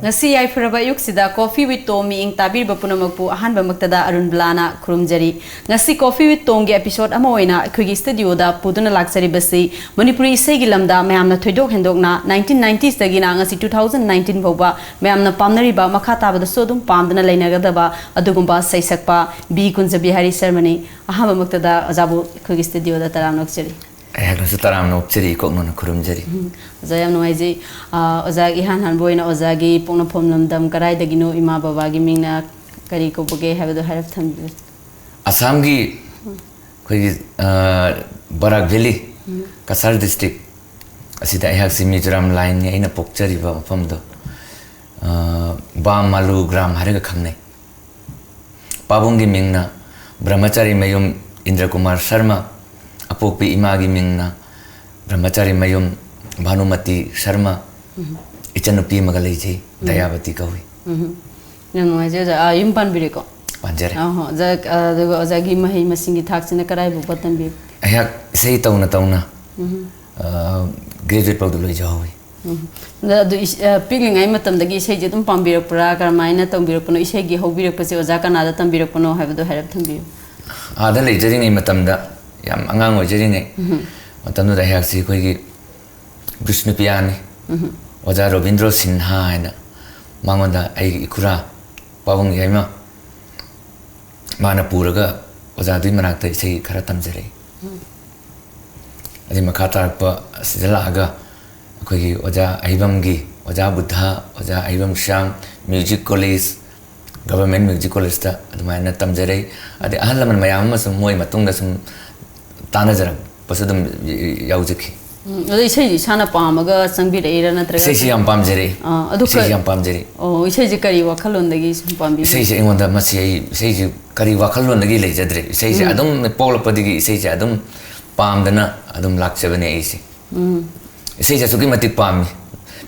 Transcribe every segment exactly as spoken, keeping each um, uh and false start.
ꯉꯁꯤ ꯌꯥꯏꯐꯔꯕ ꯑꯌꯨꯛꯁꯤꯗ Coffee with Tom ꯃꯤꯠꯌꯦꯡ ꯇꯥꯕꯤꯔꯤꯕ ꯄꯨꯝꯅꯃꯛꯄꯨ ꯑꯍꯥꯟꯕꯃꯛꯇꯗ ꯑꯔꯨꯟ ꯕꯂꯥꯅ ꯈꯨꯔꯨꯝꯖꯔꯤ꯫ ꯉꯁꯤ Coffee with Tom ꯒꯤ episode ꯑꯃ ꯑꯣꯏꯅ ꯑꯩꯈꯣꯏꯒꯤ studio ꯗ ꯄꯨꯗꯨꯅ ꯂꯥꯛꯆꯔꯤꯕꯁꯤ ꯃꯅꯤꯄꯨꯔꯤ ꯏꯁꯩꯒꯤ ꯂꯝꯗ ꯃꯌꯥꯝꯅ ꯊꯣꯏꯗꯣꯛ ꯍꯦꯟꯗꯣꯛꯅ nineteen nineties ꯇꯒꯤꯅ ꯉꯁꯤ two thousand nineteen ꯐꯥꯎꯕ ꯃꯌꯥꯝꯅ ꯄꯥꯝꯅꯔꯤꯕ, ꯃꯈꯥ ꯇꯥꯕꯗꯁꯨ ꯑꯗꯨꯝ ꯄꯥꯝꯗꯨꯅ ꯂꯩꯅꯒꯗꯕ ꯑꯗꯨꯒꯨꯝꯕ ꯁꯩꯁꯛꯄ ꯕꯤ ꯀꯨꯟꯖꯕꯤꯍꯥꯔꯤ ꯁꯔꯃꯅꯤ꯫ ꯑꯍꯥꯟꯕꯃꯛꯇꯗ ꯑꯣꯖꯥꯕꯨ ꯑꯩꯈꯣꯏꯒꯤ studio ꯗ ꯇꯔꯥꯝꯅ ꯑꯣꯛꯆꯔꯤ꯫ ꯑꯩꯍꯥꯛꯅꯁꯨ ꯇꯔꯥꯝꯅ ꯑꯣꯛꯆꯔꯤ, ꯏꯀꯣꯛꯅꯅ ꯈꯨꯔꯨꯝꯖꯔꯤ꯫ ꯎꯝ, ꯑꯣꯖꯥ, ꯌꯥꯝ ꯅꯨꯡꯉꯥꯏꯖꯩ꯫ ꯑꯥ, ꯑꯣꯖꯥꯒꯤ ꯏꯍꯥꯟ ꯍꯥꯟꯕ ꯑꯣꯏꯅ ꯑꯣꯖꯥꯒꯤ ꯄꯣꯛꯅꯐꯝ ꯂꯝꯗꯝ ꯀꯗꯥꯏꯗꯒꯤꯅꯣ, ꯏꯃꯥ ꯕꯕꯥꯒꯤ ꯃꯤꯡꯅ ꯀꯔꯤ ꯀꯧꯕꯒꯦ ꯍꯥꯏꯕꯗꯣ ꯍꯥꯏꯔꯞ ꯊꯝꯕꯤꯌꯨ꯫ ꯑꯁꯥꯝꯒꯤ ꯑꯩꯈꯣꯏꯒꯤ, ꯑꯥ, ꯕꯔꯥꯛ ꯚꯦꯂꯤ, ꯎꯝ꯫ ꯀꯁꯥꯔ district ꯑꯁꯤꯗ ꯑꯩꯍꯥꯛꯁꯤ ꯃꯤꯖꯣꯔꯥꯝ line ꯅꯤ, ꯑꯩꯅ ꯄꯣꯛꯆꯔꯤꯕ ꯃꯐꯝꯗꯣ, ꯑꯥ, ꯕꯥꯝ ꯃꯥꯂꯨ ꯒ꯭ꯔꯥꯝ ꯍꯥꯏꯔꯒ ꯈꯪꯅꯩ꯫ ꯄꯥꯕꯨꯡꯒꯤ ꯃꯤꯡꯅ ꯕ꯭ꯔꯍꯃꯆꯥꯔꯤ ꯃꯌꯨꯝ ꯏꯟꯗ꯭ꯔ ꯀꯨꯃꯥꯔ ꯁꯔꯃ, ꯑꯄꯣꯛꯄꯤ ꯏꯃꯥꯒꯤ ꯃꯤꯡꯅ ꯕ꯭ꯔꯍꯃꯆꯥꯔꯤ ꯃꯌꯨꯝ ꯚꯥꯅꯨꯃꯇꯤ ꯁꯔꯃ, ꯎꯝ꯫ ꯏꯆꯟꯅꯨꯄꯤ ꯑꯃꯒ ꯂꯩꯖꯩ, ꯎꯝ꯫ ꯗꯌꯥꯕꯇꯤ ꯀꯧꯏ꯫ ꯎꯝ꯫ ꯌꯥꯝ ꯅꯨꯡꯉꯥꯏꯖꯩ ꯑꯣꯖꯥ꯫ ꯑꯥ, ꯌꯨꯝ ꯄꯥꯟꯕꯤꯔꯦꯀꯣ? ꯄꯥꯟꯖꯔꯦ꯫ ꯑꯥ, ꯍꯣ꯫ ꯑꯣꯖꯥ, ꯑꯥ, ꯑꯗꯨꯒ ꯑꯣꯖꯥꯒꯤ ꯃꯍꯩ ꯃꯁꯤꯡꯒꯤ ꯊꯥꯛꯁꯤꯅ ꯀꯗꯥꯏꯐꯥꯎꯕ ꯇꯝꯕꯤꯔꯦ? ꯑꯩꯍꯥꯛ ꯏꯁꯩ ꯇꯧꯅ ꯇꯧꯅ, ꯎꯝ꯫ ꯑꯥ, graduate ꯐꯥꯎꯗ ꯂꯣꯏꯖꯍꯧꯋꯤ꯫ ꯎꯝ꯫ ꯑꯗ ꯑꯗꯨ ꯏꯁ-, ꯑ, ꯄꯤꯛꯂꯤꯉꯩ ꯃꯇꯝꯗꯒꯤ ꯏꯁꯩꯁꯦ ꯑꯗꯨꯝ ꯄꯥꯝꯕꯤꯔꯛꯄ꯭ꯔꯥ? ꯀꯔꯝꯍꯥꯏꯅ ꯇꯧꯕꯤꯔꯛꯄꯅꯣ? ꯏꯁꯩꯒꯤ ꯍꯧꯕꯤꯔꯛꯄꯁꯦ ꯑꯣꯖꯥ ꯀꯅꯥꯗ ꯇꯝꯕꯤꯔꯛꯄꯅꯣ ꯍꯥꯏꯕꯗꯣ ꯍꯥꯏꯔꯞ ꯊꯝꯕꯤꯌꯨ꯫ ꯑꯥꯗ ꯂꯩꯖꯔꯤꯉꯩ ꯃꯇꯝꯗ, ꯌꯥꯝ ꯑꯉꯥꯡ ꯑꯣꯏꯖꯔꯤꯉꯩ ꯎꯝ꯫ ꯃꯇꯝꯗꯨꯗ ꯑꯩꯍꯥꯛꯁꯤ ꯑꯩꯈꯣꯏꯒꯤ ꯕꯤꯁꯅꯨꯄꯤꯌꯥꯅꯤ꯫ ꯎꯝ꯫ ꯑꯣꯖꯥ ꯔꯣꯕꯤꯟꯗ꯭ꯔꯣ ꯁꯤꯟꯍꯥ ꯍꯥꯏꯅ, ꯃꯉꯣꯟꯗ ꯑꯩꯒꯤ ꯏꯈꯨꯔꯥ ꯄꯥꯕꯨꯡ ꯌꯥꯏꯃ, ꯃꯥꯅ ꯄꯨꯔꯒ ꯑꯣꯖꯥꯗꯨꯒꯤ ꯃꯅꯥꯛꯇ ꯏꯁꯩ ꯈꯔ ꯇꯝꯖꯔꯛꯏ꯫ ꯎꯝ꯫ ꯑꯗꯩ ꯃꯈꯥ ꯇꯥꯔꯛꯄ ꯑꯁꯤꯗ ꯂꯥꯛꯑꯒ ꯑꯩꯈꯣꯏꯒꯤ ꯑꯣꯖꯥ ꯑꯍꯩꯕꯝꯒꯤ, ꯑꯣꯖꯥ ꯕꯨꯙ, ꯑꯣꯖꯥ ꯑꯍꯩꯕꯝ Shyam, music college, government music college ꯇ ꯑꯗꯨꯃꯥꯏꯅ ꯇꯝꯖꯔꯛꯏ꯫ ꯑꯗꯩ ꯑꯍꯜ ꯂꯃꯟ ꯃꯌꯥꯝ ꯑꯃꯁꯨ ꯃꯣꯏ ꯃꯇꯨꯡꯗ ꯁꯨꯝ ꯇꯥꯟꯅꯖꯔꯛꯄꯁꯨ ꯑꯗꯨꯝ ꯌꯥꯎꯖꯈꯤ꯫ ꯎꯝ, ꯑꯗꯣ ꯏꯁꯩꯁꯤ ꯏꯁꯥꯅ ꯄꯥꯝꯃꯒ ꯆꯪꯕꯤꯔꯛꯏꯔꯥ ꯅꯠꯇ꯭ꯔꯒ ꯏꯁꯩꯁꯤ ꯌꯥꯝ ꯄꯥꯝꯖꯔꯛꯏ꯫ ꯑꯥ, ꯑꯗꯨ ꯏꯁꯩꯁꯤ ꯀ-, ꯌꯥꯝ ꯄꯥꯝꯖꯔꯛꯏ꯫ ꯑꯣ, ꯏꯁꯩꯁꯦ ꯀꯔꯤ ꯋꯥꯈꯜꯂꯣꯟꯗꯒꯤ ꯁꯨꯝ ꯄꯥꯝꯕꯤꯕ? ꯏꯁꯩꯁꯦ ꯑꯩꯉꯣꯟꯗ ꯃꯁꯤ ꯑꯩ ꯏꯁꯩꯁꯦ ꯀꯔꯤ ꯋꯥꯈꯜꯂꯣꯟꯗꯒꯤ ꯂꯩꯖꯗ꯭ꯔꯦ꯫ ꯏꯁꯩꯁꯦ ꯎꯝ꯫ ꯑꯗꯨꯝ ꯄꯣꯛꯂꯛꯄꯗꯒꯤ ꯏꯁꯩꯁꯦ ꯑꯗꯨꯝ ꯄꯥꯝꯗꯅ ꯑꯗꯨꯝ ꯂꯥꯛꯆꯕꯅꯦ ꯑꯩꯁꯦ꯫ ꯎꯝ꯫ ꯏꯁꯩꯁꯦ ꯑꯁꯨꯛꯀꯤ ꯃꯇꯤꯛ ꯄꯥꯝꯃꯤ꯫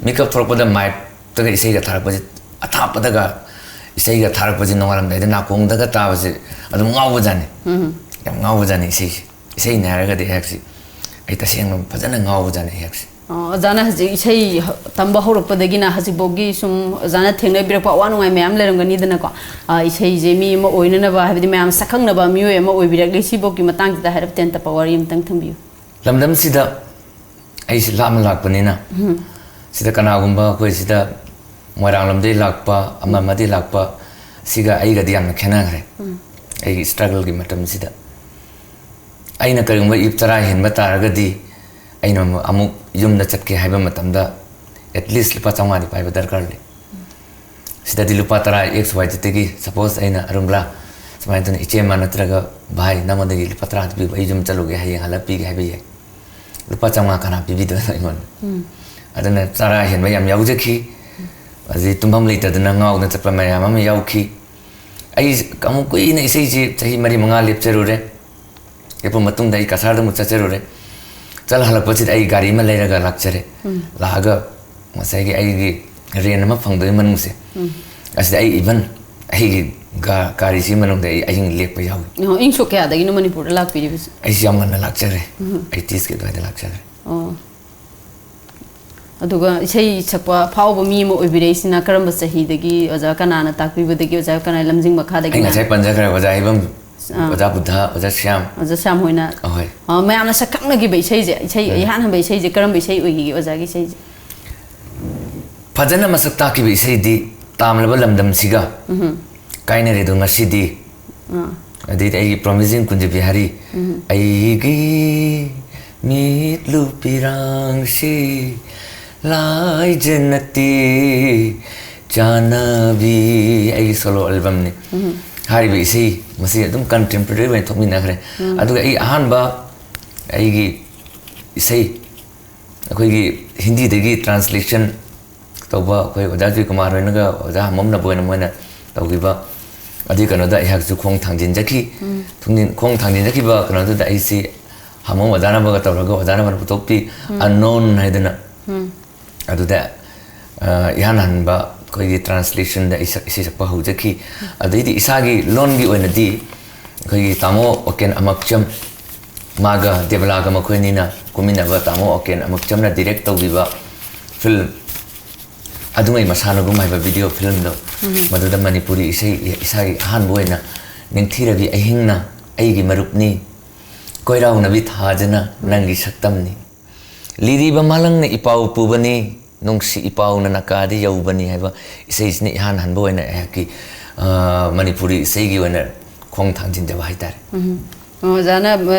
ꯃꯤꯀꯞ ꯊꯣꯛꯂꯛꯄꯗ ꯃꯥꯏꯛꯇꯒ ꯏꯁꯩꯒ ꯊꯥꯔꯛꯄꯁꯦ, ꯑꯊꯥꯞꯄꯗꯒ ꯏꯁꯩꯒ ꯊꯥꯔꯛꯄꯁꯦ, ꯅꯣꯡꯉꯥꯜꯂꯝꯗꯥꯏꯗ ꯅꯥꯀꯣꯡꯗꯒ ꯇꯥꯕꯁꯦ ꯑꯗꯨꯝ ꯉꯥꯎꯕꯖꯥꯠꯅꯤ꯫ ꯌꯥꯝ ꯉꯥꯎꯕꯖꯥꯠꯅꯤ ꯏꯁꯩꯁꯦ꯫ ꯏꯁꯩꯅꯦ ꯍꯥꯏꯔꯒꯗꯤ ꯑꯩꯍꯥꯛꯁꯤ, ꯑꯩ ꯇꯁꯦꯡꯅ ꯐꯖꯅ ꯉꯥꯎꯕꯖꯥꯠꯅꯤ ꯑꯩꯍꯥꯛꯁꯤ꯫ ꯑꯣ, ꯑꯣꯖꯥꯅ ꯍꯧꯖꯤꯛ ꯏꯁꯩ ꯍ- ꯇꯝꯕ ꯍꯧꯔꯛꯄꯗꯒꯤꯅ ꯍꯧꯖꯤꯛꯐꯥꯎꯒꯤ ꯁꯨꯝ ꯑꯣꯖꯥꯅ ꯊꯦꯡꯅꯕꯤꯔꯛꯄ ꯑꯋꯥ ꯅꯨꯡꯉꯥꯏ ꯃꯌꯥꯝ ꯂꯩꯔꯝꯒꯅꯤꯗꯅꯀꯣ꯫ ꯑ, ꯏꯁꯩꯁꯦ ꯃꯤ ꯑꯃ ꯑꯣꯏꯅꯅꯕ, ꯍꯥꯏꯕꯗꯤ ꯃꯌꯥꯝ ꯁꯛꯈꯪꯅꯕ ꯃꯤꯑꯣꯏ ꯑꯃ ꯑꯣꯏꯕꯤꯔꯛꯂꯤ꯫ ꯁꯤꯐꯧꯒꯤ ꯃꯇꯥꯡꯁꯤꯗ ꯍꯥꯏꯔꯞ ꯇꯦꯟꯇꯞꯄ ꯋꯥꯔꯤ ꯑꯃꯇꯪ ꯊꯝꯕꯤꯌꯨ꯫ ꯂꯝꯗꯝꯁꯤꯗ ꯑꯩꯁꯤ ꯂꯥꯞꯅ ꯂꯥꯛꯄꯅꯤꯅ, ꯁꯤꯗ ꯀꯅꯥꯒꯨꯝꯕ ꯑꯩꯈꯣꯏ ꯁꯤꯗ ꯃꯣꯏꯔꯥꯡ ꯂꯝꯗꯒꯤ ꯂꯥꯛꯄ, ꯑꯃ ꯑꯃꯗꯒꯤ ꯂꯥꯛꯄ, ꯁꯤꯒ ꯑꯩꯒꯗꯤ ꯌꯥꯝꯅ ꯈꯦꯠꯅꯈ꯭ꯔꯦ꯫ ꯑꯩꯒꯤ ꯁ꯭ꯇ꯭ꯔꯒꯜꯒꯤ ꯃꯇꯝꯁꯤꯗ ꯑꯩꯅ ꯀꯔꯤꯒꯨꯝꯕ ꯏꯞ ꯆꯔꯥ ꯍꯦꯟꯕ ꯇꯥꯔꯒꯗꯤ, ꯑꯩꯅ ꯑꯃꯨꯛ, ꯑꯃꯨꯛ ꯌꯨꯝꯗ ꯆꯠꯀꯦ ꯍꯥꯏꯕ ꯃꯇꯝꯗ at least ꯂꯨꯄꯥ ꯆꯥꯝꯃꯉꯥꯗꯤ ꯄꯥꯏꯕ ꯗꯔꯀꯥꯔ ꯂꯩ꯫ ꯁꯤꯗꯗꯤ ꯂꯨꯄꯥ ꯇꯔꯥ ꯑꯦꯛꯁ ꯋꯥꯏ ꯖꯦꯠꯇꯒꯤ, ꯁꯄꯣꯁ ꯑꯩꯅ ꯑꯔꯨꯟꯕꯂꯥ ꯁꯨꯃꯥꯏꯅ ꯇꯧꯅ, "ꯏꯆꯦ ꯑꯃ ꯅꯠꯇ꯭ꯔꯒ ꯚꯥꯏ, ꯅꯉꯣꯟꯗꯒꯤ ꯂꯨꯄꯥ ꯇꯔꯥ ꯄꯤꯕ, ꯑꯩ ꯌꯨꯝ ꯆꯠꯂꯨꯒꯦ, ꯍꯌꯦꯡ ꯍꯜꯂꯒ ꯄꯤꯒꯦ" ꯍꯥꯏꯕ ꯌꯥꯏ꯫ ꯂꯨꯄꯥ ꯆꯥꯝꯃꯉꯥ ꯀꯅꯥ ꯄꯤꯕꯤꯗꯣꯏꯅꯣ ꯑꯩꯉꯣꯟꯗ? ꯑꯗꯨꯅ ꯆꯔꯥ ꯍꯦꯟꯕ ꯌꯥꯝ ꯌꯥꯎꯖꯈꯤ꯫ ꯑꯗꯨꯗꯤ ꯇꯨꯝꯐꯝ ꯂꯩꯇꯗꯅ ꯉꯥꯎꯗꯅ ꯆꯠꯄ ꯃꯌꯥꯝ ꯑꯃ ꯌꯥꯎꯈꯤ꯫ ꯑꯩ ꯑꯃꯨꯛ ꯀꯨꯏꯅ ꯏꯁꯩꯁꯤ ꯆꯍꯤ ꯃꯔꯤ ꯃꯉꯥ ꯂꯦꯞꯆꯔꯨꯔꯦ꯫ ꯂꯦꯞꯄ ꯃꯇꯨꯡꯗ ꯑꯩ ꯀꯁꯥꯔꯗ ꯑꯃꯨꯛ ꯆꯠꯆꯔꯨꯔꯦ꯫ ꯆꯠꯂ ꯍꯜꯂꯛꯄꯁꯤꯗ ꯑꯩ ꯒꯥꯔꯤ ꯑꯃ ꯂꯩꯔꯒ ꯂꯥꯛꯆꯔꯦ꯫ ꯂꯥꯛꯑꯒ ꯉꯁꯥꯏꯒꯤ ꯑꯩꯒꯤ ꯔꯦꯟ ꯑꯃ ꯐꯪꯗꯣꯏ ꯃꯅꯨꯡꯁꯦ, ꯑꯁꯤꯗ ꯑꯩ ꯏꯚꯟ ꯑꯩꯒꯤ ꯒꯥ- ꯒꯥꯔꯤꯁꯤ ꯃꯅꯨꯡꯗ ꯑꯩ ꯑꯍꯤꯡ ꯂꯦꯛꯄ ꯌꯥꯎꯏ꯫ ꯑꯣ, ꯏꯪ ꯁꯣꯛ ꯀꯌꯥꯗꯒꯤꯅꯣ ꯃꯅꯤꯄꯨꯔꯗ ꯂꯥꯛꯄꯤꯔꯤꯕꯁꯦ? ꯑꯩꯁꯤ ꯌꯥꯝ ꯉꯟꯅ ꯂꯥꯛꯆꯈ꯭ꯔꯦ꯫ ꯑꯩꯇꯤꯁꯀꯤ ꯑꯗꯨꯋꯥꯏꯗ ꯂꯥꯛꯆꯈ꯭ꯔꯦ꯫ ꯑꯣ꯫ ꯑꯗꯨꯒ ꯏꯁꯩ ꯁꯛꯄ ꯑꯐꯥꯎꯕ ꯃꯤ ꯑꯃ ꯑꯣꯏꯕꯤꯔꯛꯏꯁꯤꯅ ꯀꯔꯝꯕ ꯆꯍꯤꯗꯒꯤ? ꯑꯣꯖꯥ ꯀꯅꯥꯅ ꯇꯥꯛꯄꯤꯕꯗꯒꯤ, ꯑꯣꯖꯥ ꯀꯅꯥ ꯂꯝꯖꯤꯡ ꯃꯈꯥꯗꯒꯤ? ꯑꯩ ꯉꯁꯥꯏ ꯄꯟꯖꯈ꯭ꯔꯦ, ꯑꯣꯖꯥ ꯏꯕꯝ, ꯑꯣꯖꯥ ꯕꯨꯙ, ꯑꯣꯖꯥ ꯁ꯭ꯌꯥꯝ꯫ ꯑꯣꯖꯥ ꯁ꯭ꯌꯥꯝ ꯍꯣꯏꯅ꯫ ꯑꯍꯣꯏ꯫ ꯑ, ꯃꯌꯥꯝꯅ ꯁꯛꯈꯪꯅꯈꯤꯕ ꯏꯁꯩꯁꯦ, ꯏꯁꯩ, ꯏꯍꯥꯟ ꯍꯥꯟꯕ ꯏꯁꯩꯁꯦ ꯀꯔꯝꯕ ꯏꯁꯩ ꯑꯣꯏꯈꯤꯒꯦ ꯑꯣꯖꯥꯒꯤ ꯏꯁꯩꯁꯦ? ꯐꯖꯅ ꯃꯁꯛ ꯇꯥꯛꯈꯤꯕ ꯏꯁꯩꯗꯤ "ꯇꯥꯝꯂꯕ ꯂꯝꯗꯝꯁꯤꯒ", "ꯀꯥꯏꯅꯔꯦꯗꯣ ꯉꯁꯤꯗꯤ", ꯑꯗꯩꯗꯤ ꯑꯩꯒꯤ "Promising ꯀꯨꯟꯖ ꯕꯤꯍꯥꯔꯤ", "ꯑꯩꯒꯤ ꯃꯤꯠꯂꯨ ꯄꯤꯔꯥꯡꯁꯤ ꯂꯥꯏꯖ ꯅꯠꯇꯦ ꯆꯥꯟꯅꯕꯤ", ꯑꯩꯒꯤ ꯁꯣꯂꯣ ꯑꯦꯜꯕꯝꯅꯤ꯫ ꯍꯥꯏꯔꯤꯕ ꯏꯁꯩ ꯃꯁꯤ ꯑꯗꯨꯝ ꯀꯟꯇꯦꯝꯄꯣꯔꯔꯤ ꯑꯣꯏꯅ ꯊꯣꯛꯃꯤꯟꯅꯈ꯭ꯔꯦ꯫ ꯑꯗꯨꯒ ꯑꯩ ꯑꯍꯥꯟꯕ ꯑꯩꯒꯤ ꯏꯁꯩ ꯑꯩꯈꯣꯏꯒꯤ ꯍꯤꯟꯗꯤꯗꯒꯤ ꯇ꯭ꯔꯥꯟꯁꯂꯦꯁꯟ ꯇꯧꯕ ꯑꯩꯈꯣꯏ ꯑꯣꯖꯥ ꯖꯣꯏꯀꯨꯃꯥꯔ ꯍꯣꯏꯅꯒ ꯑꯣꯖꯥ ꯍꯥꯃꯝꯅꯕ ꯑꯣꯏꯅ ꯃꯣꯏꯅ ꯇꯧꯈꯤꯕ ꯑꯗꯨꯒꯤ ꯀꯩꯅꯣꯗ ꯑꯩꯍꯥꯛꯁꯨ ꯈꯣꯡ ꯊꯥꯡꯖꯤꯟꯖꯈꯤ꯫ ꯊꯨꯡꯖꯤꯟ- ꯈꯣꯡ ꯊꯥꯡꯖꯤꯟꯖꯈꯤꯕ ꯀꯩꯅꯣꯗꯨꯗ ꯑꯩꯁꯤ ꯍꯥꯃꯝ ꯑꯣꯖꯥꯅꯕꯒ ꯇꯧꯔꯒ ꯑꯣꯖꯥꯅꯕꯅ ꯄꯨꯊꯣꯛꯄꯤ ꯑꯟꯅꯣꯟ ꯍꯥꯏꯗꯅ ꯑꯗꯨꯗ, ꯑ, ꯏꯍꯥꯟ ꯍꯥꯟꯕ ꯑꯩꯈꯣꯏꯒꯤ ꯇ꯭ꯔꯥꯟꯁꯂꯦꯁꯟꯗ ꯏꯁꯩ ꯁꯛꯄ ꯍꯧꯖꯈꯤ꯫ ꯑꯗꯩꯗꯤ ꯏꯁꯥꯒꯤ ꯂꯣꯟꯒꯤ ꯑꯣꯏꯅꯗꯤ ꯑꯩꯈꯣꯏꯒꯤ ꯇꯥꯃꯣ ꯑꯣꯀꯦꯟ ꯑꯃꯛꯆꯝ, ꯃꯥꯒ ꯗꯦꯕꯂꯥꯒ ꯃꯈꯣꯏ ꯑꯅꯤꯅ ꯀꯨꯝꯃꯤꯟꯅꯕ, ꯇꯥꯃꯣ ꯑꯣꯀꯦꯟ ꯑꯃꯛꯆꯝꯅ ꯗꯤꯔꯦꯛ ꯇꯧꯕꯤꯕ ꯐꯤꯂꯝ ꯑꯗꯨꯉꯩ ꯃꯁꯥꯟꯅꯒꯨꯝ ꯍꯥꯏꯕ ꯚꯤꯗꯤꯑꯣ ꯐꯤꯂꯝꯗꯣ, ꯃꯗꯨꯗ ꯃꯅꯤꯄꯨꯔꯤ ꯏꯁꯩ ꯏꯁꯥꯒꯤ ꯑꯍꯥꯟꯕ ꯑꯣꯏꯅ "ꯅꯤꯡꯊꯤꯔꯕꯤ ꯑꯍꯤꯡꯅ ꯑꯩꯒꯤ ꯃꯔꯨꯞꯅꯤ, ꯀꯣꯏꯔꯥꯎꯅꯕꯤ ꯊꯥꯖꯅ ꯅꯪꯒꯤ ꯁꯛꯇꯝꯅꯤ, ꯂꯤꯔꯤꯕ ꯃꯥꯂꯪꯅ ꯏꯄꯥꯎ ꯄꯨꯕꯅꯤ, ꯅꯨꯡꯁꯤ ꯏꯄꯥꯎꯅ ꯅꯥꯀꯥꯗ ꯌꯧꯕꯅꯤ" ꯍꯥꯏꯕ ꯏꯁꯩꯁꯤꯅ ꯏꯍꯥꯟ ꯍꯥꯟꯕ ꯑꯣꯏꯅ ꯑꯩꯍꯥꯛꯀꯤ, ꯑ, ꯃꯅꯤꯄꯨꯔꯤ ꯏꯁꯩꯒꯤ ꯑꯣꯏꯅ ꯈꯣꯡ ꯊꯥꯡꯖꯤꯟꯖꯕ ꯍꯥꯏꯇꯥꯔꯦ꯫ ꯑꯣꯖꯥꯅ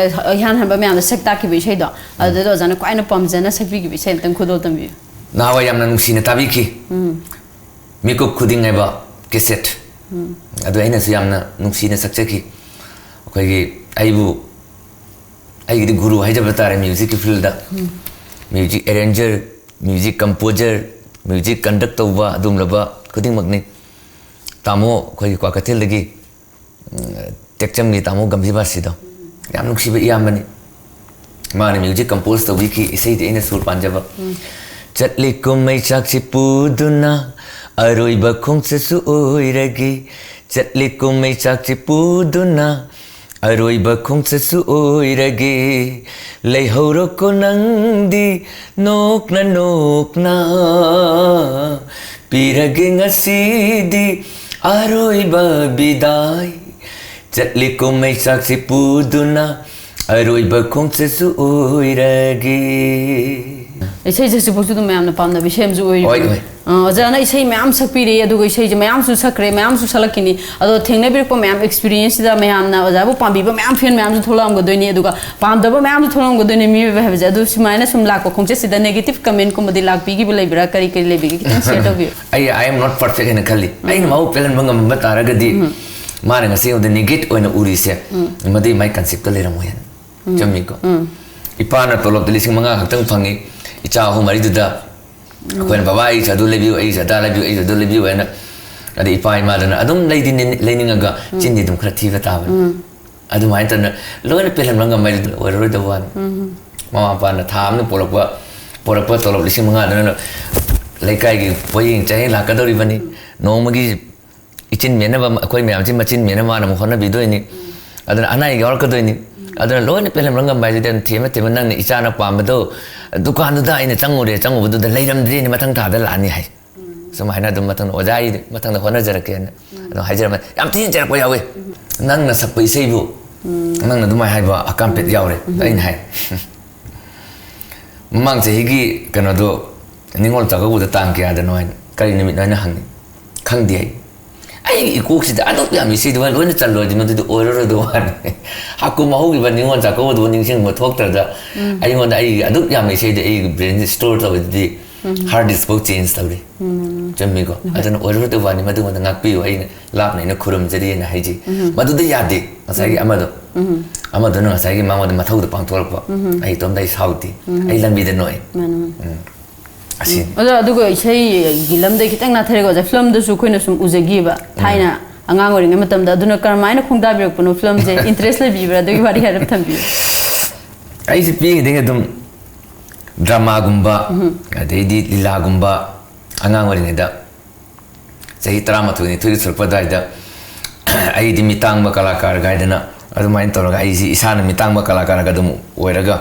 ꯑ, ꯏꯍꯥꯟ ꯍꯥꯟꯕ ꯃꯌꯥꯝꯗ ꯁꯛ ꯇꯥꯛꯈꯤꯕ ꯏꯁꯩꯗꯣ, ꯑꯗꯨꯗ ꯑꯣꯖꯥꯅ ꯈ꯭ꯋꯥꯏꯅ ꯄꯥꯝꯖꯅ ꯁꯛꯄꯤꯈꯤꯕ ꯏꯁꯩ ꯑꯝꯇꯪ ꯈꯨꯗꯣꯜ ꯇꯝꯕꯤꯌꯨ꯫ ꯅꯍꯥꯟꯋꯥꯏ ꯌꯥꯝꯅ ꯅꯨꯡꯁꯤꯅ ꯇꯥꯕꯤꯈꯤ꯫ "ꯃꯤꯀꯨꯞ ꯈꯨꯗꯤꯡ" ꯍꯥꯏꯕ ꯀꯦꯁꯦꯠ꯫ ꯑꯗꯨ ꯑꯩꯅꯁꯨ ꯌꯥꯝꯅ ꯅꯨꯡꯁꯤꯅ ꯁꯛꯆꯈꯤ꯫ ꯑꯩꯈꯣꯏꯒꯤ, ꯑꯩꯕꯨ, ꯑꯩꯒꯤꯗꯤ ꯒꯨꯔꯨ ꯍꯥꯏꯖꯕ ꯇꯥꯔꯦ ꯃ꯭ꯌꯨꯖꯤꯛꯀꯤ field. Music arranger, music composer, music conduct ꯇꯧꯕ ꯑꯗꯨꯒꯨꯝꯂꯕ ꯈꯨꯗꯤꯡꯃꯛꯅꯤ꯫ ꯇꯥꯃꯣ ꯑꯩꯈꯣꯏꯒꯤ ꯀ꯭ꯋꯥꯀꯩꯊꯦꯜꯗꯒꯤ ꯎꯝ, ꯇꯦꯛꯆꯝꯒꯤ ꯇꯥꯃꯣ ꯒꯝꯚꯤꯔ ꯕꯥꯁꯤꯗꯣ꯫ ꯌꯥꯝ ꯅꯨꯡꯁꯤꯕ ꯏꯌꯥꯝꯕꯅꯤ꯫ ꯃꯥꯅ ꯃ꯭ꯌꯨꯖꯤꯛ ꯀꯝꯄꯣꯖ ꯇꯧꯕꯤꯈꯤ, ꯏꯁꯩꯗꯤ ꯑꯩꯅ ꯁꯨꯔ ꯄꯥꯟꯖꯕ꯫ "ꯆꯠꯂꯤ ꯀꯨꯝꯃꯩ ꯆꯥꯛꯁꯤ ꯄꯨꯗꯨꯅ, ꯑꯔꯣꯏꯕ ꯈꯣꯡꯆꯠꯁꯨ ꯑꯣꯏꯔꯒꯦ꯫ ꯆꯠꯂꯤ ꯀꯨꯝꯃꯩ ꯆꯥꯛꯁꯤ ꯄꯨꯗꯨꯅ, ꯑꯔꯣꯏꯕ ꯈꯣꯡꯆꯠꯁꯨ ꯑꯣꯏꯔꯒꯦ꯫ ꯂꯩꯍꯧꯔꯣꯀꯣ ꯅꯪꯗꯤ ꯅꯣꯛꯅ ꯅꯣꯛꯅ, ꯄꯤꯔꯒꯦ ꯉꯁꯤꯗꯤ ꯑꯔꯣꯏꯕ ꯕꯤꯗꯥꯏ꯫ ꯆꯠꯂꯤ ꯀꯨꯝꯃꯩ ꯆꯥꯛꯁꯤ ꯄꯨꯗꯨꯅ, ꯑꯔꯣꯏꯕ ꯈꯣꯡꯆꯠꯁꯨ ꯑꯣꯏꯔꯒꯦ"꯫ ꯏꯁꯩꯁꯦ ꯍꯧꯖꯤꯛꯐꯥꯎꯁꯨ ꯑꯗꯨꯝ ꯃꯌꯥꯝꯅ ꯄꯥꯝꯅꯕ ꯏꯁꯩ ꯑꯃꯁꯨ ꯑꯣꯏꯔꯤꯕ꯫ ꯍꯣꯏ, ꯍꯣꯏ꯫ ꯑ, ꯑꯣꯖꯥꯅ ꯏꯁꯩ ꯃꯌꯥꯝ ꯁꯛꯄꯤꯔꯛꯏ, ꯑꯗꯨꯒ ꯏꯁꯩꯁꯦ ꯃꯌꯥꯝꯁꯨ ꯁꯛꯈ꯭ꯔꯦ, ꯃꯌꯥꯝꯁꯨ ꯁꯛꯂꯛꯈꯤꯅꯤ꯫ ꯑꯗꯣ ꯊꯦꯡꯅꯕꯤꯔꯛꯄ ꯃꯌꯥꯝ ꯑꯦꯛꯁꯄꯤꯔꯤꯌꯦꯟꯁꯁꯤꯗ ꯃꯌꯥꯝꯅ ꯑꯣꯖꯥꯕꯨ ꯄꯥꯝꯕꯤꯕ ꯃꯌꯥꯝ ꯐꯦꯟ ꯃꯌꯥꯝꯁꯨ ꯊꯣꯛꯂꯛꯑꯝꯒꯗꯣꯏꯅꯤ, ꯑꯗꯨꯒ ꯄꯥꯝꯗꯕ ꯃꯌꯥꯝꯁꯨ ꯊꯣꯛꯂꯛꯑꯝꯒꯗꯣꯏꯅꯤ꯫ ꯃꯤꯑꯣꯏꯕ ꯍꯥꯏꯕꯁꯦ, ꯑꯗꯨ ꯁꯨꯃꯥꯏꯅ ꯁꯨꯝ ꯂꯥꯛꯄ ꯈꯣꯡꯆꯠꯁꯤꯗ ꯅꯦꯒꯦꯇꯤꯚ ꯀꯃꯦꯟꯠꯀꯨꯝꯕꯗꯤ ꯂꯥꯛꯄꯤꯈꯤꯕ ꯂꯩꯕ꯭ꯔꯥ? ꯀꯔꯤ ꯀꯔꯤ ꯂꯩꯕꯤꯒꯦ? ꯈꯤꯇꯪ ꯁꯤꯌꯔ ꯇꯧꯕꯤꯌꯨ꯫ ꯑꯩ "I am not perfect" ꯍꯥꯏꯅ ꯈꯜꯂꯤ꯫ ꯑꯩꯅ ꯃꯥꯕꯨ ꯄꯦꯜꯍꯟꯕ ꯉꯝꯃꯝꯕ ꯇꯥꯔꯒꯗꯤ ꯃꯥꯅ ꯉꯁꯤ ꯑꯩꯉꯣꯟꯗ ꯅꯦꯒꯦꯠ ꯑꯣꯏꯅ ꯎꯔꯤꯁꯦ, ꯃꯗꯨꯒꯤ ꯃꯥꯏ ꯀꯟꯁꯦꯞꯇ ꯂꯩꯔꯝꯃꯣꯏ ꯍꯥꯏꯅ꯫ ꯆꯨꯝꯃꯤꯀꯣ? ꯏꯄꯥꯅ ꯇꯣꯂꯣꯞꯇ ꯂꯤꯁꯤꯡ ꯃꯉꯥ ꯈꯛꯇꯪ ꯐꯪꯉꯤ꯫ ꯏꯆꯥ ꯑꯍꯨꯝ ꯃꯔꯤꯗꯨꯗ ꯑꯩꯈꯣꯏꯅ, "ꯕꯕꯥ, ꯑꯩꯁꯨ ꯑꯗꯨ ꯂꯩꯕꯤꯌꯨ, ꯑꯩꯁꯨ ꯑꯗꯥ ꯂꯩꯕꯤꯌꯨ, ꯑꯩꯁꯨ ꯑꯗꯨ ꯂꯩꯕꯤꯌꯨ" ꯍꯥꯏꯅ꯫ ꯑꯗꯩ ꯏꯄꯥ ꯏꯃꯥꯗꯅ ꯑꯗꯨꯝ ꯂꯩꯗꯤ ꯅꯤ-, ꯂꯩꯅꯤꯡꯉꯒ ꯆꯤꯟꯗꯤ ꯑꯗꯨꯝ ꯈꯔ ꯊꯤꯕ ꯇꯥꯕꯅꯤ꯫ ꯑꯗꯨꯃꯥꯏꯅ ꯇꯧꯗꯅ ꯂꯣꯏꯅ ꯄꯦꯜꯍꯟꯕ ꯉꯝꯕ ꯍꯥꯏꯗꯨ ꯑꯣꯏꯔꯔꯣꯏꯗꯕ ꯋꯥꯅꯤ꯫ ꯃꯃꯥ ꯃꯄꯥꯅ ꯊꯥ ꯑꯃꯗ ꯄꯣꯛꯂꯛꯄ, ꯄꯣꯔꯛꯄ ꯇꯣꯂꯣꯞ ꯂꯤꯁꯤꯡ ꯃꯉꯥꯗꯨꯅ ꯂꯩꯀꯥꯏꯒꯤ ꯄꯣꯌꯦꯡ ꯆꯥꯌꯦꯡ ꯂꯥꯛꯀꯗꯧꯔꯤꯕꯅꯤ꯫ ꯅꯣꯡꯃꯒꯤ ꯏꯆꯤꯟ ꯃꯦꯟꯅꯕ ꯑꯩꯈꯣꯏ ꯃꯌꯥꯝꯁꯤ ꯃꯆꯤꯟ ꯃꯦꯟꯅꯕ ꯃꯥꯅ ꯑꯃꯨꯛ ꯍꯣꯠꯅꯕꯤꯗꯣꯏꯅꯤ꯫ ꯑꯗꯨꯅ ꯑꯅꯥ ꯑꯌꯦꯛ ꯌꯥꯎꯔꯛꯀꯗꯣꯏꯅꯤ꯫ ꯑꯗꯨꯅ ꯂꯣꯏꯅ ꯄꯦꯜꯍꯟꯕ ꯉꯝꯕ ꯍꯥꯏꯁꯤꯗꯤ ꯑꯗꯨꯝ ꯊꯦꯝꯃ ꯊꯦꯝꯃ ꯅꯪꯅ ꯏꯆꯥꯅ ꯄꯥꯝꯕꯗꯣ ꯗꯨꯀꯥꯟꯗꯨꯗ ꯑꯩꯅ ꯆꯪꯉꯨꯔꯦ, ꯆꯪꯉꯨꯕꯗꯨꯗ ꯂꯩꯔꯝꯗ꯭ꯔꯦꯅꯦ, ꯃꯊꯪ ꯊꯥꯗ ꯂꯥꯛꯑꯅꯤ ꯍꯥꯏ꯫ ꯁꯨꯃꯥꯏꯅ ꯑꯗꯨꯝ ꯃꯊꯪꯗ, "ꯑꯣꯖꯥ, ꯑꯩ ꯃꯊꯪꯗ ꯍꯣꯠꯅꯖꯔꯛꯀꯦꯅ" ꯑꯗꯨꯝ ꯍꯥꯏꯖꯔꯝꯃꯦ꯫ ꯌꯥꯝ ꯊꯤꯅ ꯆꯩꯔꯛꯄ ꯌꯥꯎꯋꯦ꯫ "ꯅꯪꯅ ꯁꯛꯄ ꯏꯁꯩꯕꯨ ꯅꯪꯅ ꯑꯗꯨꯃꯥꯏꯅ ꯍꯥꯏꯕ ꯑꯀꯥꯝꯄꯦꯠ ꯌꯥꯎꯔꯦ", ꯑꯩꯅ ꯍꯥꯏ꯫ ꯃꯃꯥꯡ ꯆꯍꯤꯒꯤ ꯀꯩꯅꯣꯗꯣ, ꯅꯤꯉꯣꯜ ꯆꯥꯛꯀꯧꯕꯗ ꯇꯥꯡ ꯀꯌꯥꯗꯅꯣ ꯍꯥꯏꯅ, ꯀꯔꯤ ꯅꯨꯃꯤꯠꯅꯣ ꯍꯥꯏꯅ ꯍꯪꯉꯤ꯫ "ꯈꯪꯗꯦ" ꯑꯩ꯫ ꯑꯩꯒꯤ ꯏꯀꯣꯛꯁꯤꯗ ꯑꯗꯨꯛ ꯌꯥꯝ ꯏꯁꯩꯗꯨ ꯂꯣꯏꯅ ꯆꯜꯂꯣꯏꯗꯤ ꯃꯗꯨꯗꯤ ꯑꯣꯏꯔꯔꯣꯏꯗꯧꯕ ꯋꯥꯅꯤ꯫ ꯍꯥꯀꯨꯝ ꯍꯧꯈꯤꯕ ꯅꯤꯉꯣꯜ ꯆꯥꯛꯀꯧꯕꯗꯨꯕꯨ ꯅꯤꯡꯁꯤꯡꯕ ꯊꯣꯛꯇ꯭ꯔꯗ, ꯑꯩꯉꯣꯟꯗ ꯑꯩꯒꯤ ꯑꯗꯨꯛ ꯌꯥꯝꯕ ꯏꯁꯩꯗꯣ ꯑꯩꯒꯤ ꯕ꯭ꯔꯦꯟꯁꯦ ꯁ꯭ꯇꯣꯔ ꯇꯧꯕꯗꯨꯗꯤ ꯍꯥꯔꯗ ꯗꯤꯁꯛꯐꯥꯎ ꯆꯦꯟꯖ ꯇꯧꯔꯤ꯫ ꯆꯨꯝꯃꯤꯀꯣ? ꯑꯗꯨꯅ ꯑꯣꯏꯔꯔꯣꯏꯗꯧꯕ ꯋꯥꯅꯤ, ꯃꯗꯨꯃꯗ ꯉꯥꯛꯄꯤꯌꯨ, ꯑꯩꯅ ꯂꯥꯞꯅ ꯑꯩꯅ ꯈꯨꯔꯨꯝꯖꯔꯤꯅ ꯍꯥꯏꯖꯩ꯫ ꯃꯗꯨꯗ ꯌꯥꯗꯦ, ꯉꯁꯥꯏꯒꯤ ꯑꯃꯗꯣ꯫ ꯑꯃꯗꯨꯅ ꯉꯁꯥꯏꯒꯤ ꯃꯉꯣꯟꯗ ꯃꯊꯧꯗꯣ ꯄꯥꯡꯊꯣꯔꯛꯄ꯫ ꯑꯩ ꯏꯇꯣꯝꯗ ꯑꯩ ꯁꯥꯎꯗꯦ꯫ ꯑꯩ ꯂꯝꯕꯤꯗ ꯅꯣꯛꯑꯦ꯫ ꯃꯥꯅꯤ, ꯃꯥꯅꯤ꯫ ꯎꯝ꯫ ꯑꯁꯤꯅꯤ꯫ ꯑꯗꯣ, ꯑꯗꯨꯒ ꯏꯁꯩꯒꯤ ꯂꯝꯗꯩ ꯈꯤꯇꯪ ꯅꯥꯊꯩꯔꯒ, ꯑꯣꯖꯥ, ꯐꯤꯂꯝꯗꯁꯨ ꯑꯩꯈꯣꯏꯅ ꯁꯨꯝ ꯎꯖꯈꯤꯕ ꯊꯥꯏꯅ ꯑꯉꯥꯡ ꯑꯣꯏꯔꯤꯉꯩ ꯃꯇꯝꯗ꯫ ꯑꯗꯨꯅ ꯀꯔꯝꯍꯥꯏꯅ ꯈꯣꯡꯗꯥꯕꯤꯔꯛꯄꯅꯣ ꯐꯤꯂꯝꯁꯦ? ꯏꯟꯇꯔꯦꯁ ꯂꯩꯕꯤꯕ꯭ꯔꯥ? ꯑꯗꯨꯒꯤ ꯋꯥꯔꯤ ꯍꯥꯏꯔꯞ ꯊꯝꯕꯤꯌꯨ꯫ ꯑꯩꯁꯦ ꯄꯤꯛꯏꯉꯩꯗꯒꯤ ꯑꯗꯨꯝ ꯗ꯭ꯔꯃꯥꯒꯨꯝꯕ, ꯑꯗꯩꯗꯤ ꯂꯤꯂꯥꯒꯨꯝꯕ, ꯑꯉꯥꯡ ꯑꯣꯏꯔꯤꯉꯩꯗ ꯆꯍꯤ ꯇꯔꯥꯃꯥꯊꯣꯏ ꯅꯤꯊꯣꯏꯒꯤ ꯁꯨꯔꯛꯄ ꯑꯗꯨꯋꯥꯏꯗ ꯑꯩꯗꯤ ꯃꯤꯇꯥꯡꯕ ꯀꯂꯥꯀꯥꯔ ꯀꯥꯏꯗꯅ ꯑꯗꯨꯃꯥꯏꯅ ꯇꯧꯔꯒ ꯑꯩꯁꯤ ꯏꯁꯥꯅ ꯃꯤꯇꯥꯡꯕ ꯀꯂꯥꯀꯥꯔꯒ ꯑꯗꯨꯝ ꯑꯣꯏꯔꯒ,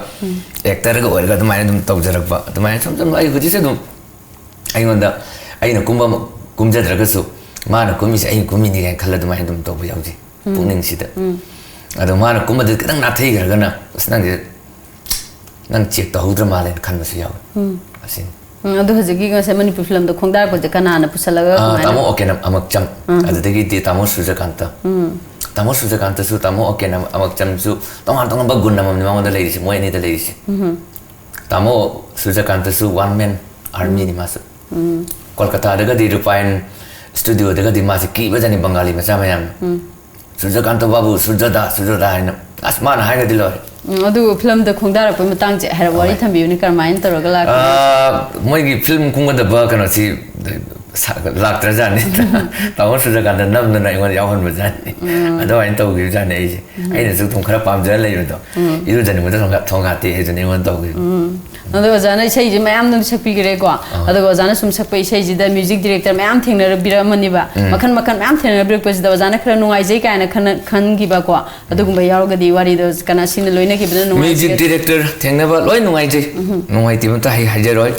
ꯑꯦꯛꯇꯔꯒ ꯑꯣꯏꯔꯒ ꯑꯗꯨꯃꯥꯏꯅ ꯑꯗꯨꯝ ꯇꯧꯖꯔꯛꯄ꯫ ꯑꯗꯨꯃꯥꯏꯅ ꯁꯨꯝ ꯁꯨꯝ ꯑꯩ ꯍꯧꯖꯤꯛꯁꯨ ꯑꯗꯨꯝ ꯑꯩꯉꯣꯟꯗ, ꯑꯩꯅ ꯀꯨꯝꯕ ꯑꯃ ꯀꯨꯝꯖꯗ꯭ꯔꯒꯁꯨ ꯃꯥꯅ ꯀꯨꯝꯃꯤꯁꯦ ꯑꯩꯅ ꯀꯨꯝꯃꯤꯅꯤ ꯀꯥꯏꯅ ꯈꯜꯂ ꯑꯗꯨꯃꯥꯏꯅ ꯑꯗꯨꯝ ꯇꯧꯕ ꯌꯥꯎꯖꯩ ꯄꯨꯛꯅꯤꯡꯁꯤꯗ꯫ ꯑꯗꯣ ꯃꯥꯅ ꯀꯨꯝꯕꯗꯨ ꯈꯤꯇꯪ ꯅꯥꯊꯩꯈ꯭ꯔꯒꯅ, "ꯑꯁ, ꯅꯪꯁꯦ ꯅꯪ ꯆꯦꯛ ꯇꯧꯍꯧꯗ꯭ꯔ ꯃꯥꯜꯂꯦꯅ" ꯈꯟꯕꯁꯨ ꯌꯥꯎꯋꯤ꯫ ꯑꯁꯤꯅꯤ꯫ ꯎꯝ, ꯑꯗꯣ ꯍꯧꯖꯤꯛꯀꯤ ꯉꯁꯥꯏ ꯃꯅꯤꯄꯨꯔ ꯐꯤꯂꯝꯗ ꯈꯣꯡꯗꯥꯔꯛꯄꯁꯦ ꯀꯅꯥꯅ ꯄꯨꯁꯜꯂꯒ ꯑꯥ, ꯀꯃꯥꯏꯅ? ꯇꯥꯃꯣ ꯑꯣꯀꯦꯅ ꯑꯃꯛꯆꯝ, ꯑꯗꯨꯗꯒꯤꯗꯤ ꯇꯥꯃꯣ ꯁꯨꯔꯖꯀꯥꯟꯇ꯫ ꯇꯥꯃꯣ ꯁꯨꯔꯖꯀꯥꯟꯇꯁꯨ ꯇꯥꯃꯣ ꯑꯣꯀꯦꯅ ꯑꯃꯛꯆꯝꯁꯨ ꯇꯣꯉꯥꯟ ꯇꯣꯉꯥꯟꯕ ꯒꯨꯟ ꯑꯃꯃꯝꯅꯤ ꯃꯉꯣꯟꯗ ꯂꯩꯔꯤꯁꯦ, ꯃꯣꯏ ꯑꯅꯤꯗ ꯂꯩꯔꯤꯁꯦ꯫ ꯇꯥꯃꯣ ꯁꯨꯔꯖꯀꯥꯟꯇꯁꯨ ꯋꯥꯟ ꯃꯦꯟ ꯑꯥꯔꯃꯤꯅꯤ ꯃꯥꯁꯨ꯫ ꯀꯣꯜꯀꯇꯥꯗꯒꯗꯤ ꯔꯨꯄꯥꯏꯟ ꯁ꯭ꯇꯨꯗꯤꯑꯣꯗꯒꯗꯤ ꯃꯥꯁꯦ ꯀꯤꯕꯖꯥꯠꯅꯤ ꯕꯪꯒꯥꯂꯤ ꯃꯆꯥ ꯃꯌꯥꯝꯅ꯫ "ꯁꯨꯔꯖꯀꯥꯟꯇ ꯕꯥꯕꯨ, ꯁꯨꯔꯖꯗꯥ, ꯁꯨꯔꯖꯗꯥ" ꯍꯥꯏꯅ꯫ ꯑꯁ, ꯃꯥꯅ ꯍꯥꯏꯔꯒꯗꯤ ꯂꯣꯏꯔꯦ꯫ ꯎꯝ, ꯑꯗꯨꯕꯨ ꯐꯤꯂꯝꯗ ꯈꯣꯡꯗꯥꯔꯛꯄꯩ ꯃꯇꯥꯡꯁꯦ ꯍꯥꯏꯔꯞ ꯋꯥꯔꯤ ꯍꯣꯏ꯫ ꯊꯝꯕꯤꯌꯨꯅꯦ, ꯀꯔꯝꯍꯥꯏꯅ ꯇꯧꯔꯒ ꯂꯥꯛꯈꯤꯕꯅꯣ? ꯑꯥ, ꯃꯣꯏꯒꯤ ꯐꯤꯂꯝ ꯀꯨꯝꯒꯗꯕ ꯀꯩꯅꯣꯁꯤ, ꯂꯥꯛꯇ꯭ꯔꯖꯥꯠꯅꯤ꯫ ꯇꯥꯃꯣ ꯁꯨꯔꯖꯀꯥꯟꯇ ꯅꯝꯗꯅ ꯑꯩꯉꯣꯟꯗ ꯌꯥꯎꯍꯟꯕꯖꯥꯠꯅꯤ꯫ ꯑꯗꯨꯃꯥꯏꯅ ꯇꯧꯈꯤꯕꯖꯥꯠꯅꯤ ꯑꯩꯁꯦ꯫ ꯑꯩꯅꯁꯨ ꯑꯗꯨꯝ ꯈꯔ ꯄꯥꯝꯖꯔ ꯂꯩꯕꯗꯣ꯫ ꯏꯔꯨꯖꯅꯤꯡꯕꯗ ꯊꯣꯡꯒꯥ-, ꯊꯣꯡꯒꯥ ꯇꯦꯛꯑꯦ ꯍꯥꯏꯗꯨꯅ ꯑꯩꯉꯣꯟꯗ ꯇꯧꯈꯤꯕ꯫ ꯑꯗꯣ ꯑꯣꯖꯥꯅ ꯏꯁꯩꯁꯦ ꯃꯌꯥꯝ ꯑꯗꯨꯝ ꯁꯛꯄꯤꯈ꯭ꯔꯦꯀꯣ꯫ ꯑꯗꯨꯒ ꯑꯣꯖꯥꯅ ꯁꯨꯝ ꯁꯛꯄ ꯏꯁꯩꯁꯤꯗ ꯃ꯭ꯌꯨꯖꯤꯛ ꯗꯤꯔꯦꯛꯇꯔ ꯃꯌꯥꯝ ꯊꯦꯡꯅꯔꯛꯄꯤꯔꯝꯃꯅꯤꯕ꯫ ꯃꯈꯟ ꯃꯈꯟ ꯃꯌꯥꯝ ꯊꯦꯡꯅꯔꯛꯄꯤꯔꯛꯄꯁꯤꯗ ꯑꯣꯖꯥꯅ ꯈꯔ ꯅꯨꯡꯉꯥꯏꯖꯩ ꯀꯥꯏꯅ ꯈꯟꯅ-, ꯈꯟꯈꯤꯕꯀꯣ꯫ ꯑꯗꯨꯒꯨꯝꯕ ꯌꯥꯎꯔꯒꯗꯤ ꯋꯥꯔꯤꯗꯣ ꯀꯅꯥ ꯁꯤꯅ ꯂꯣꯏꯅꯈꯤꯕꯅ ꯅꯨꯡꯉꯥꯏꯖꯩ꯫ ꯃ꯭ꯌꯨꯖꯤꯛ ꯗꯤꯔꯦꯛꯇꯔ ꯊꯦꯡꯅꯕ ꯂꯣꯏ ꯅꯨꯡꯉꯥꯏꯖꯩ꯫ ꯅꯨꯡꯉꯥꯏꯇꯦ ꯑꯝꯇ ꯍꯥꯏ-, ꯍꯥꯏꯖꯔꯣꯏ꯫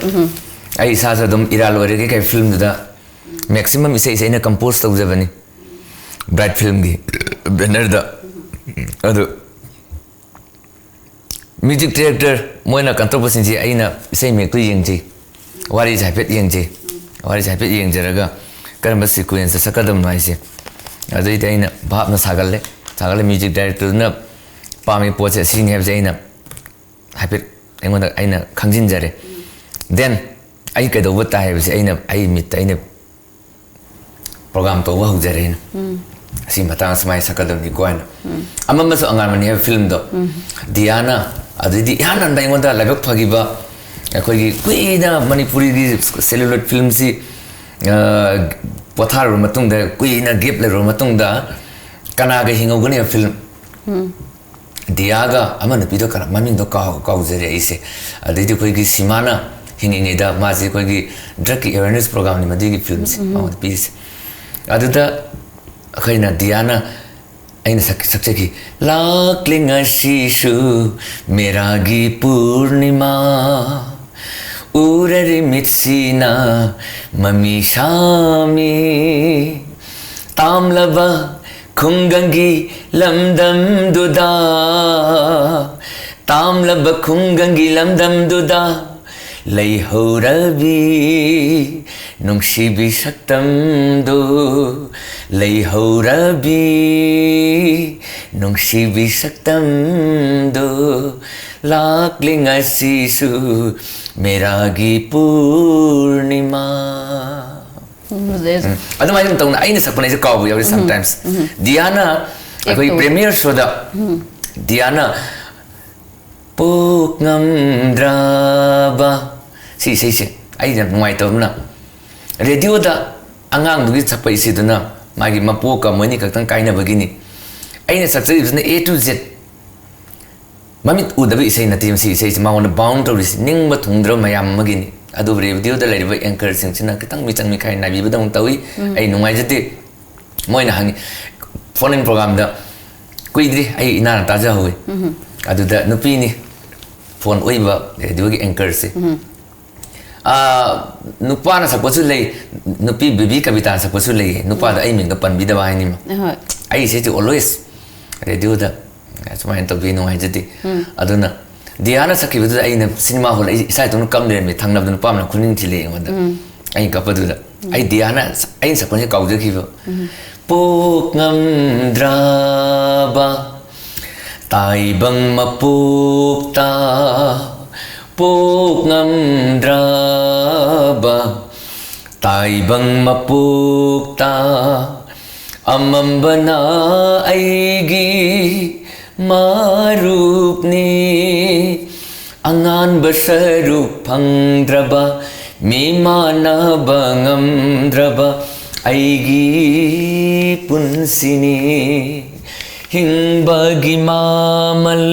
ꯑꯩ ꯏꯁꯥꯁꯨ ꯑꯗꯨꯝ ꯏꯔꯥ ꯂꯣꯏꯔꯒꯦ ꯀꯩ ꯐꯤꯂꯝꯗꯨꯗ ꯃꯦꯛꯁꯤꯃꯝ ꯏꯁꯩꯁꯦ ꯑꯩꯅ ꯀꯝꯄꯣꯖ ꯇꯧꯖꯕꯅꯤ꯫ ꯕ꯭ꯔꯥꯏꯠ ꯐꯤꯂꯝꯒꯤ ꯕꯦꯅꯔꯗ꯫ ꯑꯗꯨ ꯃ꯭ꯌꯨꯖꯤꯛ ꯗꯤꯔꯦꯛꯇꯔ ꯃꯣꯏꯅ ꯀꯩꯅꯣ ꯇꯧꯕꯁꯤꯡꯁꯦ ꯑꯩꯅ ꯏꯁꯩ ꯃꯌꯦꯛꯇꯨ ꯌꯦꯡꯖꯩ, ꯋꯥꯔꯤꯁꯦ ꯍꯥꯏꯐꯦꯠ ꯌꯦꯡꯖꯩ, ꯋꯥꯔꯤꯁꯦ ꯍꯥꯏꯐꯦꯠ ꯌꯦꯡꯖꯔꯒ ꯀꯔꯝꯕ ꯁꯤꯀ꯭ꯋꯦꯟꯁꯇ ꯁꯛꯀꯗꯕꯅꯣ ꯍꯥꯏꯁꯦ꯫ ꯑꯗꯩꯗꯤ ꯑꯩꯅ ꯚꯥꯞꯅ ꯁꯥꯒꯠꯂꯦ, ꯁꯥꯒꯠꯂꯦ ꯃ꯭ꯌꯨꯖꯤꯛ ꯗꯥꯏꯔꯦꯛꯇꯔꯗꯨꯅ ꯄꯥꯝꯃꯤ ꯄꯣꯠꯁꯦ ꯑꯁꯤꯅꯤ ꯍꯥꯏꯕꯁꯦ ꯑꯩꯅ ꯍꯥꯏꯐꯦꯠ ꯑꯩꯉꯣꯟꯗ ꯑꯩꯅ ꯈꯪꯖꯤꯟꯖꯔꯦ꯫ ꯗꯦꯟ ꯑꯩ ꯀꯩꯗꯧꯕ ꯇꯥꯏ ꯍꯥꯏꯕꯁꯦ ꯑꯩꯅ ꯑꯩ ꯃꯤꯠꯇ ꯑꯩꯅ ꯄ꯭ꯔꯣꯒꯥꯝ ꯇꯧꯕ ꯍꯧꯖꯔꯦ ꯑꯩꯅ꯫ ꯑꯁꯤ ꯃꯇꯥꯡ ꯁꯨꯃꯥꯏꯅ ꯁꯛꯀꯗꯕꯅꯤꯀꯣ ꯍꯥꯏꯅ꯫ ꯑꯃꯝꯕꯁꯨ ꯑꯉꯥꯟꯕꯅꯤ ꯍꯥꯏꯕ ꯐꯤꯂꯝꯗꯣ ꯗꯤꯌꯥꯅ ꯑꯗꯨꯗꯩꯗꯤ ꯏꯍꯥꯟ ꯍꯥꯟꯕ ꯑꯩꯉꯣꯟꯗ ꯂꯥꯏꯕꯛ ꯐꯈꯤꯕ ꯑꯩꯈꯣꯏꯒꯤ ꯀꯨꯏꯅ ꯃꯅꯤꯄꯨꯔꯤꯒꯤ ꯁꯦꯂꯨꯂꯣꯏꯗ ꯐꯤꯂꯝꯁꯤ, ꯑ, ꯄꯣꯊꯥꯔꯨꯔ ꯃꯇꯨꯡꯗ ꯀꯨꯏꯅ ꯒꯦꯞ ꯂꯩꯔꯨꯔ ꯃꯇꯨꯡꯗ ꯀꯅꯥꯒ ꯍꯤꯡꯍꯧꯒꯅꯤ ꯍꯥꯏꯕ ꯐꯤꯂꯝ꯫ ꯗꯤꯌꯥꯒ ꯑꯃ ꯅꯨꯄꯤꯗꯣ ꯀꯅꯥ, ꯃꯃꯤꯡꯗꯣ ꯀꯥꯎ-, ꯀꯥꯎꯖꯔꯦ ꯑꯩꯁꯦ꯫ ꯑꯗꯩꯗꯤ ꯑꯩꯈꯣꯏꯒꯤ ꯁꯤꯃꯥꯅ ꯍꯤꯡꯉꯤꯉꯩꯗ ꯃꯥꯁꯦ ꯑꯩꯈꯣꯏꯒꯤ ꯗ꯭ꯔꯒꯀꯤ ꯑꯦꯋꯦꯔꯅꯦꯁ ꯄ꯭ꯔꯣꯒꯥꯝꯅꯤ ꯃꯗꯨꯒꯤ ꯐꯤꯂꯝꯁꯦ ꯃꯉꯣꯟꯗ ꯄꯤꯔꯤꯁꯦ꯫ ꯑꯗꯨꯗ ꯑꯩꯈꯣꯏꯅ ꯗꯤꯌꯥꯅ ꯑꯩꯅ ꯁꯛ-, ꯁꯛꯆꯈꯤ, ꯂꯥꯛꯂꯤ ꯉꯁꯤꯁꯨ ꯃꯦꯔꯥꯒꯤ ꯄꯨꯔꯅꯤꯃꯥ, ꯎꯔꯔꯤ ꯃꯤꯠꯁꯤꯅ ꯃꯃꯤ ꯁꯥꯃꯤ, ꯇꯥꯝꯂꯕ ꯈꯨꯡꯒꯪꯒꯤ ꯂꯝꯗꯝꯗꯨꯗ, ꯇꯥꯝꯂꯕ ꯈꯨꯡꯒꯪꯒꯤ ꯂꯝꯗꯝꯗꯨꯗ ꯂꯩꯍꯧꯔꯕꯤ ꯅꯨꯡꯁꯤꯕꯤ ꯁꯛꯇꯝꯗꯨ, ꯂꯩꯍꯧꯔꯕꯤ ꯅꯨꯡꯁꯤꯕꯤ ꯁꯛꯇꯝꯗꯨ, ꯂꯥꯛꯂꯤ ꯉꯁꯤꯁꯨ ꯃꯦꯔꯥꯒꯤ ꯄꯨꯔꯅꯤꯃꯥ꯫ ꯎꯝ, ꯐꯖꯩ꯫ ꯎꯝ꯫ ꯑꯗꯨꯃꯥꯏꯅ ꯑꯗꯨꯝ ꯇꯧꯅ ꯑꯩꯅ ꯁꯛꯄꯅꯦ ꯑꯩꯁꯦ ꯀꯥꯎꯕ ꯌꯥꯎꯔꯤ sometimes꯫ ꯗꯤꯌꯥꯅ ꯑꯩꯈꯣꯏ ꯇꯧꯋꯦ꯫ ꯄ꯭ꯔꯤꯃꯤꯌꯔ ꯁꯣꯗ ꯗꯤꯌꯥꯅ ꯄꯣꯛ ꯉꯝꯗ꯭ꯔꯕ ꯁꯤ ꯏꯁꯩꯁꯦ ꯑꯩꯅ ꯅꯨꯡꯉꯥꯏꯇꯕꯅ ꯔꯦꯗꯤꯑꯣꯗ ꯑꯉꯥꯡꯗꯨꯒꯤ ꯁꯛꯄ ꯏꯁꯩꯗꯨꯅ ꯃꯥꯒꯤ ꯃꯄꯣꯛꯀ ꯃꯣꯏꯅꯤ ꯈꯛꯇꯪ ꯀꯥꯏꯅꯕꯒꯤꯅꯤ꯫ ꯑꯩꯅ ꯁꯛꯆꯔꯤꯕꯁꯤꯅ A to Z꯫ ꯃꯃꯤꯠ ꯎꯗꯕ ꯏꯁꯩ ꯅꯠꯇꯦ ꯃꯁꯤ ꯏꯁꯩꯁꯤ, ꯃꯉꯣꯟꯗ ꯕꯥꯎꯟ ꯇꯧꯔꯤꯁꯤ ꯅꯤꯡꯕ ꯊꯨꯡꯗ꯭ꯔꯕ ꯃꯌꯥꯝ ꯑꯃꯒꯤꯅꯤ꯫ ꯑꯗꯨꯕꯨ ꯔꯦꯗꯤꯑꯣꯗ ꯂꯩꯔꯤꯕ ꯑꯦꯡꯀꯔꯁꯤꯡꯁꯤꯅ ꯈꯤꯇꯪ ꯃꯤꯆꯪ ꯃꯤꯈꯥꯏ ꯅꯥꯏꯕꯤꯕꯗꯧꯅ ꯇꯧꯏ꯫ ꯑꯩ ꯅꯨꯡꯉꯥꯏꯖꯗꯦ꯫ ꯃꯣꯏꯅ ꯍꯪꯉꯤ, ꯐꯣꯟ ꯏꯟ ꯄ꯭ꯔꯣꯒꯥꯝꯗ ꯀꯨꯏꯗ꯭ꯔꯤ ꯑꯩ ꯏꯅꯥꯅ ꯇꯥꯖꯍꯧꯋꯤ꯫ ꯑꯗꯨꯗ ꯅꯨꯄꯤꯅꯤ ꯐꯣꯟ ꯑꯣꯏꯕ ꯔꯦꯗꯤꯑꯣꯒꯤ ꯑꯦꯡꯀꯔꯁꯦ꯫ ꯑꯥ, ꯅꯨꯄꯥꯅ ꯁꯛꯄꯁꯨ ꯂꯩ, ꯅꯨꯄꯤ ꯕꯦꯕꯤ ꯀꯕꯤꯇꯥꯅ ꯁꯛꯄꯁꯨ ꯂꯩꯌꯦ꯫ ꯅꯨꯄꯥꯗ ꯑꯩ ꯃꯤꯡꯗ ꯄꯟꯕꯤꯗꯕ ꯍꯥꯏꯅꯤꯃ꯫ ꯍꯣꯏ꯫ ꯑꯩ ꯏꯁꯩꯁꯦ ꯑꯣꯜꯋꯦꯁ ꯔꯦꯗꯤꯑꯣꯗ ꯁꯨꯃꯥꯏꯅ ꯇꯧꯕꯤ ꯅꯨꯡꯉꯥꯏꯖꯗꯦ꯫ ꯑꯗꯨꯅ ꯗꯤꯌꯥꯅ ꯁꯛꯈꯤꯕꯗꯨꯗ ꯑꯩꯅ ꯁꯤꯅꯦꯃꯥ ꯍꯣꯜ ꯑꯩ ꯏꯁꯥ ꯏꯇꯣꯝꯇ ꯀꯝ ꯂꯩꯔꯝꯃꯤ꯫ ꯊꯪꯅꯕꯗ ꯅꯨꯄꯥ ꯑꯃꯅ ꯈꯨꯅꯤꯡ ꯊꯤꯜꯂꯛꯑꯦ ꯑꯩꯉꯣꯟꯗ꯫ ꯑꯩꯅ ꯀꯞꯄꯗꯨꯗ ꯑꯩ ꯗꯤꯌꯥꯅ ꯑꯩꯅ ꯁꯛꯄꯁꯦ ꯀꯥꯎꯖꯈꯤꯕ꯫ ꯄꯣꯛ ꯉꯝꯗ꯭ꯔꯕ ꯇꯥꯏꯕꯪ ꯃꯄꯣꯛꯇ ꯄꯣꯛ ꯉꯝꯗ꯭ꯔꯕ ꯇꯥꯏꯕꯪ ꯃꯄꯣꯛꯇ ꯑꯃꯝꯕꯅ ꯑꯩꯒꯤ ꯃꯔꯨꯞꯅꯤ꯫ ꯑꯉꯥꯟꯕ ꯁꯔꯨꯛ ꯐꯪꯗ꯭ꯔꯕ ꯃꯤꯃꯥꯟꯅꯕ ꯉꯝꯗ꯭ꯔꯕ ꯑꯩꯒꯤ ꯄꯨꯟꯁꯤꯅꯤ꯫ ꯍꯤꯡꯕꯒꯤ ꯃꯃꯜ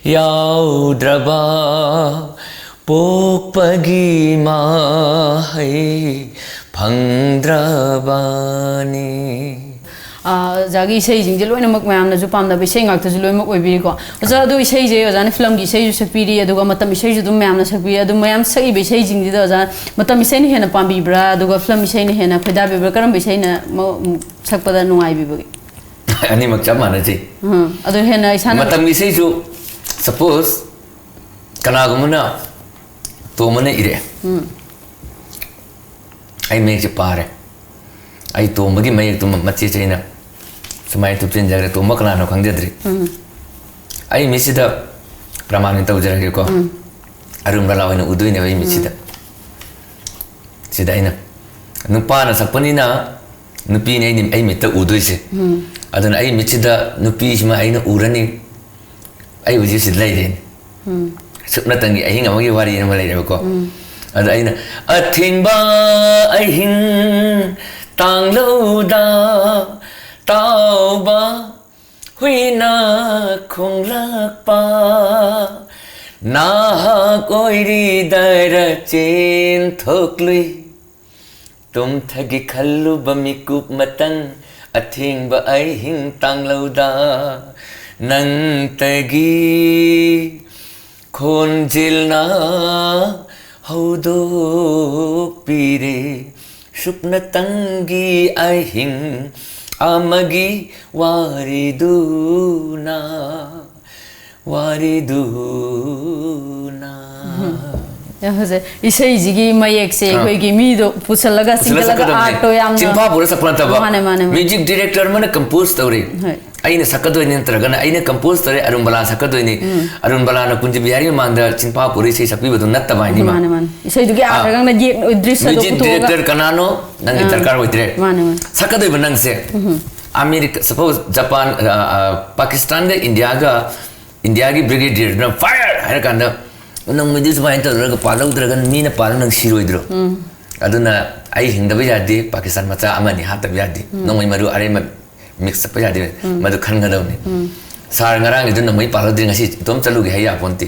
ꯌꯥꯎꯗ꯭ꯔꯕ ꯄꯣꯛꯄꯒꯤ ꯃꯍꯩ ꯐꯪꯗ꯭ꯔꯕꯅꯤ꯫ ꯑꯣꯖꯥꯒꯤ ꯏꯁꯩꯁꯤꯡꯁꯦ ꯂꯣꯏꯅꯃꯛ ꯃꯌꯥꯝꯅꯁꯨ ꯄꯥꯝꯅꯕ ꯏꯁꯩ ꯉꯥꯛꯇꯁꯨ ꯂꯣꯏꯅꯃꯛ ꯑꯣꯏꯕꯤꯔꯤꯀꯣ꯫ ꯑꯣꯖꯥ, ꯑꯗꯣ ꯏꯁꯩꯁꯦ ꯑꯣꯖꯥꯅ ꯐꯤꯂꯝꯒꯤ ꯏꯁꯩꯁꯨ ꯁꯛꯄꯤꯔꯤ, ꯑꯗꯨꯒ ꯃꯇꯝ ꯏꯁꯩꯁꯨ ꯑꯗꯨꯝ ꯃꯌꯥꯝꯅ ꯁꯛꯄꯤꯔꯤ꯫ ꯑꯗꯨ ꯃꯌꯥꯝ ꯁꯛꯏꯕ ꯏꯁꯩꯁꯤꯡꯁꯤꯗ ꯑꯣꯖꯥ ꯃꯇꯝ ꯏꯁꯩꯅ ꯍꯦꯟꯅ ꯄꯥꯝꯕꯤꯕ꯭ꯔꯥ, ꯑꯗꯨꯒ ꯐꯤꯂꯝ ꯏꯁꯩꯅ ꯍꯦꯟꯅ ꯈꯣꯏꯗꯥꯕꯤꯕ꯭ꯔꯥ? ꯀꯔꯝꯕ ꯏꯁꯩꯅ ꯃ-, ꯁꯛꯄꯗ ꯅꯨꯡꯉꯥꯏꯕꯤꯕꯒꯦ? ꯑꯅꯤꯃꯛ ꯆꯞ ꯃꯥꯟꯅꯖꯩ꯫ ꯎꯝ, ꯑꯗꯨ ꯍꯦꯟꯅ ꯏꯁꯥꯅ ꯃꯇꯝꯒꯤ ꯏꯁꯩꯁꯨ, ꯁꯄꯣꯁ, ꯀꯅꯥꯒꯨꯝꯕꯅ ꯇꯣꯝꯕꯅ ꯏꯔꯛꯑꯦ꯫ ꯑꯩ ꯃꯌꯦꯛꯁꯦ ꯄꯥꯔꯦ꯫ ꯑꯩ ꯇꯣꯝꯕꯒꯤ ꯃꯌꯦꯛꯇꯨꯃ ꯃꯆꯦꯠꯁꯦ ꯑꯩꯅ ꯁꯨꯃꯥꯏꯅ ꯊꯨꯞꯆꯤꯟꯖꯈ꯭ꯔꯦ꯫ ꯇꯣꯝꯕ ꯀꯅꯥꯅꯣ ꯈꯪꯖꯗ꯭ꯔꯤ꯫ ꯑꯩ ꯃꯤꯠꯁꯤꯗ ꯄ꯭ꯔꯃꯥꯟ ꯑꯣꯏꯅ ꯇꯧꯖꯔꯒꯦꯀꯣ꯫ ꯑꯔꯨꯝ ꯔꯂꯥ ꯑꯣꯏꯅ ꯎꯗꯣꯏꯅꯦꯕ ꯑꯩ ꯃꯤꯠꯁꯤꯗ꯫ ꯁꯤꯗ ꯑꯩꯅ, ꯅꯨꯄꯥꯅ ꯁꯛꯄꯅꯤꯅ ꯅꯨꯄꯤꯅꯤ ꯑꯩꯅ, ꯑꯩ ꯃꯤꯠꯇ ꯎꯗꯣꯏꯁꯦ꯫ ꯑꯗꯨꯅ ꯑꯩ ꯃꯤꯠꯁꯤꯗ ꯅꯨꯄꯤꯁꯤꯃ ꯑꯩꯅ ꯎꯔꯅꯤ꯫ ꯑꯩ ꯍꯧꯖꯤꯛ ꯁꯤꯗ ꯂꯩꯔꯦꯅꯦ꯫ ꯁꯨꯞꯅꯇꯪꯒꯤ ꯑꯍꯤꯡ ꯑꯃꯒꯤ ꯋꯥꯔꯤ ꯑꯃ ꯂꯩꯔꯦꯕꯀꯣ꯫ ꯑꯗ ꯑꯩꯅ ꯑꯊꯦꯡꯕ ꯑꯍꯤꯡ ꯇꯥꯡꯂꯧꯗ ꯇꯥꯎꯕ ꯍꯨꯏꯅ ꯈꯣꯡꯂꯛꯄ ꯅꯍꯥꯛ ꯑꯣꯏꯔꯤꯗꯔ ꯆꯦꯟꯊꯣꯛꯂꯨꯏ꯫ ꯇꯨꯝꯊꯒꯦ ꯈꯜꯂꯨꯕ ꯃꯤꯀꯨꯞ ꯃꯇꯪ ꯑꯊꯦꯡꯕ ꯑꯍꯤꯡ ꯇꯥꯡꯂꯧꯗ ꯅꯪꯇꯒꯤ ꯈꯣꯟꯖꯦꯜꯅ ꯍꯧꯗꯣꯛꯄꯤꯔꯦ ꯁꯨꯞꯅꯇꯪꯒꯤ ꯑꯍꯤꯡ ꯑꯃꯒꯤ ꯋꯥꯔꯤꯗꯨꯅ꯫ ꯋꯥꯔꯤꯗꯨꯅ꯫ ꯌꯥꯝ ꯐꯖꯩ꯫ ꯏꯁꯩꯁꯤꯒꯤ ꯃꯌꯦꯛꯁꯦ ꯑꯩꯈꯣꯏꯒꯤ ꯃꯤꯗꯣ ꯄꯨꯁꯜꯂꯒ ꯆꯤꯡꯈꯠꯂꯒ ꯑꯥꯔꯠꯇꯣ ꯌꯥꯝꯅ ꯆꯤꯟꯐꯥ ꯄꯨꯔ ꯁꯛꯄ ꯅꯠꯇꯕ꯫ ꯃꯥꯅꯦ, ꯃꯥꯅꯦ, ꯃꯥꯅꯦ꯫ ꯃ꯭ꯌꯨꯖꯤꯛ ꯗꯤꯔꯦꯛꯇꯔ ꯑꯃꯅ ꯀꯝꯄꯣꯖ ꯇꯧꯔꯦ꯫ ꯍꯣꯏ꯫ ꯑꯩꯅ ꯁꯛꯀꯗꯣꯏꯅꯤ ꯅꯠꯇ꯭ꯔꯒꯅ ꯑꯩꯅ ꯀꯝꯄꯣꯖ ꯇꯧꯔꯦ, ꯑꯔꯨꯟ ꯕꯂꯥ ꯁꯛꯀꯗꯣꯏꯅꯤ꯫ ꯑꯔꯨꯟ ꯕꯂꯥꯅ ꯀꯨꯟꯖ ꯕꯤꯍꯥꯔꯤ ꯃꯃꯥꯡꯗ ꯆꯤꯟꯐꯥ ꯄꯨꯔ ꯏꯁꯩ ꯁꯛꯄꯤꯕꯗꯨ ꯅꯠꯇꯕ ꯍꯥꯏꯅꯤꯕ꯫ ꯃꯥꯅꯦ, ꯃꯥꯅꯦ꯫ ꯏꯁꯩꯗꯨꯒꯤ ꯑꯥ꯫ ꯑꯥꯔꯠꯇꯒ ꯌꯦꯛ ꯗ꯭ꯔꯤꯁꯗꯣ ꯃ꯭ꯌꯨꯖꯤꯛ ꯄꯨꯊꯣꯛꯑꯒ꯫ ꯗꯤꯔꯦꯛꯇꯔ ꯀꯅꯥꯅꯣ ꯅꯪꯒꯤ ꯑꯥ꯫ ꯗꯔꯀꯥꯔ ꯑꯣꯏꯗ꯭ꯔꯦ꯫ ꯃꯥꯅꯦ, ꯃꯥꯅꯦ꯫ ꯁꯛꯀꯗꯣꯏꯕ ꯅꯪꯁꯦ ꯑꯃꯦꯔꯤꯀꯥ, ꯁꯄꯣꯖ ꯖꯄꯥꯟ, ꯑ, ꯑ, ꯄꯥꯀꯤꯁꯇꯥꯟꯒ ꯏꯟꯗꯤꯌꯥꯒ, ꯏꯟꯗꯤꯌꯥꯒꯤ ꯕ꯭ꯔꯤꯒꯦꯗꯤꯌꯔꯗꯨꯅ "ꯐꯥꯌꯔ!" ꯍꯥꯏꯔꯀꯥꯟꯗ ꯅꯪ ꯃꯗꯨ ꯁꯨꯃꯥꯏꯅ ꯇꯧꯔꯒ ꯄꯥꯜꯍꯧꯗ꯭ꯔꯒꯅ ꯃꯤꯅ ꯄꯥꯜꯂ ꯅꯪ ꯁꯤꯔꯣꯏꯗ꯭ꯔꯣ? ꯑꯗꯨꯅ ꯑꯩ ꯍꯤꯡꯗꯕ ꯌꯥꯗꯦ, ꯄꯥꯀꯤꯁꯇꯥꯟ ꯃꯆꯥ ꯑꯃꯅꯤ ꯍꯥꯠꯇꯕ ꯌꯥꯗꯦ, ꯅꯣꯡꯃꯩ ꯃꯔꯨ ꯑꯔꯦꯝꯕ ꯃꯤꯛꯁ ꯆꯠꯄ ꯌꯥꯗꯦ꯫ ꯃꯗꯨ ꯈꯟꯒꯗꯕꯅꯤ꯫ ꯁꯥꯔ ꯉꯔꯥꯡꯒꯤꯗꯨ ꯅꯣꯡꯃꯩ ꯄꯥꯜꯍꯧꯗ꯭ꯔꯤ, ꯉꯁꯤ ꯏꯇꯣꯝ ꯆꯠꯂꯨꯒꯦ ꯍꯥꯏ ꯌꯥꯄꯣꯟꯇꯦ꯫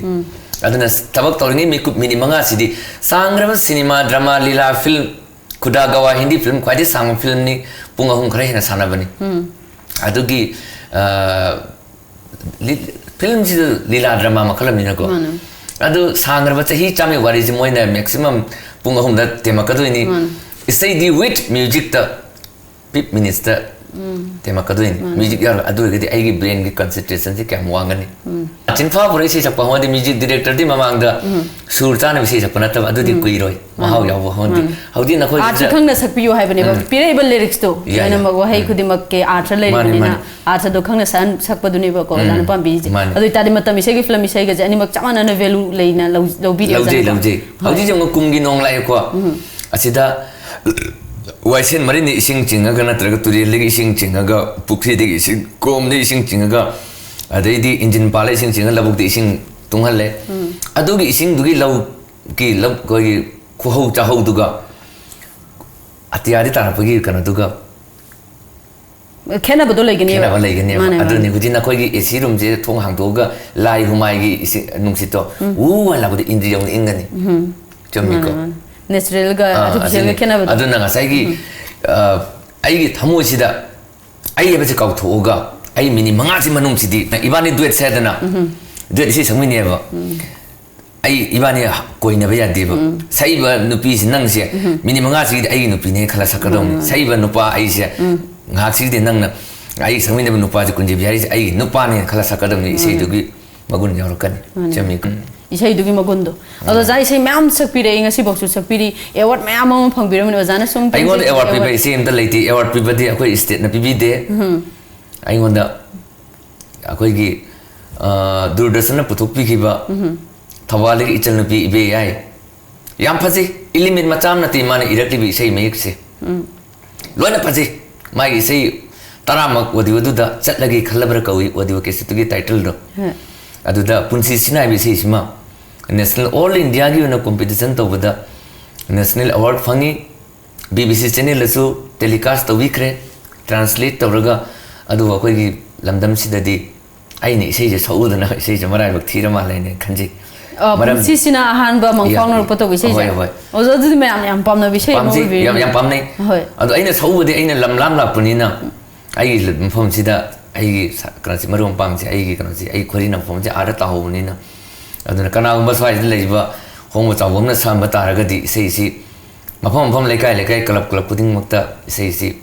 ꯑꯗꯨꯅ ꯊꯕꯛ ꯇꯧꯔꯤꯉꯩ ꯃꯤꯀꯨꯞ ꯃꯤꯅꯤꯠ ꯃꯉꯥꯁꯤꯗꯤ ꯁꯥꯡꯈ꯭ꯔꯕ ꯁꯤꯅꯦꯃꯥ, ꯗ꯭ꯔꯃꯥ, ꯂꯤꯂꯥ, ꯐꯤꯜꯝ, ꯈꯨꯗꯥ ꯒꯋꯥ ꯍꯤꯟꯗꯤ ꯐꯤꯂꯝ ꯈ꯭ꯋꯥꯏꯗꯒꯤ ꯁꯥꯡꯕ ꯐꯤꯂꯝꯅꯤ, ꯄꯨꯡ ꯑꯍꯨꯝ ꯈꯔ ꯍꯦꯟꯅ ꯁꯥꯟꯅꯕꯅꯤ꯫ ꯑꯗꯨꯒꯤ, ꯑ, ꯂꯤ-, ꯐꯤꯂꯝꯁꯤꯁꯨ ꯂꯤꯂꯥ ꯗ꯭ꯔꯃꯥ ꯃꯈꯜ ꯑꯃꯅꯤꯅꯀꯣ꯫ ꯃꯥꯅꯦ꯫ ꯑꯗꯨ ꯁꯥꯡꯈ꯭ꯔꯕ ꯆꯍꯤ ꯆꯥꯝꯃꯒꯤ ꯋꯥꯔꯤꯁꯤ ꯃꯣꯏꯅ ꯃꯦꯛꯁꯤꯃꯝ ꯄꯨꯡ ꯑꯍꯨꯝꯗ ꯇꯦꯝꯃꯛꯀꯗꯣꯏꯅꯤ꯫ ꯃꯥꯅꯦ꯫ ꯏꯁꯩꯗꯤ with musicꯇ ꯄꯤꯞ ꯃꯤꯅꯤꯠꯁꯇ ꯇꯦꯝꯃꯛꯀꯗꯣꯏꯅꯤ꯫ ꯃ꯭ꯌꯨꯖꯤꯛ ꯌꯥꯎꯔꯒ꯫ ꯑꯗꯨ ꯑꯣꯏꯔꯒꯗꯤ ꯑꯩꯒꯤ ꯕ꯭ꯔꯦꯟꯒꯤ ꯀꯟꯁꯦꯟꯇ꯭ꯔꯦꯁꯟꯁꯤ ꯀꯌꯥꯝ ꯋꯥꯡꯒꯅꯤ? ꯆꯤꯟꯐꯥ ꯄꯨꯔ ꯏꯁꯩ ꯁꯛꯄ ꯍꯥꯏꯗꯤ ꯃ꯭ꯌꯨꯖꯤꯛ ꯗꯤꯔꯦꯛꯇꯔꯗꯤ ꯃꯃꯥꯡꯗ ꯁꯨꯔ ꯆꯥꯅꯕ ꯏꯁꯩ ꯁꯛꯄ ꯅꯠꯇꯕ, ꯑꯗꯨꯗꯤ ꯀꯨꯏꯔꯣꯏ꯫ ꯃꯍꯥꯎ ꯌꯥꯎꯕ ꯍꯣꯟꯗꯤ꯫ ꯍꯧꯖꯤꯛ ꯅꯈꯣꯏ ꯑꯥꯔꯠꯁꯨ ꯈꯪꯅ ꯁꯛꯄꯤꯌꯨ ꯍꯥꯏꯕꯅꯦꯕ꯫ ꯄꯤꯔꯛꯏꯕ ꯂꯤꯔꯤꯛꯁꯇꯣ ꯌꯥꯏ, ꯌꯥꯏ꯫ ꯂꯣꯏꯅꯃꯛ ꯋꯥꯍꯩ ꯈꯨꯗꯤꯡꯃꯛꯀꯤ ꯑꯥꯔꯠ ꯂꯩꯔꯤꯕꯅꯤꯅ, ꯃꯥꯅꯤ꯫ ꯑꯥꯔꯠꯗꯣ ꯈꯪꯅ ꯁꯛꯍꯟ-, ꯁꯛꯄꯗꯨꯅꯦꯕꯀꯣ ꯑꯣꯖꯥ ꯅꯨꯄꯥꯝꯕꯤꯁꯦ꯫ ꯃꯥꯅꯤ꯫ ꯑꯗꯨ ꯑꯣꯏꯇꯥꯔꯗꯤ ꯃꯇꯝ ꯏꯁꯩꯒꯤ ꯐꯤꯂꯝ ꯏꯁꯩꯒꯁꯦ ꯑꯅꯤꯃꯛ ꯆꯞ ꯃꯥꯟꯅꯅ ꯚꯦꯂꯨ ꯂꯩꯅ ꯂꯧ-, ꯂꯧꯕꯤꯔꯦ ꯂꯧꯖꯩ, ꯑꯣꯖꯥꯅꯀꯣ? ꯂꯧꯖꯩ꯫ ꯍꯣꯏ꯫ ꯍꯧꯖꯤꯛ ꯌꯦꯡꯉꯨ, ꯀꯨꯝꯒꯤ ꯅꯣꯡ ꯂꯥꯛꯑꯦꯀꯣ꯫ ꯑꯁꯤꯗ ꯋꯥꯏꯁꯦꯟ ꯃꯔꯤꯅ ꯏꯁꯤꯡ ꯆꯤꯡꯉꯒ ꯅꯠꯇ꯭ꯔꯒ ꯇꯨꯔꯦꯜꯗꯒꯤ ꯏꯁꯤꯡ ꯆꯤꯡꯉꯒ, ꯄꯨꯈ꯭ꯔꯤꯗꯒꯤ ꯏꯁꯤꯡ, ꯀꯣꯝꯗꯒꯤ ꯏꯁꯤꯡ ꯆꯤꯡꯉꯒ, ꯑꯗꯩꯗꯤ ꯏꯟꯖꯤꯟ ꯄꯥꯜꯂ ꯏꯁꯤꯡ ꯆꯤꯡꯉꯒ ꯂꯧꯕꯨꯛꯇ ꯏꯁꯤꯡ ꯇꯨꯡꯍꯜꯂꯦ꯫ ꯑꯗꯨꯒꯤ ꯏꯁꯤꯡꯗꯨꯒꯤ ꯂꯧ ꯀꯤ ꯂꯝ ꯑꯩꯈꯣꯏꯒꯤ ꯈꯨꯍꯧ ꯆꯥꯍꯧꯗꯨꯒ ꯑꯇꯤꯌꯥꯗꯤ ꯇꯥꯔꯛꯄꯒꯤ ꯀꯩꯅꯣꯗꯨꯒ ꯈꯦꯠꯅꯕꯗꯣ ꯂꯩꯒꯅꯦꯕ꯫ ꯈꯦꯠꯅꯕ ꯂꯩꯒꯅꯦꯕ꯫ ꯃꯥꯅꯦ, ꯃꯥꯅꯦ꯫ ꯑꯗꯨꯅꯤ ꯍꯧꯖꯤꯛ ꯅꯈꯣꯏꯒꯤ ꯑꯦ ꯁꯤ ꯔꯨꯝꯁꯦ ꯊꯣꯡ ꯍꯥꯡꯗꯣꯛꯑꯒ ꯂꯥꯏ ꯍꯨꯃꯥꯏꯒꯤ ꯏꯁꯤꯡ ꯅꯨꯡꯁꯤꯠꯇꯣ ꯎ ꯍꯥꯏꯅ ꯂꯥꯛꯄꯗ ꯏꯟꯗ꯭ꯔꯤ ꯌꯧꯅ ꯏꯪꯒꯅꯤ꯫ ꯆꯨꯝꯃꯤꯀꯣ? ꯃꯥꯅꯦ, ꯃꯥꯅꯦ꯫ ꯅꯦꯆꯔꯦꯜꯒ ꯑꯥ, ꯑꯥꯔꯇꯤꯐꯤꯁꯤꯌꯦꯜꯒ ꯑꯗꯨꯅꯤ꯫ ꯈꯦꯠꯅꯕꯗꯣ꯫ ꯑꯗꯨꯅ ꯉꯁꯥꯏꯒꯤ ꯑ, ꯑꯩꯒꯤ ꯊꯃꯣꯏꯁꯤꯗ ꯑꯩ ꯍꯥꯏꯕꯁꯦ ꯀꯥꯎꯊꯣꯛꯑꯒ ꯑꯩ ꯃꯤꯅꯤꯠ ꯃꯉꯥꯁꯤ ꯃꯅꯨꯡꯁꯤꯗꯤ ꯏꯕꯥꯅꯤ ꯗꯨꯋꯦꯠ ꯁꯦꯗꯅ ꯗꯨꯋꯦꯠ ꯏꯁꯩ ꯁꯛꯃꯤꯟꯅꯩꯕ꯫ ꯑꯩ ꯏꯕꯥꯅꯤ ꯀꯣꯏꯅꯕ ꯌꯥꯗꯦꯕ꯫ ꯁꯛꯏꯕ ꯅꯨꯄꯤꯁꯤ ꯅꯪꯁꯦ ꯃꯤꯅꯤꯠ ꯃꯉꯥꯁꯤꯒꯤꯗꯤ ꯑꯩꯒꯤ ꯅꯨꯄꯤꯅꯦ ꯈꯜꯂ ꯁꯛꯀꯗꯧꯅꯤ꯫ ꯁꯛꯏꯕ ꯅꯨꯄꯥ ꯑꯩꯁꯦ ꯉꯥꯏꯍꯥꯛꯁꯤꯒꯤꯗꯤ ꯅꯪꯅ ꯑꯩ ꯁꯛꯃꯤꯟꯅꯕ ꯅꯨꯄꯥꯁꯦ ꯀꯨꯟꯖꯕꯤ ꯍꯥꯏꯔꯤꯁꯦ ꯑꯩꯒꯤ ꯅꯨꯄꯥꯅꯦꯅ ꯈꯜꯂ ꯁꯛꯀꯗꯧꯅꯤ꯫ ꯏꯁꯩꯗꯨꯒꯤ ꯃꯒꯨꯟ ꯌꯥꯎꯔꯛꯀꯅꯤ꯫ ꯆꯨꯝꯃꯤ꯫ ꯏꯁꯩꯗꯨꯒꯤ ꯃꯒꯨꯟꯗꯣ꯫ ꯑꯗꯣ ꯑꯣꯖꯥ ꯏꯁꯩ ꯃꯌꯥꯝ ꯁꯛꯄꯤꯔꯛꯏ, ꯉꯁꯤꯐꯥꯎꯁꯨ ꯁꯛꯄꯤꯔꯤ, ꯑꯦꯋꯥꯔꯗ ꯃꯌꯥꯝ ꯑꯃ ꯐꯪꯕꯤꯔꯝꯃꯤꯅꯤ꯫ ꯑꯣꯖꯥꯅ ꯁꯨꯝ ꯑꯩꯉꯣꯟꯗ ꯄꯦꯟꯖꯈꯤꯕ ꯑꯦꯋꯥꯔꯗ ꯄꯤꯕ ꯑꯦꯋꯥꯔꯗ꯫ ꯏꯁꯩ ꯑꯝꯇ ꯂꯩꯇꯦ꯫ ꯑꯦꯋꯥꯔꯗ ꯄꯤꯕꯗꯤ ꯑꯩꯈꯣꯏ ꯏꯁꯇꯦꯠꯅ ꯄꯤꯕꯤꯗꯦ꯫ ꯑꯩꯉꯣꯟꯗ ꯑꯩꯈꯣꯏꯒꯤ ꯑ, ꯗꯨꯔꯗꯔꯁꯟꯅ ꯄꯨꯊꯣꯛꯄꯤꯈꯤꯕ ꯊꯧꯕꯥꯜꯗꯒꯤ ꯏꯆꯜꯅꯨꯄꯤ ꯏꯕꯦ ꯌꯥꯏ꯫ ꯌꯥꯝ ꯐꯖꯩ꯫ ꯏꯂꯤꯃꯦꯟ ꯃꯆꯥ ꯑꯃ ꯅꯠꯇꯦ ꯃꯥꯅ ꯏꯔꯛꯂꯤꯕ ꯏꯁꯩ ꯃꯌꯦꯛꯁꯦ꯫ ꯂꯣꯏꯅ ꯐꯖꯩ꯫ ꯃꯥꯒꯤ ꯏꯁꯩ ꯇꯔꯥꯃꯛ ꯑꯣꯗꯤꯑꯣꯗꯨꯗ ꯆꯠꯂꯒꯦ ꯈꯜꯂꯕ꯭ꯔꯥ ꯀꯧꯏ ꯑꯣꯗꯤꯑꯣ ꯀꯦꯁꯦꯠꯇꯨꯒꯤ ꯇꯥꯏꯇꯜꯗꯣ꯫ ꯍꯣꯏ꯫ ꯑꯗꯨꯗ ꯄꯨꯟꯁꯤ ꯁꯤꯟꯅꯥꯏꯕ ꯏꯁꯩꯁꯤꯃ ꯅꯦꯁꯅꯦꯜ, ꯑꯣꯜ ꯏꯟꯗꯤꯌꯥꯒꯤ ꯑꯣꯏꯅ ꯀꯣꯝꯄꯤꯇꯤꯁꯟ ꯇꯧꯕꯗ ꯅꯦꯁꯅꯦꯜ ꯑꯦꯋꯥꯔꯗ ꯐꯪꯉꯤ꯫ ꯕꯤ ꯕꯤ ꯁꯤ ꯆꯦꯅꯦꯜꯗꯁꯨ ꯇꯦꯂꯤꯀꯥꯁ ꯇꯧꯕꯤꯈ꯭ꯔꯦ ꯇ꯭ꯔꯥꯟꯁꯂꯦꯠ ꯇꯧꯔꯒ꯫ ꯑꯗꯨꯕꯨ ꯑꯩꯈꯣꯏꯒꯤ ꯂꯝꯗꯝꯁꯤꯗꯗꯤ ꯑꯩꯅ ꯏꯁꯩꯁꯦ ꯁꯛꯎꯗꯅ ꯏꯁꯩꯁꯦ ꯃꯔꯥꯏꯕꯛ ꯊꯤꯔ ꯃꯥꯜꯂꯦꯅ ꯈꯟꯖꯩ꯫ ꯑ, ꯃꯔꯝ ꯄꯨꯟꯁꯤꯁꯤꯅ ꯑꯍꯥꯟꯕ ꯃꯪ ꯌꯥ-, ꯐꯥꯎꯅꯔꯛꯄ ꯇꯧꯕ ꯏꯁꯩꯁꯦ꯫ ꯍꯣꯏ, ꯍꯣꯏ꯫ ꯑꯣꯖꯥ, ꯑꯗꯨꯗꯤ ꯃꯌꯥꯝ ꯌꯥꯝ ꯄꯥꯝꯅꯕ ꯏꯁꯩ ꯑꯃ ꯄꯥꯝꯖꯩ, ꯌꯥꯝ, ꯑꯣꯏꯕꯤꯔꯤꯅꯦ꯫ ꯌꯥꯝ ꯄꯥꯝꯅꯩ꯫ ꯍꯣꯏ꯫ ꯑꯗꯣ ꯑꯩꯅ ꯁꯛꯎꯕꯗꯤ ꯑꯩꯅ ꯂꯝ ꯂꯥꯞ ꯂꯥꯛꯄꯅꯤꯅ ꯑꯩꯒꯤ ꯃꯐꯝꯁꯤꯗ ꯑꯩꯒꯤ ꯁ-, ꯀꯩꯅꯣꯁꯤ, ꯃꯔꯨꯞ ꯃꯄꯥꯡꯁꯦ, ꯑꯩꯒꯤ ꯀꯩꯅꯣꯁꯤ, ꯑꯩ ꯈꯣꯏꯔꯤ ꯅꯝꯐꯝꯁꯦ ꯑꯥꯗ ꯇꯥꯍꯧꯕꯅꯤꯅ꯫ ꯑꯗꯨꯅ ꯀꯅꯥꯒꯨꯝꯕ ꯁ꯭ꯋꯥꯏꯗ ꯂꯩꯔꯤꯕ ꯍꯣꯡꯕ ꯆꯥꯎꯕ ꯑꯃꯅ ꯁꯛꯑꯝꯕ ꯇꯥꯔꯒꯗꯤ ꯏꯁꯩꯁꯤ ꯃꯐꯝ ꯃꯐꯝ, ꯂꯩꯀꯥꯏ ꯂꯩꯀꯥꯏ, ꯀ꯭ꯂꯕ ꯀ꯭ꯂꯕ ꯈꯨꯗꯤꯡꯃꯛꯇ ꯏꯁꯩꯁꯤ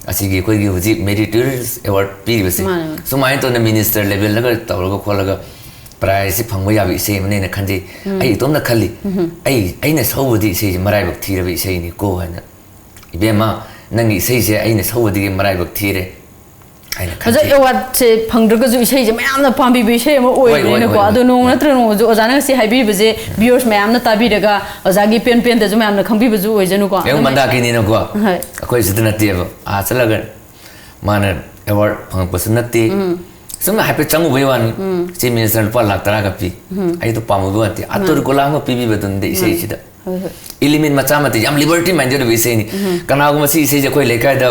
ꯑꯁꯤꯒꯤ ꯑꯩꯈꯣꯏꯒꯤ ꯍꯧꯖꯤꯛ ꯃꯦꯔꯤꯇꯣꯔꯤꯌꯁ ꯑꯦꯋꯥꯔꯗ ꯄꯤꯔꯤꯕꯁꯦ, ꯃꯥꯅꯦ, ꯃꯥꯅꯦ꯫ ꯁꯨꯃꯥꯏꯅ ꯇꯧꯅ ꯃꯤꯅꯤꯁꯇꯔ ꯂꯦꯚꯦꯜꯗꯒ ꯇꯧꯔꯒ ꯈꯣꯠꯂꯒ ꯄ꯭ꯔꯥꯏꯖꯁꯤ ꯐꯪꯕ ꯌꯥꯕ ꯏꯁꯩ ꯑꯃꯅꯦꯅ ꯈꯟꯖꯩ꯫ ꯑꯩ ꯏꯇꯣꯝꯅ ꯈꯜꯂꯤ, ꯑꯩ, ꯑꯩꯅ ꯁꯛꯎꯕꯗꯤ ꯏꯁꯩꯁꯦ ꯃꯔꯥꯏꯕꯛ ꯊꯤꯔꯕ ꯏꯁꯩꯅꯤꯀꯣ ꯍꯥꯏꯅ꯫ "ꯏꯕꯦꯝꯃ, ꯅꯪꯒꯤ ꯏꯁꯩꯁꯦ ꯑꯩꯅ ꯁꯛꯎꯕꯗꯒꯤ ꯃꯔꯥꯏꯕꯛ ꯊꯤꯔꯦ" ꯍꯥꯏꯅ ꯍꯧꯖꯤꯛ ꯈꯟꯖꯩ꯫ ꯑꯦꯋꯥꯔꯗꯁꯦ ꯐꯪꯗ꯭ꯔꯒꯁꯨ ꯏꯁꯩꯁꯦ ꯃꯌꯥꯝꯅ ꯄꯥꯝꯕꯤꯕ ꯏꯁꯩ ꯑꯃ ꯍꯣꯏ, ꯍꯣꯏ, ꯑꯣꯏꯕꯅꯤꯅꯀꯣ꯫ ꯍꯣꯏ, ꯍꯣꯏ꯫ ꯑꯗꯣ ꯅꯣꯡꯃ ꯅꯠꯇ꯭ꯔꯒ ꯅꯣꯡꯃꯁꯨ ꯑꯣꯖꯥꯅ ꯉꯁꯤ ꯍꯥꯏꯕꯤꯕꯁꯦ ꯚ꯭ꯌꯨꯋꯔꯁ ꯃꯌꯥꯝꯅ ꯇꯥꯕꯤꯔꯒ ꯑꯣꯖꯥꯒꯤ ꯄꯦꯟ ꯄꯦꯟꯗꯁꯨ ꯃꯌꯥꯝꯅ ꯈꯪꯕꯤꯕꯁꯨ ꯑꯣꯏꯖꯅꯨꯀꯣ꯫ ꯌꯦꯡꯉꯨ, ꯑꯗꯨꯃꯥꯏꯅ ꯃꯟꯗꯥꯀꯤꯅꯤꯅꯀꯣ꯫ ꯍꯣꯏ꯫ ꯑꯩꯈꯣꯏ ꯁꯤꯗ ꯅꯠꯇꯦꯕ꯫ ꯑꯥ ꯆꯠꯂꯒ ꯃꯥꯅ ꯑꯦꯋꯥꯔꯗ ꯐꯪꯉꯛꯄꯁꯨ ꯅꯠꯇꯦ꯫ ꯁꯨꯝ ꯍꯥꯏꯐꯦꯠ ꯆꯪꯉꯨꯕꯩ ꯋꯥꯅꯤ꯫ ꯆꯤꯐ ꯃꯤꯅꯤꯁꯇꯔ ꯂꯨꯄꯥ ꯂꯥꯛ ꯇꯔꯥꯒ ꯄꯤ꯫ ꯑꯩꯗꯣ ꯄꯥꯝꯃꯨꯕꯩ ꯋꯥꯅꯤ꯫ ꯑꯇꯣꯔ ꯀꯣꯂꯥ ꯑꯃ ꯄꯤꯕꯤꯕꯗꯨꯅꯗꯤ ꯏꯁꯩꯁꯤꯗ꯫ ꯍꯣꯏ ꯍꯣꯏ ꯏꯂꯤꯃꯦꯟ ꯃꯆꯥ ꯃꯇꯤꯛ ꯌꯥꯝ ꯂꯤꯕꯔꯇꯤ ꯃꯥꯏꯟꯗꯦꯗ ꯑꯣꯏꯕ ꯏꯁꯩꯅꯤ꯫ ꯀꯅꯥꯒꯨꯝꯕ ꯁꯤ ꯏꯁꯩꯁꯦ ꯑꯩꯈꯣꯏ ꯂꯩꯀꯥꯏꯗ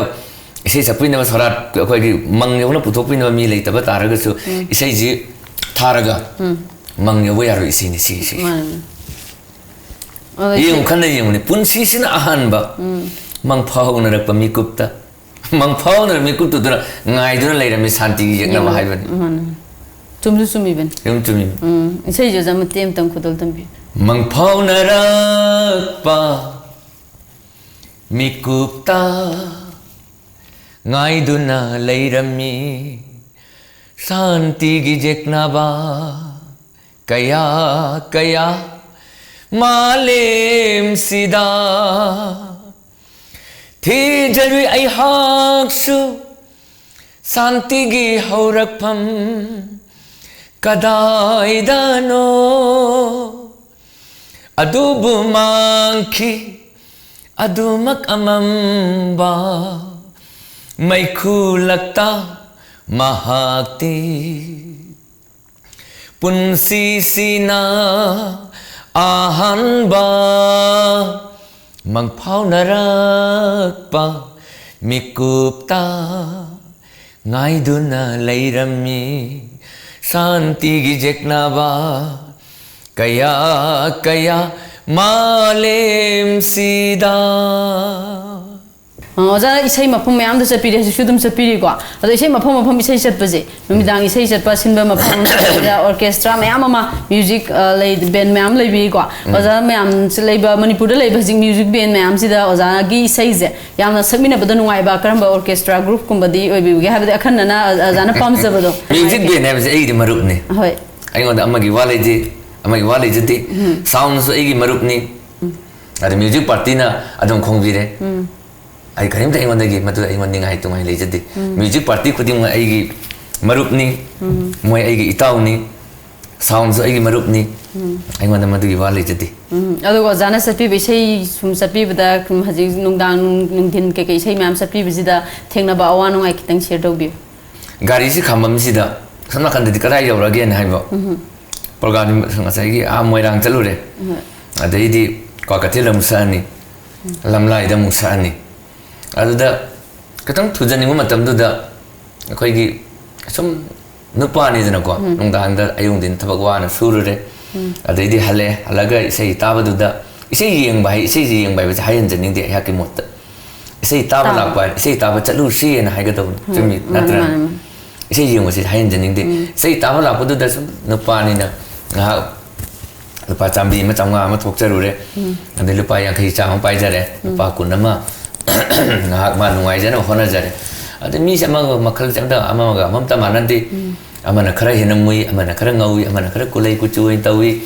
ꯏꯁꯩ ꯁꯛꯄꯤꯅꯕ ꯁꯣꯔꯥꯠ ꯑꯩꯈꯣꯏꯒꯤ ꯃꯪ ꯌꯧꯅ ꯄꯨꯊꯣꯛꯄꯤꯅꯕ ꯃꯤ ꯂꯩꯇꯕ ꯇꯥꯔꯒꯁꯨ ꯏꯁꯩꯁꯤ ꯊꯥꯔꯒ ꯃꯪ ꯌꯧꯕ ꯌꯥꯔꯣꯏ ꯏꯁꯩꯅꯤ ꯁꯤ ꯏꯁꯩ꯫ ꯃꯥꯅꯦ꯫ ꯑꯗꯣ ꯌꯦꯡꯉꯨ ꯏꯁꯩ- ꯈꯟꯅ ꯌꯦꯡꯉꯨꯅꯦ ꯄꯨꯟꯁꯤꯁꯤꯅ ꯑꯍꯥꯟꯕ ꯃꯪ ꯐꯥꯎꯅꯔꯛꯄ ꯃꯤꯀꯨꯞꯇ ꯃꯪ ꯐꯥꯎꯅꯔ ꯃꯤꯀꯨꯞꯇꯨꯗꯨꯅ ꯉꯥꯏꯗꯨꯅ ꯂꯩꯔꯝꯃꯤ ꯁꯥꯟꯇꯤꯒꯤ ꯌꯦꯛꯅꯕ ꯍꯥꯏꯕꯅꯤ꯫ ꯃꯥꯅꯦ꯫ ꯆꯨꯝꯁꯨ ꯆꯨꯝꯃꯤꯕꯅꯤ꯫ ꯌꯨꯝ ꯆꯨꯝꯃꯤ꯫ ꯎꯝ ꯏꯁꯩꯁꯨ ꯑꯣꯖꯥ ꯃꯇꯦꯛ ꯑꯃꯇꯪ ꯈꯨꯗꯣꯜ ꯇꯝꯕꯤꯌꯨ꯫ ꯃꯪꯐꯥꯎꯅꯔꯛꯄ ꯃꯤꯀꯨꯞꯇ ꯉꯥꯏꯗꯨꯅ ꯂꯩꯔꯝꯃꯤ ꯁꯥꯟꯇꯤꯒꯤ ꯌꯦꯛꯅꯕ ꯀꯌꯥ ꯀꯌꯥ ꯃꯥꯂꯦꯝꯁꯤꯗ ꯊꯤꯖꯔꯨꯏ ꯑꯩꯍꯥꯛꯁꯨ ꯁꯥꯟꯇꯤꯒꯤ ꯍꯧꯔꯛꯐꯝ ꯀꯗꯥꯏꯗꯅꯣ ꯑꯗꯨꯕꯨ ꯃꯥꯡꯈꯤ ꯑꯗꯨꯃꯛ ꯑꯃꯝꯕ ꯃꯩꯈꯨ ꯂꯛꯇ ꯃꯍꯥꯛꯇꯤ ꯄꯨꯟꯁꯤꯁꯤꯅ ꯑꯍꯥꯟꯕ ꯃꯪꯐꯥꯎꯅꯔꯛꯄ ꯃꯤꯀꯨꯞꯇ ꯉꯥꯏꯗꯨꯅ ꯂꯩꯔꯝꯃꯤ ꯁꯥꯟꯇꯤꯒꯤ ꯌꯦꯛꯅꯕ ꯀꯌꯥ ꯀꯌꯥ ꯃꯥꯂꯦꯝꯁꯤꯗ꯫ ꯑ, ꯑꯣꯖꯥ ꯏꯁꯩ ꯃꯐꯝ ꯃꯌꯥꯝꯗ ꯆꯠꯄꯤꯔꯦ, ꯍꯧꯖꯤꯛꯁꯨ ꯑꯗꯨꯝ ꯆꯠꯄꯤꯔꯤꯀꯣ꯫ ꯑꯗꯣ ꯏꯁꯩ ꯃꯐꯝ ꯃꯐꯝ ꯏꯁꯩ ꯆꯠꯄꯁꯦ, ꯅꯨꯃꯤꯗꯥꯡ ꯏꯁꯩ ꯆꯠꯄ, ꯁꯤꯟꯕ ꯃꯐꯝ ꯑꯃ ꯆꯠꯄꯗ ꯑꯣꯔꯀꯦꯁꯇ꯭ꯔꯥ ꯃꯌꯥꯝ ꯑꯃ, ꯃ꯭ꯌꯨꯖꯤꯛ, ꯑ, ꯂꯩ, ꯕꯦꯟ ꯃꯌꯥꯝ ꯂꯩꯕꯤꯔꯤꯀꯣ꯫ ꯑꯣꯖꯥ ꯃꯌꯥꯝꯁꯤ ꯂꯩꯕ, ꯃꯅꯤꯄꯨꯔꯗ ꯂꯩꯕ ꯍꯧꯖꯤꯛ ꯃ꯭ꯌꯨꯖꯤꯛ ꯕꯦꯟ ꯃꯌꯥꯝꯁꯤꯗ ꯑꯣꯖꯥꯒꯤ ꯏꯁꯩꯁꯦ ꯌꯥꯝꯅ ꯁꯛꯃꯤꯟꯅꯕꯗ ꯅꯨꯡꯉꯥꯏꯕ ꯀꯔꯝꯕ ꯑꯣꯔꯀꯦꯁꯇ꯭ꯔꯥ ꯒ꯭ꯔꯨꯞꯀꯨꯝꯕꯗꯤ ꯑꯣꯏꯕꯤꯕꯒꯦ? ꯍꯥꯏꯕꯗꯤ ꯑꯈꯟꯅꯅ ꯑꯣꯖꯥꯅ ꯄꯥꯝꯖꯕꯗꯣ꯫ ꯃ꯭ꯌꯨꯖꯤꯛ ꯕꯦꯟ ꯍꯥꯏꯕꯁꯦ ꯑꯩꯒꯤꯗꯤ ꯃꯔꯨꯞꯅꯤ꯫ ꯍꯣꯏ꯫ ꯑꯩꯉꯣꯟꯗ ꯑꯃꯒꯤ ꯋꯥ ꯂꯩꯖꯩ, ꯑꯃꯒꯤ ꯋꯥ ꯂꯩꯖꯗꯦ꯫ ꯁꯥꯎꯟꯁꯨ ꯑꯩꯒꯤ ꯃꯔꯨꯞꯅꯤ꯫ ꯑꯗ ꯃ꯭ꯌꯨꯖꯤꯛ ꯄꯥꯔꯇꯤꯅ ꯑꯗꯨꯝ ꯈꯣꯡꯕꯤꯔꯦ꯫ ꯑꯩ ꯀꯔꯤꯝꯇ ꯑꯩꯉꯣꯟꯗꯒꯤ ꯃꯗꯨ ꯑꯩꯉꯣꯟꯗ ꯅꯤꯡꯉꯥꯏ ꯇꯨꯡꯉꯥꯏ ꯂꯩꯖꯗꯦ꯫ ꯃ꯭ꯌꯨꯖꯤꯛ ꯄꯥꯔꯇꯤ ꯈꯨꯗꯤꯡꯃꯛ ꯑꯩꯒꯤ ꯃꯔꯨꯞꯅꯤ꯫ ꯃꯣꯏ ꯑꯩꯒꯤ ꯏꯇꯥꯎꯅꯤ꯫ ꯁꯥꯎꯟꯁꯨ ꯑꯩꯒꯤ ꯃꯔꯨꯞꯅꯤ꯫ ꯑꯩꯉꯣꯟꯗ ꯃꯗꯨꯒꯤ ꯋꯥ ꯂꯩꯖꯗꯦ꯫ ꯎꯝ, ꯑꯗꯨꯒ ꯑꯣꯖꯥꯅ ꯆꯠꯄꯤꯕ ꯏꯁꯩ ꯁꯨꯝ ꯆꯠꯄꯤꯕꯗ, ꯎꯝ, ꯍꯧꯖꯤꯛ ꯅꯨꯡꯗꯥꯡ, ꯅꯨꯡꯊꯤꯟ ꯀꯩꯀꯩ ꯏꯁꯩ ꯃꯌꯥꯝ ꯆꯠꯄꯤꯕꯁꯤꯗ ꯊꯦꯡꯅꯕ ꯑꯋꯥ ꯅꯨꯡꯉꯥꯏ ꯈꯤꯇꯪ ꯁꯤꯌꯔ ꯇꯧꯕꯤꯌꯨ꯫ ꯒꯥꯔꯤꯁꯤ ꯈꯥꯝꯕꯝꯁꯤꯗ ꯁꯣꯝ ꯅꯥꯀꯟꯗꯗꯤ ꯀꯗꯥꯏ ꯌꯧꯔꯒꯦꯅ ꯍꯥꯏꯕ꯫ ꯄ꯭ꯔꯣꯒꯥꯝꯗꯤ ꯉꯁꯥꯏꯒꯤ ꯑꯥ ꯃꯣꯏꯔꯥꯡ ꯆꯠꯂꯨꯔꯦ, ꯑꯗꯩꯗꯤ ꯀ꯭ꯋꯥꯀꯩꯊꯦꯜ ꯑꯃꯨꯛ ꯁꯛꯑꯅꯤ, ꯂꯝꯂꯥꯏꯗ ꯑꯃꯨꯛ ꯁꯛꯑꯅꯤ꯫ ꯑꯗꯨꯗ ꯈꯤꯇꯪ ꯊꯨꯖꯅꯤꯡꯕ ꯃꯇꯝꯗꯨꯗ ꯑꯩꯈꯣꯏꯒꯤ ꯁꯨꯝ ꯅꯨꯄꯥꯅꯤꯗꯅꯀꯣ, ꯅꯨꯡꯗꯥꯡꯗ ꯑꯌꯨꯛ ꯅꯨꯡꯊꯤꯟ ꯊꯕꯛ ꯋꯥꯅ ꯁꯨꯔꯨꯔꯦ, ꯑꯗꯩꯗꯤ ꯍꯜꯂꯛꯑꯦ, ꯍꯜꯂꯒ ꯏꯁꯩ ꯇꯥꯕꯗꯨꯗ, ꯏꯁꯩ ꯌꯦꯡꯕ ꯍꯥꯏ, ꯏꯁꯩꯁꯦ ꯌꯦꯡꯕ ꯍꯥꯏꯕꯁꯦ ꯍꯥꯏꯍꯟꯖꯅꯤꯡꯗꯦ ꯑꯩꯍꯥꯛꯀꯤ ꯃꯣꯠꯇ꯫ ꯏꯁꯩ ꯇꯥꯕ ꯇꯥꯕ꯫ ꯂꯥꯛꯄ ꯍꯥꯏ, ꯏꯁꯩ ꯇꯥꯕ ꯆꯠꯂꯨꯁꯤ ꯍꯥꯏꯅ ꯍꯥꯏꯒꯗꯧꯕꯅꯤ꯫ ꯍꯣꯏ, ꯆꯨꯝꯃꯤ ꯃꯥꯅꯦ, ꯅꯠꯇ꯭ꯔꯥ? ꯃꯥꯅꯦ, ꯃꯥꯅꯦ꯫ ꯏꯁꯩ ꯌꯦꯡꯕꯁꯤ ꯍꯥꯏꯍꯟꯖꯅꯤꯡꯗꯦ꯫ ꯏꯁꯩ ꯇꯥꯕ ꯂꯥꯛꯄꯗꯨꯗ ꯁꯨꯝ ꯅꯨꯄꯥꯅꯤꯅ ꯉꯥꯏꯍꯥꯛ ꯂꯨꯄꯥ ꯆꯥꯝꯃꯔꯤ ꯑꯃ, ꯆꯥꯝꯃꯉꯥ ꯑꯃ ꯊꯣꯛꯆꯔꯨꯔꯦ, ꯑꯗꯩ ꯂꯨꯄꯥ ꯌꯥꯡꯈꯩ, ꯆꯥꯝꯃ ꯄꯥꯏꯖꯔꯦ, ꯂꯨꯄꯥ ꯀꯨꯟ ꯑꯃ ꯉꯥꯏꯍꯥꯛ ꯃꯥ ꯅꯨꯡꯉꯥꯏꯖꯅꯕ ꯍꯣꯠꯅꯖꯔꯦ꯫ ꯑꯗꯩ ꯃꯤꯁꯦ ꯑꯃꯒ ꯃꯈꯜꯁꯦ ꯑꯝꯇ, ꯑꯃꯒ ꯑꯃꯝꯇ ꯃꯥꯟꯅꯗꯦ꯫ ꯑꯃꯅ ꯈꯔ ꯍꯦꯟꯅ ꯃꯨꯏ, ꯑꯃꯅ ꯈꯔ ꯉꯧꯏ, ꯑꯃꯅ ꯈꯔ ꯀꯨꯂꯩ ꯀꯨꯆꯨ ꯑꯣꯏꯅ ꯇꯧꯏ꯫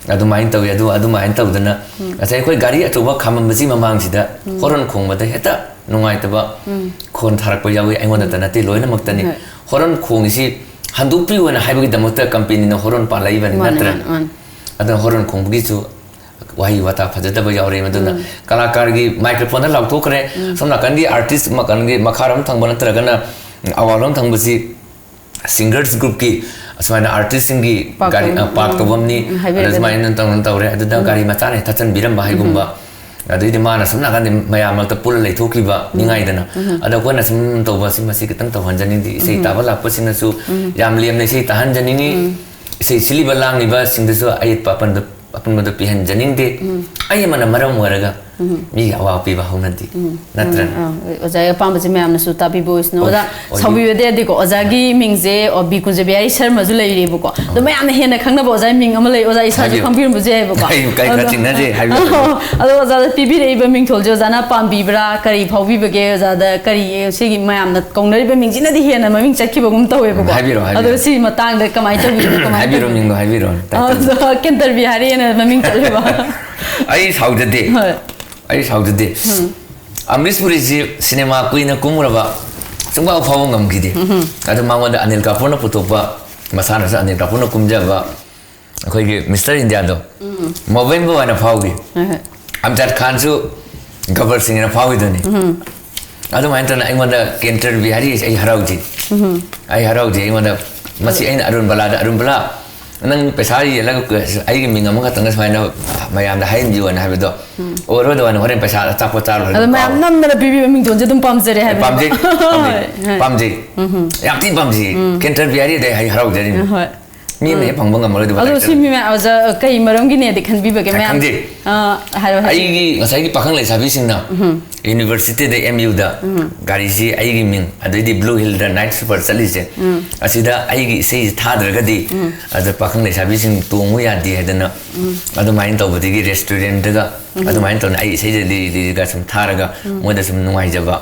ꯑꯗꯨꯃꯥꯏꯅ ꯇꯧꯏ꯫ ꯑꯗꯨ ꯑꯗꯨꯃꯥꯏꯅ ꯇꯧꯗꯅ ꯉꯁꯥꯏ ꯑꯩꯈꯣꯏ ꯒꯥꯔꯤ ꯑꯆꯧꯕ ꯈꯥꯝꯃꯝꯕꯁꯤ ꯃꯃꯥꯡꯁꯤꯗ ꯍꯣꯔꯟ ꯈꯣꯡꯕꯗ ꯍꯦꯛꯇ ꯅꯨꯡꯉꯥꯏꯇꯕ ꯈꯣꯟ ꯊꯥꯔꯛꯄ ꯌꯥꯎꯏ꯫ ꯑꯩꯉꯣꯟꯗꯇ ꯅꯠꯇꯦ, ꯂꯣꯏꯅꯃꯛꯇꯅꯤ꯫ ꯍꯣꯔꯟ ꯈꯣꯡꯉꯤꯁꯤ ꯍꯟꯗꯣꯛꯄꯤꯌꯨꯅ ꯍꯥꯏꯕꯒꯤꯗꯃꯛꯇ ꯀꯝꯄꯦꯅꯤꯅ ꯍꯣꯔꯟ ꯄꯥꯜꯂꯛꯏꯕꯅꯤ, ꯃꯥꯅꯦ, ꯅꯠꯇ꯭ꯔꯥ? ꯃꯥꯅꯦ, ꯃꯥꯅꯦ꯫ ꯑꯗꯨꯅ ꯍꯣꯔꯟ ꯈꯣꯡꯕꯒꯤꯁꯨ ꯋꯥꯍꯩ ꯋꯥꯇꯥ ꯐꯖꯗꯕ ꯌꯥꯎꯔꯛꯏ꯫ ꯃꯗꯨꯅ ꯀꯂꯥꯀꯥꯔꯒꯤ ꯃꯥꯏꯀ꯭ꯔꯣꯐꯣꯟꯗ ꯂꯥꯎꯊꯣꯛꯈ꯭ꯔꯦ, ꯁꯣꯝ ꯅꯥꯀꯟꯒꯤ ꯑꯥꯔꯇꯤꯁ ꯃꯈꯜꯒꯤ ꯃꯈꯥꯔꯣꯝ ꯊꯪꯕ ꯅꯠꯇ꯭ꯔꯒꯅ ꯑꯋꯥꯡꯂꯣꯝ ꯊꯪꯕꯁꯤ ꯁꯤꯡꯒꯔꯁ ꯒ꯭ꯔꯨꯞꯀꯤ ꯑꯁꯨꯃꯥꯏꯅ ꯑꯥꯔꯇꯤꯁꯁꯤꯡꯒꯤ ꯄꯥꯛ ꯒꯥꯔꯤ, ꯇꯧꯕ-, ꯑ, ꯄꯥꯛ ꯎꯝ, ꯇꯧꯐꯝꯅꯤ, ꯎꯝ, ꯍꯥꯏꯕꯤꯔꯛꯑꯒꯗꯤ꯫ ꯑꯗ ꯁꯨꯃꯥꯏꯅ ꯇꯧꯅ ꯇꯧꯔꯦ꯫ ꯑꯗꯨꯗ ꯒꯥꯔꯤ ꯃꯆꯥꯅ ꯍꯦꯛ ꯊꯠꯆꯟꯕꯤꯔꯝꯕ ꯍꯥꯏꯒꯨꯝꯕ꯫ ꯑꯗꯩꯗꯤ ꯃꯥꯅ ꯁꯨꯝ ꯅꯥꯀꯟꯗ ꯃꯌꯥꯝ ꯃꯔꯛꯇ ꯄꯨꯜꯂ ꯂꯩꯊꯣꯛꯈꯤꯕ ꯅꯤꯡꯉꯥꯏꯗꯅ꯫ ꯑꯗꯣ ꯑꯩꯈꯣꯏꯅ ꯁꯨꯝ ꯇꯧꯕ ꯑꯁꯤ ꯃꯁꯤ ꯈꯤꯇꯪ ꯇꯧꯍꯟꯖꯅꯤꯡꯗꯦ꯫ ꯏꯁꯩ ꯇꯥꯕ ꯂꯥꯛꯄꯁꯤꯡꯅꯁꯨ ꯌꯥꯝ ꯂꯦꯝꯅ ꯏꯁꯩ ꯇꯥꯍꯟꯖꯅꯤꯡꯉꯤ꯫ ꯏꯁꯩ ꯁꯤꯜꯂꯤꯕ ꯂꯥꯡꯂꯤꯕꯁꯤꯡꯗꯁꯨ ꯑꯌꯦꯠꯄ ꯑꯄꯟꯕ, ꯑꯄꯟꯕꯗꯣ ꯄꯤꯍꯟꯖꯅꯤꯡꯗꯦ꯫ ꯑꯩ ꯑꯃꯅ ꯃꯔꯝ ꯑꯣꯏꯔꯒ ꯃꯤꯒꯤ ꯑꯋꯥꯕ ꯄꯤꯕ ꯍꯧꯅꯗꯦ꯫ ꯅꯠꯇ꯭ꯔꯅꯦ? ꯑꯥ, ꯑꯣꯖꯥꯒꯤ ꯑꯄꯥꯝꯕꯁꯦ ꯃꯌꯥꯝꯅꯁꯨ ꯇꯥꯕꯤꯕ ꯑꯣꯏꯁꯅꯨ꯫ ꯑꯣꯏ-, ꯑꯣꯖꯥ, ꯑꯣꯏ-, ꯁꯥꯎꯕꯤꯕꯗꯤ ꯌꯥꯗꯦꯀꯣ꯫ ꯑꯣꯖꯥꯒꯤ ꯃꯤꯡꯁꯦ, ꯑꯣ, ꯕꯤ ꯀꯨꯟꯖꯕꯤꯍꯥꯔꯤ ꯁꯔꯃꯁꯨ ꯂꯩꯔꯤꯕꯀꯣ꯫ ꯑꯗꯣ ꯃꯌꯥꯝꯅ ꯍꯦꯟꯅ ꯈꯪꯅꯕ ꯑꯣꯖꯥꯒꯤ ꯃꯤꯡ ꯑꯃ ꯂꯩ, ꯑꯣꯖꯥ ꯏꯁꯥꯁꯨ ꯍꯥꯏꯕꯤꯌꯨ꯫ ꯈꯪꯕꯤꯔꯝꯕꯁꯨ ꯌꯥꯏꯕꯀꯣ꯫ ꯑꯩ ꯀꯩ ꯈꯔ ꯑꯗꯣ, ꯆꯤꯡꯅꯖꯩ, ꯍꯥꯏꯕꯤꯌꯨ, ꯍꯥꯏꯕꯤꯌꯨ꯫ ꯑꯗꯣ ꯑꯣꯖꯥꯗ ꯄꯤꯕꯤꯔꯛꯏꯕ ꯃꯤꯡꯊꯣꯜꯁꯦ ꯑꯣꯖꯥꯅ ꯄꯥꯝꯕꯤꯕ꯭ꯔꯥ? ꯀꯔꯤ ꯐꯥꯎꯕꯤꯕꯒꯦ ꯑꯣꯖꯥꯗ? ꯀꯔꯤ, ꯁꯤꯒꯤ ꯃꯌꯥꯝꯅ ꯀꯧꯅꯔꯤꯕ ꯃꯤꯡꯁꯤꯅꯗꯤ ꯍꯦꯟꯅ ꯃꯃꯤꯡ ꯆꯠꯈꯤꯕꯒꯨꯝ ꯇꯧꯋꯦꯕꯀꯣ꯫ ꯍꯥꯏꯕꯤꯔꯣ, ꯍꯥꯏꯕꯤꯔꯣ꯫ ꯑꯗꯣ ꯁꯤ ꯃꯇꯥꯡꯗ ꯀꯃꯥꯏꯅ ꯇꯧꯕꯤꯕꯅꯣ? ꯀꯃꯥꯏꯅ ꯍꯥꯏꯕꯤꯔꯣ, ꯇꯧꯕꯤꯕꯅꯣ? ꯃꯤꯡꯗꯣ ꯍꯥꯏꯕꯤꯔꯣ꯫ ꯑꯗꯣ ꯀꯦꯟꯇꯔ ꯕꯤꯍꯥꯔꯤꯅ ꯃꯃꯤꯡ ꯆꯠꯂꯦꯕ꯫ ꯑꯩ ꯁꯥꯎꯖꯗꯦ꯫ ꯍꯣꯏ꯫ ꯑꯩ ꯁꯥꯎꯖꯗꯦ꯫ ꯑꯃꯔꯤꯁ ꯄꯨꯔꯤꯁꯤ ꯁꯤꯅꯦꯃꯥ ꯀꯨꯏꯅ ꯀꯨꯝꯃꯨꯔꯕ ꯁꯨꯡꯐꯥꯎ ꯐꯥꯎꯕ ꯉꯝꯈꯤꯗꯦ꯫ ꯑꯗꯨ ꯃꯉꯣꯟꯗ ꯑꯅꯤꯜ ꯀꯥꯄꯨꯔꯅ ꯄꯨꯊꯣꯛꯄ, ꯃꯁꯥꯅꯁꯨ ꯑꯅꯤꯜ ꯀꯥꯄꯨꯔꯅ ꯀꯨꯝꯖꯕ ꯑꯩꯈꯣꯏꯒꯤ ꯃꯤꯁꯇꯔ ꯏꯟꯗꯤꯌꯥꯗꯣ ꯃꯣꯕꯦꯝꯕꯨ ꯑꯣꯏꯅ ꯐꯥꯎꯈꯤ꯫ ꯍꯣꯏ, ꯍꯣꯏ꯫ ꯑꯝꯖꯥꯗ ꯈꯥꯟꯁꯨ ꯒꯕꯔ ꯁꯤꯡꯅ ꯐꯥꯎꯈꯤꯗꯣꯏꯅꯤ꯫ ꯑꯗꯨꯃꯥꯏꯅ ꯇꯧꯅ ꯑꯩꯉꯣꯟꯗ ꯀꯦꯟꯇꯔ ꯕꯤꯍꯥꯔꯤ ꯑꯩ ꯍꯔꯥꯎꯖꯩ꯫ ꯑꯩ ꯍꯔꯥꯎꯗꯦ ꯑꯩꯉꯣꯟꯗ꯫ ꯃꯁꯤ ꯑꯩꯅ ꯑꯔꯨꯟ ꯕꯂꯥꯗ, "ꯑꯔꯨꯟ ꯕꯂꯥ, ꯅꯪ ꯄꯩꯁꯥ ꯌꯦꯜꯂꯒ ꯑꯩꯒꯤ ꯃꯤꯡ ꯑꯃꯈꯛꯇꯪꯒ ꯁꯨꯃꯥꯏꯅ ꯃꯌꯥꯝꯗ ꯍꯥꯏꯍꯟꯕꯤꯌꯣꯅ" ꯍꯥꯏꯕꯗꯣ, "ꯑꯣꯏꯔꯣꯏꯗꯕꯅꯤ, ꯍꯣꯔꯦꯟ ꯄꯩꯁꯥ ꯑꯆꯥꯄꯣꯠ ꯆꯥꯔꯨꯔꯒ ꯑꯗꯣ ꯃꯌꯥꯝ ꯀꯥꯎꯔꯣ"꯫ ꯅꯝꯗꯅ ꯄꯤꯕꯤꯕ ꯃꯤꯡꯇꯣꯟꯁꯦ ꯑꯗꯨꯝ ꯄꯥꯝꯖꯔꯦ ꯍꯥꯏꯕ꯫ ꯄꯥꯝꯖꯩ, ꯄꯥꯝꯖꯩ, ꯍꯣꯏ, ꯍꯣꯏ꯫ ꯄꯥꯝꯖꯩ꯫ ꯌꯥꯝ ꯊꯤꯅ ꯄꯥꯝꯖꯩ꯫ ꯀꯦꯟꯇꯔ ꯕꯤꯍꯥꯔꯤ ꯑꯗꯩ ꯑꯩ ꯍꯔꯥꯎꯖꯔꯤꯅꯤ꯫ ꯍꯣꯏ꯫ ꯃꯤ ꯑꯃꯅ ꯍꯦꯛ ꯐꯪꯕ ꯉꯝꯃꯔꯣꯏꯗꯕ ꯑꯗꯣ title꯫ ꯁꯤ ꯃꯤ ꯃꯌꯥꯝ ꯑꯣꯖꯥ ꯀꯩ ꯃꯔꯝꯒꯤꯅꯦꯗꯤ ꯈꯟꯕꯤꯕꯒꯦ ꯑꯩ ꯃꯌꯥꯝ? ꯈꯪꯗꯦ꯫ ꯑꯥ, ꯍꯥꯏꯔꯣ, ꯍꯥꯏꯔꯣ꯫ ꯑꯩꯒꯤ ꯉꯁꯥꯏꯒꯤ ꯄꯥꯈꯪ ꯂꯩꯁꯥꯕꯤꯁꯤꯡꯅ ꯌꯨꯅꯤꯚꯔꯁꯤꯇꯤꯗ, ꯑꯦꯝ ꯌꯨꯗ ꯒꯥꯔꯤꯁꯤ ꯑꯩꯒꯤ ꯃꯤꯡ, ꯑꯗꯩꯗꯤ ꯕ꯭ꯂꯨ ꯍꯤꯜꯗ ꯅꯥꯏꯠ ꯁꯨꯄꯔ ꯆꯠꯂꯤꯁꯦ, ꯑꯁꯤꯗ ꯑꯩꯒꯤ ꯏꯁꯩꯁꯦ ꯊꯥꯗ꯭ꯔꯒꯗꯤ ꯑꯗ ꯄꯥꯈꯪ ꯂꯩꯁꯥꯕꯤꯁꯤꯡ ꯇꯣꯡꯉꯨ ꯌꯥꯗꯦ ꯍꯥꯏꯗꯅ ꯑꯗꯨꯃꯥꯏꯅ ꯇꯧꯕꯗꯒꯤ ꯔꯦꯁꯇꯨꯔꯦꯟꯠꯇꯒ ꯑꯗꯨꯃꯥꯏꯅ ꯇꯧꯅ ꯑꯩ ꯏꯁꯩꯁꯦ ꯂꯤꯔꯤ ꯂꯤꯔꯤꯒ ꯁꯨꯝ ꯊꯥꯔꯒ ꯃꯣꯏꯗ ꯁꯨꯝ ꯅꯨꯡꯉꯥꯏꯖꯕ,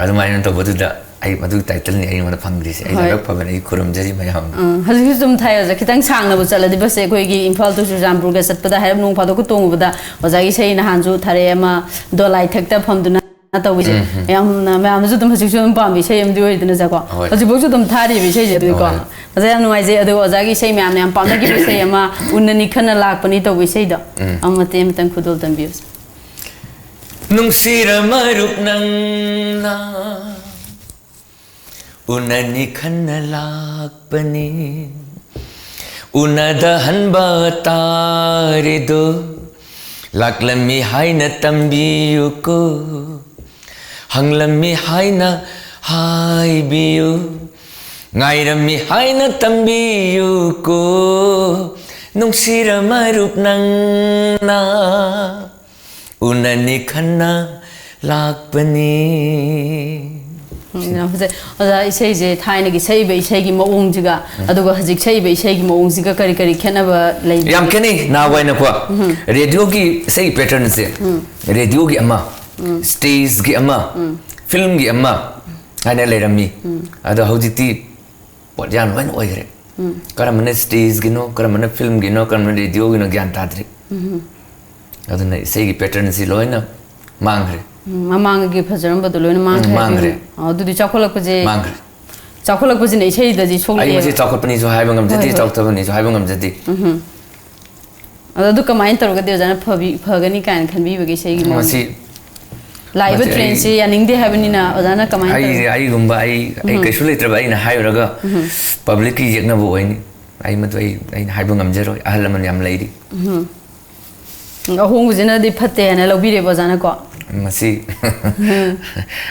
ꯑꯗꯨꯃꯥꯏꯅ ꯇꯧꯕꯗꯨꯗ ꯑꯩ ꯃꯗꯨꯒꯤ ꯇꯥꯏꯇꯜꯅꯤ ꯑꯩꯉꯣꯟꯗ ꯐꯪꯗ꯭ꯔꯤꯁꯦ꯫ ꯑꯩ ꯍꯣꯏ꯫ ꯂꯥꯏꯕꯛ ꯐꯕꯅ ꯑꯩ ꯈꯨꯔꯨꯝꯖꯔꯤ ꯃꯌꯥꯝ꯫ ꯎꯝ, ꯍꯧꯖꯤꯛꯁꯨ ꯑꯗꯨꯝ ꯊꯥꯏ ꯑꯣꯖꯥ꯫ ꯈꯤꯇꯪ ꯁꯥꯡꯅꯕꯨ ꯆꯠꯂꯗꯤ ꯕꯁꯁꯦ ꯑꯩꯈꯣꯏꯒꯤ ꯏꯝꯐꯥꯜ to ꯆꯨꯔꯆꯥꯟꯄꯨꯔꯒ ꯆꯠꯄꯗ ꯍꯥꯏꯔꯞ ꯅꯣꯡ ꯐꯥꯗꯣꯛꯀ ꯇꯣꯡꯉꯨꯕꯗ ꯑꯣꯖꯥꯒꯤ ꯏꯁꯩ ꯅꯍꯥꯟꯁꯨ ꯊꯥꯔꯛꯑꯦ ꯑꯃ, ꯗꯣꯂꯥꯏ ꯊꯛꯇ ꯐꯝꯗꯨꯅ ꯇꯧꯕꯁꯦ꯫ ꯎꯝ, ꯎꯝ꯫ ꯌꯥꯝꯅ ꯃꯌꯥꯝꯅꯁꯨ ꯑꯗꯨꯝ ꯍꯧꯖꯤꯛꯁꯨ ꯑꯗꯨꯝ ꯄꯥꯝꯕ ꯏꯁꯩ ꯑꯃꯗꯤ ꯑꯣꯏꯗꯅꯁꯦꯀꯣ꯫ ꯍꯣꯏ꯫ ꯍꯧꯖꯤꯛꯐꯥꯎꯁꯨ ꯑꯗꯨꯝ ꯊꯥꯔꯤꯕ ꯏꯁꯩꯁꯦ ꯑꯗꯨꯒꯤꯀꯣ꯫ ꯍꯣꯏ꯫ ꯑꯣꯖꯥ ꯌꯥꯝ ꯅꯨꯡꯉꯥꯏꯖꯩ꯫ ꯑꯗꯨꯒ ꯑꯣꯖꯥꯒꯤ ꯏꯁꯩ ꯃꯌꯥꯝꯅ ꯌꯥꯝ ꯄꯥꯝꯅꯈꯤꯕ ꯏꯁꯩ ꯑꯃ, "ꯎꯅꯅꯤ ꯈꯟꯅ ꯂꯥꯛꯄꯅꯤ" ꯇꯧꯕ ꯏꯁꯩꯗꯣ꯫ ꯎꯝ꯫ ꯑꯃ ꯃꯇꯦꯛ ꯑꯃꯇꯪ ꯈꯨꯗꯣꯜ ꯇꯝꯕꯤꯌꯨꯁꯦ꯫ ꯅꯨꯡꯁꯤꯔ ꯃꯔꯨꯞ ꯅꯪꯅ ꯎꯅꯅꯤ ꯈꯟꯅ ꯂꯥꯛꯄꯅꯤ꯫ ꯎꯅꯗꯍꯟꯕ ꯇꯥꯔꯤꯗꯣ ꯂꯥꯛꯂꯝꯃꯤ ꯍꯥꯏꯅ ꯇꯝꯕꯤꯌꯨꯀꯣ꯫ ꯍꯪꯂꯝꯃꯤ ꯍꯥꯏꯅ ꯍꯥꯏꯕꯤꯌꯨ꯫ ꯉꯥꯏꯔꯝꯃꯤ ꯍꯥꯏꯅ ꯇꯝꯕꯤꯌꯨꯀꯣ꯫ ꯅꯨꯡꯁꯤꯔ ꯃꯔꯨꯞ ꯅꯪꯅ ꯎꯅꯅꯤ ꯈꯟꯅ ꯂꯥꯛꯄꯅꯤ꯫ ꯎꯝ, ꯌꯥꯝ ꯐꯖꯩ꯫ ꯑꯣꯖꯥ, ꯏꯁꯩꯁꯦ ꯊꯥꯏꯅꯒꯤ ꯁꯛꯏꯕ ꯏꯁꯩꯒꯤ ꯃꯑꯣꯡꯁꯤꯒ, ꯎꯝ꯫ ꯑꯗꯨꯒ ꯍꯧꯖꯤꯛ ꯁꯛꯏꯕ ꯏꯁꯩꯒꯤ ꯃꯑꯣꯡꯁꯤꯒ ꯀꯔꯤ ꯀꯔꯤ ꯈꯦꯠꯅꯕ ꯂꯩꯒꯦ? ꯌꯥꯝ ꯈꯦꯠꯅꯩ꯫ ꯅꯍꯥꯟꯋꯥꯏꯅꯀꯣ, ꯎꯝ꯫ ꯔꯦꯗꯤꯑꯣꯒꯤ ꯏꯁꯩ patternꯁꯦ, ꯎꯝ꯫ ꯔꯦꯗꯤꯑꯣꯒꯤ ꯑꯃ, ꯎꯝ꯫ ꯁ꯭ꯇꯦꯖꯀꯤ ꯑꯃ, ꯎꯝ꯫ ꯐꯤꯜꯝꯒꯤ ꯑꯃ ꯍꯥꯏꯅ ꯂꯩꯔꯝꯃꯤ꯫ ꯎꯝ꯫ ꯑꯗꯣ ꯍꯧꯖꯤꯛꯇꯤ ꯄꯣꯠꯌꯥꯟ ꯂꯣꯏꯅ ꯑꯣꯏꯈ꯭ꯔꯦ꯫ ꯎꯝ꯫ ꯀꯔꯝꯕꯅ ꯁ꯭ꯇꯦꯖꯒꯤꯅꯣ, ꯀꯔꯝꯕꯅ ꯐꯤꯜꯝꯒꯤꯅꯣ, ꯀꯔꯝꯕꯅ ꯔꯦꯗꯤꯑꯣꯒꯤꯅꯣ ꯒ꯭ꯌꯥꯟ ꯇꯥꯗ꯭ꯔꯦ꯫ ꯎꯝ꯫ ꯑꯗꯨꯅ ꯏꯁꯩꯒꯤ patternꯁꯤ ꯂꯣꯏꯅ ꯃꯥꯡꯈ꯭ꯔꯦ꯫ ꯎꯝ, ꯃꯃꯥꯡꯒꯤ ꯐꯖꯔꯝꯕꯗꯣ ꯂꯣꯏꯅ ꯎꯝ, ꯃꯥꯡꯈ꯭ꯔꯦ ꯃꯥꯡꯈ꯭ꯔꯦ꯫ ꯍꯥꯏꯕꯤꯕ꯫ ꯑꯣ, ꯑꯗꯨꯗꯤ ꯆꯥꯎꯈꯠꯂꯛꯄꯁꯦ, ꯃꯥꯡꯈ꯭ꯔꯦ꯫ ꯆꯥꯎꯈꯠꯂꯛꯄꯁꯤꯅ ꯏꯁꯩꯗꯗꯤ ꯑꯩ ꯁꯣꯛꯂꯛꯑꯦꯕ꯫ ꯃꯁꯤ ꯆꯥꯎꯈꯠꯄꯅꯤꯁꯨ ꯍꯥꯏꯕ ꯉꯝꯖꯗꯦ, ꯍꯣꯏ, ꯍꯣꯏ꯫ ꯆꯥꯎꯊꯕꯅꯤꯁꯨ ꯍꯥꯏꯕ ꯉꯝꯖꯗꯦ꯫ ꯎꯝꯍꯨꯝ꯫ ꯑꯗꯣ ꯑꯗꯨ ꯀꯃꯥꯏꯅ ꯇꯧꯔꯒꯗꯤ ꯑꯣꯖꯥꯅ ꯐꯕꯤ-, ꯐꯒꯅꯤ ꯀꯥꯏꯅ ꯈꯟꯕꯤꯕꯒꯦ ꯏꯁꯩꯒꯤ ꯃꯑꯣꯡꯁꯦ? ꯃꯁꯤ ꯂꯥꯛꯏꯕ ꯃꯁꯤ ꯑꯩ- ꯇ꯭ꯔꯦꯟꯁꯦ ꯌꯥꯅꯤꯡꯗꯦ ꯍꯥꯏꯕꯅꯤꯅ ꯑꯣꯖꯥꯅ ꯀꯃꯥꯏꯅ ꯑꯩ ꯇꯧꯔꯤ? ꯑꯩꯒꯨꯝꯕ ꯑꯩ ꯑꯩ ꯀꯩꯁꯨ ꯂꯩꯇ꯭ꯔꯕ ꯑꯩꯅ ꯍꯥꯏꯔꯨꯔꯒ ꯄꯕ꯭ꯂꯤꯛꯀꯤ ꯌꯦꯛꯅꯕ ꯑꯣꯏꯅꯤ꯫ ꯑꯩ ꯃꯗꯨ ꯑꯩ ꯑꯩꯅ ꯍꯥꯏꯕ ꯉꯝꯖꯔꯣꯏ, ꯑꯍꯜ ꯂꯃꯟ ꯌꯥꯝ ꯂꯩꯔꯤ꯫ ꯎꯝ, ꯑꯍꯣꯡꯕꯁꯤꯅꯗꯤ ꯐꯠꯇꯦ ꯍꯥꯏꯅ ꯂꯧꯕꯤꯔꯦꯕ ꯑꯣꯖꯥꯅꯀꯣ? ꯃꯁꯤ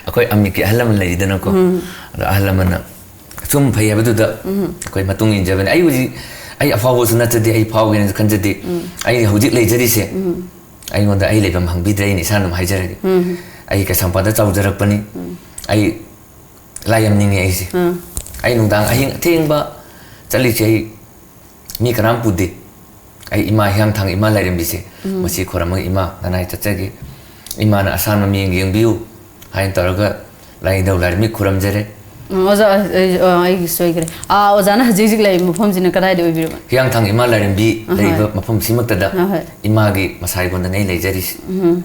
ꯑꯩꯈꯣꯏ ꯑꯃꯤꯛꯀꯤ ꯑꯍꯜ ꯂꯃꯟ ꯂꯩꯔꯤꯗꯅꯀꯣ, ꯑꯗꯣ ꯑꯍꯜ ꯂꯃꯟꯅ ꯁꯨꯝ ꯐꯩ ꯍꯥꯏꯕꯗꯨꯗ ꯑꯩꯈꯣꯏ ꯃꯇꯨꯡ ꯏꯟꯖꯕꯅꯤ꯫ ꯑꯩ ꯍꯧꯖꯤꯛ ꯑꯩ ꯑꯐꯥꯎꯕꯁꯨ ꯅꯠꯆꯗꯦ, ꯑꯩ ꯐꯥꯎꯒꯦꯅꯁꯨ ꯈꯟꯖꯗꯦ꯫ ꯑꯩ ꯍꯧꯖꯤꯛ ꯂꯩꯖꯔꯤꯁꯦ ꯑꯩꯉꯣꯟꯗ ꯑꯩ ꯂꯩꯐꯝ ꯍꯪꯕꯤꯗ꯭ꯔꯦ, ꯑꯩꯅ ꯏꯁꯥꯅ ꯑꯗꯨꯝ ꯍꯥꯏꯖꯔꯒꯦ꯫ ꯑꯩ ꯀꯩꯁꯥꯝꯄꯥꯠꯇ ꯆꯥꯎꯖꯔꯛꯄꯅꯤ꯫ ꯑꯩ ꯂꯥꯏ ꯌꯥꯝ ꯅꯤꯡꯉꯦ ꯑꯩꯁꯦ꯫ ꯑꯩ ꯅꯨꯡꯗꯥꯡ ꯑꯍꯤꯡ ꯑꯊꯦꯡꯕ ꯆꯠꯂꯤꯁꯦ ꯑꯩ ꯃꯤ ꯀꯅꯥꯝ ꯄꯨꯗꯦ꯫ ꯑꯩ ꯏꯃꯥ ꯍꯤꯌꯥꯡꯊꯥꯡ ꯏꯃꯥ ꯂꯥꯏꯔꯦꯝꯕꯤꯁꯦ ꯃꯁꯤ ꯈꯨꯔꯝꯃꯒ ꯏꯃꯥ ꯅꯅꯥꯏ ꯆꯠꯆꯒꯦ꯫ ꯏꯃꯥꯅ ꯑꯁꯥꯟꯕ ꯃꯤꯠꯌꯦꯡ ꯌꯦꯡꯕꯤꯌꯨ ꯍꯥꯏꯅ ꯇꯧꯔꯒ ꯂꯥꯏꯅꯤꯡꯊꯧ ꯂꯥꯏꯔꯦꯝꯕꯤ ꯈꯨꯔꯝꯖꯔꯦ꯫ ꯎꯝ, ꯑꯣꯖꯥ, ꯑꯩ, ꯑ, ꯑꯩꯒꯤ ꯁꯣꯏꯈ꯭ꯔꯦ꯫ ꯑꯥ, ꯑꯣꯖꯥꯅ ꯍꯧꯖꯤꯛ ꯍꯧꯖꯤꯛ ꯂꯩꯔꯤꯕ ꯃꯐꯝꯁꯤꯅ ꯀꯗꯥꯏꯗ ꯑꯣꯏꯕꯤꯔꯕ? ꯍꯤꯌꯥꯡꯊꯥꯡ ꯏꯃꯥ ꯂꯥꯏꯔꯦꯝꯕꯤ ꯑꯍꯣꯏ꯫ ꯂꯩꯔꯤꯕ ꯃꯐꯝꯁꯤꯃꯛꯇꯗ ꯑꯍꯣꯏ꯫ ꯏꯃꯥꯒꯤ ꯃꯁꯥ ꯏꯀꯣꯟꯗꯅꯦ ꯑꯩ ꯂꯩꯖꯔꯤꯁꯦ꯫ ꯎꯝ꯫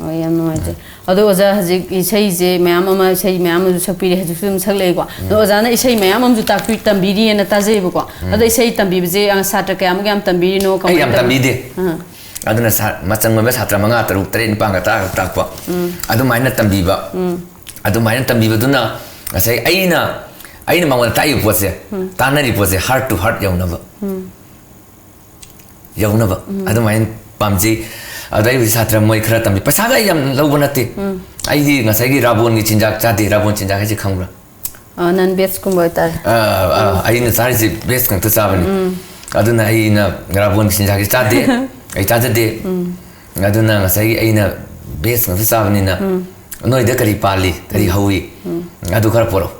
ꯍꯣꯏ, ꯌꯥꯝ ꯅꯨꯡꯉꯥꯏꯖꯩ꯫ ꯑꯗꯣ ꯑꯣꯖꯥ, ꯍꯧꯖꯤꯛ ꯏꯁꯩꯁꯦ ꯃꯌꯥꯝ ꯑꯃ, ꯏꯁꯩ ꯃꯌꯥꯝ ꯑꯃꯁꯨ ꯁꯛꯄꯤꯔꯦ, ꯍꯧꯖꯤꯛꯁꯨ ꯑꯗꯨꯝ ꯁꯛꯂꯛꯏꯀꯣ꯫ ꯑꯗꯣ ꯑꯣꯖꯥꯅ ꯏꯁꯩ ꯃꯌꯥꯝ ꯑꯃꯁꯨ ꯇꯥꯛꯄꯤ-, ꯇꯝꯕꯤꯔꯤꯑꯅ ꯇꯥꯖꯩꯕꯀꯣ꯫ ꯑꯗꯣ ꯏꯁꯩ ꯇꯝꯕꯤꯕꯁꯦ, ꯑ, ꯁꯥꯇ꯭ꯔ ꯀꯌꯥꯃꯨꯛ ꯌꯥꯝ ꯇꯝꯕꯤꯔꯤꯅꯣ? ꯑꯩ ꯀꯃꯥꯏꯅ ꯌꯥꯝ ꯇꯧꯕꯅꯣ? ꯇꯝꯕꯤꯗꯦ꯫ ꯑꯥ꯫ ꯑꯗꯨꯅ ꯁꯥ-, ꯃꯆꯪ ꯑꯣꯏꯕ ꯁꯥꯇ꯭ꯔ ꯃꯉꯥ, ꯇꯔꯨꯛ, ꯇꯔꯦꯠ, ꯅꯤꯄꯥꯟꯒ ꯇꯥꯛꯑꯒ ꯇꯥꯛꯄ꯫ ꯑꯗꯨꯃꯥꯏꯅ ꯇꯝꯕꯤꯕ꯫ ꯑꯗꯨꯃꯥꯏꯅ ꯇꯝꯕꯤꯕꯗꯨꯅ ꯉꯁꯥꯏ ꯑꯩꯅ, ꯑꯩꯅ ꯃꯉꯣꯟꯗ ꯇꯥꯛꯏꯕ ꯄꯣꯠꯁꯦ, ꯇꯥꯟꯅꯔꯤꯕ ꯄꯣꯠꯁꯦ, heart to heart ꯌꯧꯅꯕ꯫ ꯌꯧꯅꯕ꯫ ꯑꯗꯨꯃꯥꯏꯅ ꯄꯥꯝꯖꯩ꯫ ꯑꯗ ꯑꯩ ꯍꯧꯖꯤꯛ ꯁꯥꯇ꯭ꯔ ꯃꯣꯏ ꯈꯔ ꯇꯝꯕꯤ꯫ ꯄꯩꯁꯥꯒ ꯑꯩ ꯌꯥꯝ ꯂꯧꯕ ꯅꯠꯇꯦ꯫ ꯑꯩꯗꯤ ꯉꯁꯥꯏꯒꯤ ꯔꯥꯕꯣꯟꯒꯤ ꯆꯤꯟꯖꯥꯛ ꯆꯥꯗꯦ꯫ ꯔꯥꯕꯣꯟ ꯆꯤꯟꯖꯥꯛ ꯍꯥꯏꯁꯦ ꯈꯪꯕ꯭ꯔꯥ? ꯑ, non-veg ꯀꯨꯝꯕ ꯑꯣꯏꯇꯥꯔꯦ꯫ ꯑꯥ, ꯑꯥ, ꯑꯩꯅ ꯆꯥꯔꯤꯁꯦ veg ꯉꯥꯛꯇ ꯆꯥꯕꯅꯤ꯫ ꯑꯗꯨꯅ ꯑꯩꯅ ꯔꯥꯕꯣꯟꯒꯤ ꯆꯤꯟꯖꯥꯛꯁꯦ ꯆꯥꯗꯦ꯫ ꯑꯩ ꯆꯥꯖꯗꯦ꯫ ꯑꯗꯨꯅ ꯉꯁꯥꯏꯒꯤ ꯑꯩꯅ veg ꯉꯥꯛꯇ ꯆꯥꯕꯅꯤꯅ ꯅꯣꯏꯗ ꯀꯔꯤ ꯄꯥꯜꯂꯤ, ꯀꯔꯤ ꯍꯧꯏ, ꯑꯗꯨ ꯈꯔ ꯄꯣꯔꯛꯑꯣ꯫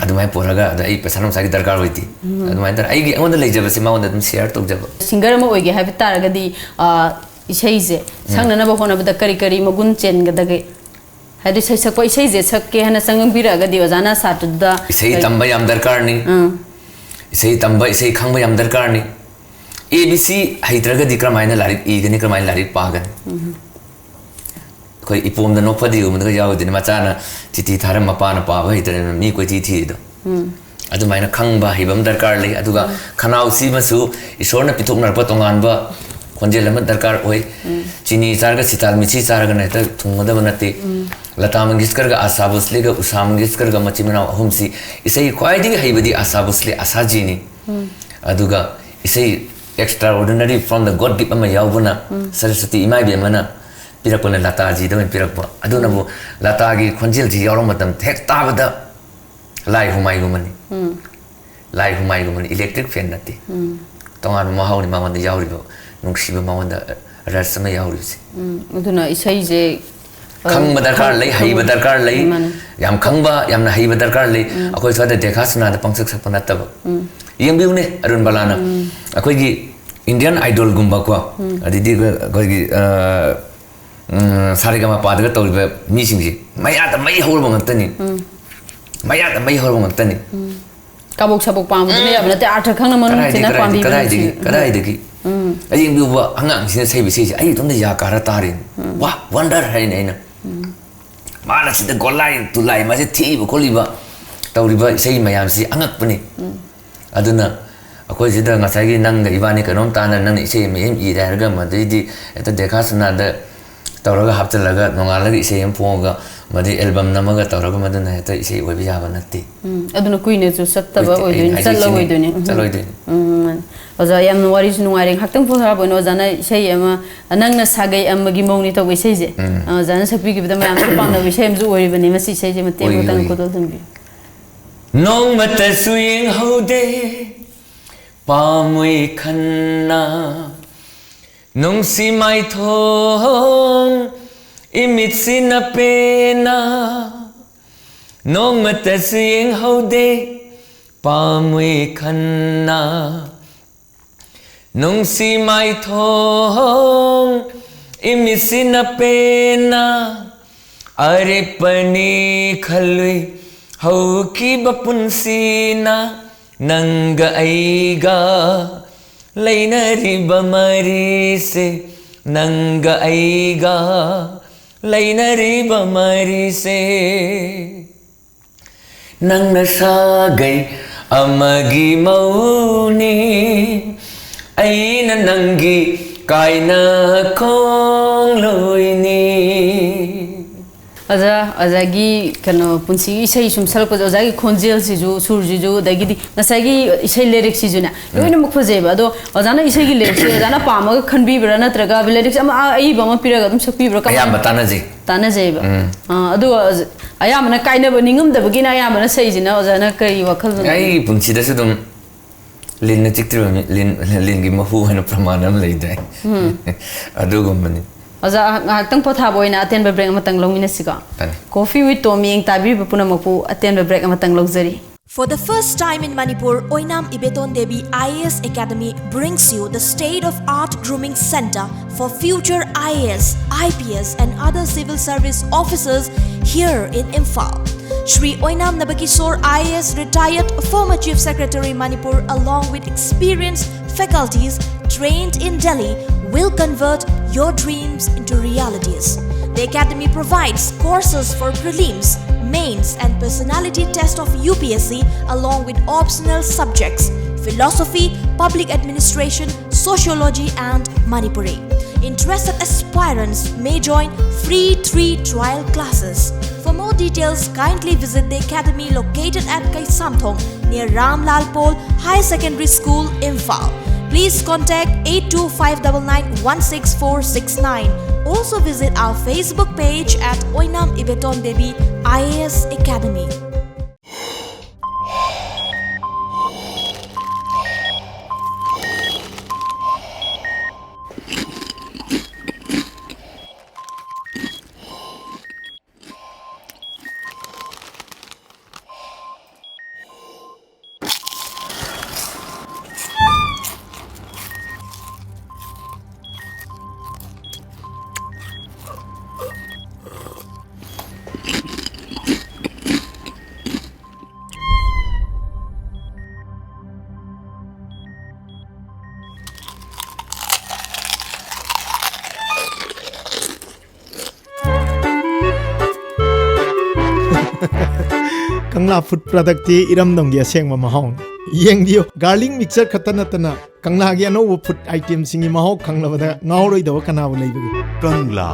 ꯑꯗꯨꯃꯥꯏꯅ ꯄꯣꯔꯛꯑꯒ ꯑꯗ ꯑꯩ ꯄꯩꯁꯥ ꯅꯨꯡꯁꯥꯒꯤ ꯗꯔꯀꯥꯔ ꯑꯣꯏꯗꯦ꯫ ꯑꯗꯨꯃꯥꯏꯅ ꯇꯧꯔꯦ꯫ ꯑꯩꯒꯤ, ꯑꯩꯉꯣꯟꯗ ꯂꯩꯖꯕꯁꯦ ꯃꯉꯣꯟꯗ ꯑꯗꯨꯝ share ꯇꯧꯖꯕ꯫ Singer ꯑꯃ ꯑꯣꯏꯒꯦ ꯍꯥꯏꯕ ꯇꯥꯔꯒꯗꯤ, ꯑ, ꯏꯁꯩꯁꯦ ꯁꯛꯅꯅꯕ ꯍꯣꯠꯅꯕꯗ ꯀꯔꯤ ꯀꯔꯤ ꯃꯒꯨꯟ ꯆꯦꯟꯒꯗꯒꯦ? ꯍꯥꯏꯗꯤ ꯁꯩꯁꯛꯄ, ꯏꯁꯩꯁꯦ ꯁꯛꯀꯦ ꯍꯥꯏꯅ ꯆꯪꯕꯤꯔꯛꯑꯒꯗꯤ ꯑꯣꯖꯥꯅ ꯁꯥꯇ꯭ꯔꯗꯨꯗ ꯏꯁꯩ ꯀꯔꯤ- ꯇꯝꯕ ꯌꯥꯝ ꯗꯔꯀꯥꯔꯅꯤ꯫ ꯎꯝ꯫ ꯏꯁꯩ ꯇꯝꯕ, ꯏꯁꯩ ꯈꯪꯕ ꯌꯥꯝ ꯗꯔꯀꯥꯔꯅꯤ꯫ A B C ꯍꯩꯇ꯭ꯔꯒꯗꯤ ꯀꯔꯝꯍꯥꯏꯅ ꯂꯥꯏꯔꯤꯛ ꯏꯒꯅꯤ, ꯀꯔꯝꯍꯥꯏꯅ ꯂꯥꯏꯔꯤꯛ ꯄꯥꯒꯅꯤ? ꯑꯩꯈꯣꯏ ꯏꯄꯣꯝꯗ ꯅꯣꯛꯐꯗꯦꯒꯨꯝꯕꯗꯒ ꯌꯥꯎꯔꯤꯗꯨꯅꯤ, ꯃꯆꯥꯅ ꯆꯤꯊꯤ ꯊꯥꯔꯝ ꯃꯄꯥꯅ ꯄꯥꯕ ꯍꯩꯇ꯭ꯔꯦꯅ ꯃꯤ ꯀꯣꯏꯊꯤ ꯊꯤꯔꯤꯗꯣ꯫ ꯑꯗꯨꯃꯥꯏꯅ ꯈꯪꯕ ꯍꯩꯕ ꯑꯃ ꯗꯔꯀꯥꯔ ꯂꯩ꯫ ꯑꯗꯨꯒ ꯈꯅꯥꯎꯁꯤꯃꯁꯨ ꯏꯁꯣꯔꯅ ꯄꯤꯊꯣꯛꯅꯔꯛꯄ ꯇꯣꯉꯥꯟꯕ ꯈꯣꯟꯖꯦꯜ ꯑꯃ ꯗꯔꯀꯥꯔ ꯑꯣꯏ꯫ ꯆꯤꯅꯤ ꯆꯥꯔꯒ ꯁꯤꯇꯥꯜ ꯃꯤꯊꯤ ꯆꯥꯔꯒꯅ ꯍꯦꯛꯇ ꯊꯨꯡꯒꯗꯕ ꯅꯠꯇꯦ꯫ ꯂꯇꯥ ꯃꯪꯒꯦꯁꯀꯔꯒ ꯑꯥꯁꯥ ꯚꯣꯁꯂꯦꯒ ꯎꯁꯥ ꯃꯪꯒꯦꯁꯀꯔꯒ ꯃꯆꯤꯟ ꯃꯅꯥꯎ ꯑꯍꯨꯝꯁꯤ ꯏꯁꯩ ꯈ꯭ꯋꯥꯏꯗꯒꯤ ꯍꯩꯕꯗꯤ ꯑꯥꯁꯥ ꯚꯣꯁꯂꯦ, ꯑꯥꯁꯥꯖꯤꯅꯤ꯫ ꯑꯗꯨꯒ ꯏꯁꯩ extraordinary from the God gift ꯑꯃ ꯌꯥꯎꯕꯅ ꯁꯔꯁ꯭ꯋꯇꯤ ꯏꯃꯥ ꯏꯕꯦꯝꯃꯅ ꯄꯤꯔꯛꯄꯅ ꯂꯇꯥꯖꯤꯗ ꯑꯣꯏꯅ ꯄꯤꯔꯛꯄ꯫ ꯑꯗꯨꯅꯕꯨ ꯂꯇꯥꯒꯤ ꯈꯣꯟꯖꯦꯜꯁꯤ ꯌꯥꯎꯔꯛꯄ ꯃꯇꯝꯗ ꯍꯦꯛ ꯇꯥꯕꯗ ꯂꯥꯏ ꯍꯨꯃꯥꯏꯒꯨꯝꯕꯅꯤ꯫ ꯂꯥꯏ ꯍꯨꯃꯥꯏꯒꯨꯝꯕꯅꯤ, electric fan ꯅꯠꯇꯦ꯫ ꯇꯣꯉꯥꯟꯕ ꯃꯍꯥꯎꯅꯤ ꯃꯉꯣꯟꯗ ꯌꯥꯎꯔꯤꯕ, ꯅꯨꯡꯁꯤꯕ ꯃꯉꯣꯟꯗ ꯔꯁ ꯑꯃ ꯌꯥꯎꯔꯤꯕꯁꯦ꯫ ꯎꯝ, ꯑꯗꯨꯅ ꯏꯁꯩꯁꯦ ꯑ, ꯈꯪꯕ ꯗꯔꯀꯥꯔ ꯂꯩ, ꯈꯪ- ꯍꯩꯕ ꯗꯔꯀꯥꯔ ꯂꯩ, ꯃꯥꯅꯦ꯫ ꯌꯥꯝ ꯈꯪꯕ, ꯌꯥꯝꯅ ꯍꯩꯕ ꯗꯔꯀꯥꯔ ꯂꯩ꯫ ꯑꯩꯈꯣꯏ ꯁ꯭ꯋꯥꯏꯗ ꯗꯦꯈꯥ ꯁꯨꯅꯥꯗ ꯄꯪꯁꯛ ꯁꯛꯄ ꯅꯠꯇꯕ꯫ ꯌꯦꯡꯕꯤꯌꯨꯅꯦ ꯑꯔꯨꯟ ꯕꯂꯥꯅ, ꯑꯩꯈꯣꯏꯒꯤ Indian Idolꯒꯨꯝꯕꯀꯣ, ꯑꯗꯩꯗꯤ ꯑꯩꯈꯣꯏꯒꯤ ꯑ, ꯎꯝ, ꯁꯥꯔꯦꯒꯃꯄꯥꯗꯒ ꯇꯧꯔꯤꯕ ꯃꯤꯁꯤꯡꯁꯦ ꯃꯌꯥꯗ ꯃꯩ ꯍꯧꯔꯕ ꯉꯥꯛꯇꯅꯤ꯫ ꯃꯌꯥꯗ ꯃꯩ ꯍꯧꯔꯕ ꯉꯥꯛꯇꯅꯤ꯫ ꯀꯥꯕꯣꯛ ꯁꯥꯕꯣꯛ ꯄꯥꯝꯕꯗꯨꯅ ꯌꯥꯕ ꯅꯠꯇꯦ, ꯑꯥꯔꯊ ꯈꯪꯅ ꯃꯅꯨꯡ ꯀꯗꯥꯏꯗꯒꯤ, ꯊꯤꯟꯅ ꯀꯗꯥꯏꯗꯒꯤ, ꯄꯥꯝꯕꯤꯕ ꯀꯗꯥꯏꯗꯒꯤ, ꯅꯨꯡꯁꯤ꯫ ꯀꯗꯥꯏꯗꯒꯤ? ꯑꯌꯦꯡꯕꯤꯌꯨꯕ ꯑꯉꯥꯡꯁꯤꯅ ꯁꯩꯕ ꯏꯁꯩꯁꯦ ꯑꯩ ꯏꯇꯣꯝꯇ ꯌꯥ ꯀꯥꯔ ꯇꯥꯔꯤꯅꯤ꯫ ꯋꯥ, wonder ꯍꯥꯏꯅ ꯑꯩꯅ꯫ ꯃꯥꯅ ꯁꯤꯗ ꯒꯣꯂꯥꯏ ꯇꯨꯂꯥꯏ ꯃꯥꯁꯦ ꯊꯦꯛꯏꯕ ꯈꯣꯠꯂꯤꯕ ꯇꯧꯔꯤꯕ ꯏꯁꯩ ꯃꯌꯥꯝꯁꯤ ꯑꯉꯛꯄꯅꯤ꯫ ꯑꯗꯨꯅ ꯑꯩꯈꯣꯏ ꯁꯤꯗ ꯉꯁꯥꯏꯒꯤ ꯅꯪꯒ ꯏꯕꯥꯅꯤ ꯀꯩꯅꯣꯝ ꯇꯥꯅ ꯅꯪꯅ ꯏꯁꯩ ꯑꯃ ꯍꯦꯛ ꯏꯔꯦ ꯍꯥꯏꯔꯒ ꯃꯗꯩꯗꯤ ꯍꯦꯛꯇ ꯗꯦꯈꯥ ꯁꯅꯥꯗ ꯇꯧꯔꯒ ꯍꯥꯞꯆꯤꯜꯂꯒ ꯅꯣꯡꯉꯥꯜꯂꯒ ꯏꯁꯩ ꯑꯃ ꯐꯣꯡꯉꯒ ꯃꯗꯩ album ꯅꯝꯃꯒ ꯇꯧꯔꯒ ꯃꯗꯨꯅ ꯍꯦꯛꯇ ꯏꯁꯩ ꯑꯣꯏꯕ ꯌꯥꯕ ꯅꯠꯇꯦ꯫ ꯎꯝ, ꯑꯗꯨꯅ ꯀꯨꯏꯅꯁꯨ ꯆꯠꯇꯕ ꯑꯩ ꯑꯣꯏꯗꯣꯏꯅꯤ, ꯍꯥꯏꯖꯩ ꯁꯤꯅꯤ, ꯆꯠꯂꯣꯏꯗꯣꯏꯅꯤ꯫ ꯎꯝ꯫ ꯆꯠꯂꯣꯏꯗꯣꯏꯅꯤ꯫ ꯎꯝ, ꯃꯥꯅꯤ꯫ ꯑꯣꯖꯥ, ꯌꯥꯝꯅ ꯋꯥꯔꯤꯁꯨ ꯅꯨꯡꯉꯥꯏꯔꯦ꯫ ꯉꯥꯏꯍꯥꯛꯇꯪ ꯄꯣꯊꯥꯕ ꯑꯣꯏꯅ ꯑꯣꯖꯥꯅ ꯏꯁꯩ ꯑꯃ, ꯅꯪꯅ ꯁꯥꯒꯩ ꯑꯃꯒꯤ ꯃꯧꯅꯤ ꯇꯧꯕ ꯏꯁꯩꯁꯦ, ꯎꯝ꯫ ꯑꯣꯖꯥꯅ ꯁꯛꯄꯤꯈꯤꯕꯗ ꯃꯌꯥꯝꯁꯨ ꯄꯥꯝꯅꯕ ꯏꯁꯩ ꯑꯃꯁꯨ ꯑꯣꯏꯔꯤꯕꯅꯤ꯫ ꯃꯁꯤ ꯏꯁꯩꯁꯦ ꯃꯇꯦꯛ ꯑꯣꯏ, ꯑꯃꯇꯪ ꯑꯣꯏ꯫ ꯈꯨꯗꯣꯜ ꯊꯝꯕꯤꯌꯨ꯫ ꯅꯣꯡꯃꯇꯁꯨ ꯌꯦꯡꯍꯧꯗꯦ ꯄꯥꯝꯃꯨꯏ ꯈꯟꯅ, ꯅꯨꯡꯁꯤ ꯃꯥꯏꯊꯣꯡ ꯏꯃꯤꯠꯁꯤꯅ ꯄꯦꯟꯅ꯫ ꯅꯣꯡꯃꯇꯁꯨ ꯌꯦꯡꯍꯧꯗꯦ ꯄꯥꯝꯃꯨꯏ ꯈꯟꯅ, ꯅꯨꯡꯁꯤ ꯃꯥꯏꯊꯣꯡ ꯏꯃꯤꯠꯁꯤꯅ ꯄꯦꯟꯅ꯫ ꯑꯔꯦꯞꯄꯅꯤ ꯈꯜꯂꯨꯏ ꯍꯧꯈꯤꯕ ꯄꯨꯟꯁꯤꯅ, ꯅꯪꯒ ꯑꯩꯒ ꯂꯩꯅꯔꯤꯕ ꯃꯔꯤꯁꯦ, ꯅꯪꯒ ꯑꯩꯒ ꯂꯩꯅꯔꯤꯕ ꯃꯔꯤꯁꯦ꯫ ꯅꯪꯅ ꯁꯥꯒꯩ ꯑꯃꯒꯤ ꯃꯧꯅꯤ, ꯑꯩꯅ ꯅꯪꯒꯤ ꯀꯥꯏꯅ ꯈꯣꯡꯂꯣꯏꯅꯤ꯫ ꯑꯣꯖꯥ, ꯑꯣꯖꯥꯒꯤ ꯀꯩꯅꯣ ꯄꯨꯟꯁꯤꯒꯤ ꯏꯁꯩ ꯁꯨꯝ ꯁꯛꯂꯛꯄꯁꯦ, ꯑꯣꯖꯥꯒꯤ ꯈꯣꯟꯖꯦꯜꯁꯤꯁꯨ, ꯁꯨꯔꯁꯤꯁꯨ, ꯑꯗꯒꯤꯗꯤ ꯉꯁꯥꯏꯒꯤ ꯏꯁꯩ ꯂꯤꯔꯤꯛꯁꯤꯁꯨꯅꯦ, ꯂꯣꯏꯅꯃꯛ ꯐꯖꯩꯕ꯫ ꯑꯗꯣ ꯑꯣꯖꯥꯅ ꯏꯁꯩꯒꯤ ꯂꯤꯔꯤꯛꯁꯦ ꯑꯣꯖꯥꯅ ꯄꯥꯝꯃꯒ ꯈꯟꯕꯤꯕ꯭ꯔꯥ, ꯅꯠꯇ꯭ꯔꯒ ꯂꯤꯔꯤꯛꯁꯦ ꯑꯃ, ꯑ, ꯑꯏꯕ ꯑꯃ ꯄꯤꯔꯒ ꯑꯗꯨꯝ ꯁꯛꯄꯤꯕ꯭ꯔꯥ? ꯀꯃꯥꯏꯅ? ꯑꯌꯥꯝꯕ ꯇꯥꯟꯅꯖꯩ꯫ ꯇꯥꯟꯅꯖꯩꯕ꯫ ꯎꯝ꯫ ꯑꯥ, ꯑꯗꯨꯒ ꯑꯌꯥꯝꯕꯅ ꯀꯥꯏꯅꯕ ꯅꯤꯡꯉꯝꯗꯕꯒꯤꯅ ꯑꯌꯥꯝꯕꯅ ꯁꯛꯏꯁꯤꯅ, ꯑꯣꯖꯥꯅ ꯀꯔꯤ ꯋꯥꯈꯜꯅꯣ? ꯑꯩꯒꯤ ꯄꯨꯟꯁꯤꯗꯁꯨ ꯑꯗꯨꯝ ꯂꯤꯟꯅ ꯆꯤꯛꯇ꯭ꯔꯤꯕ ꯃꯤ, ꯂꯤꯟ, ꯂꯤꯟꯒꯤ ꯃꯍꯨ ꯍꯥꯏꯅ ꯄ꯭ꯔꯃꯥꯟ ꯑꯃ ꯂꯩꯗꯥꯏ? ꯎꯝ꯫ ꯑꯗꯨꯒꯨꯝꯕꯅꯤ꯫ ꯑꯣꯖꯥ, ꯉꯥꯏꯍꯥꯛꯇꯪ ꯄꯣꯊꯥꯕ ꯑꯣꯏꯅ ꯑꯇꯦꯟꯕ break ꯑꯃꯇꯪ ꯂꯧꯃꯤꯟꯅꯁꯤꯀꯣ? ꯐꯅꯤ꯫ Coffee with Tom ꯌꯦꯡ ꯇꯥꯕꯤꯔꯤꯕ ꯄꯨꯝꯅꯃꯛꯄꯨ ꯑꯇꯦꯟꯕ break ꯑꯃꯇꯪ ꯂꯧꯖꯔꯤ꯫ For the first time in Manipur, Oinam Ibeton Devi I A S Academy brings you the state-of-art grooming center for future I A S, I P S and other civil service officers here in Imphal. Shri Oinam Nabakishore I A S, retired former Chief Secretary Manipur, along with experienced faculties trained in Delhi, will convert your dreams into realities. The academy provides courses for prelims, mains and personality test of U P S C, along with optional subjects: philosophy, public administration, sociology and Manipuri. Interested aspirants may join free three trial classes. For more details, kindly visit the academy located at Kaisamthong near Ramlal Pol Higher Secondary School, Imphal. Please contact eight two five nine nine one six four six nine. Also visit our Facebook page at Oinam Ibeton Devi I A S Academy. Kangla food ꯄ꯭ꯔꯗꯛꯇꯤ ꯏꯔꯝꯗꯝꯒꯤ ꯑꯁꯦꯡꯕ ꯃꯍꯥꯎꯅꯤ꯫ ꯌꯦꯡꯕꯤꯌꯨ, garlic mixture ꯈꯛꯇ ꯅꯠꯇꯅ ꯀꯪꯂꯥꯒꯤ ꯑꯅꯧꯕ food itemꯁꯤꯡꯒꯤ ꯃꯍꯥꯎ ꯈꯪꯂꯕꯗ ꯉꯥꯎꯔꯣꯏꯗꯕ ꯀꯅꯥꯕꯨ ꯂꯩꯕꯒꯦ? ꯀꯪꯂꯥ꯫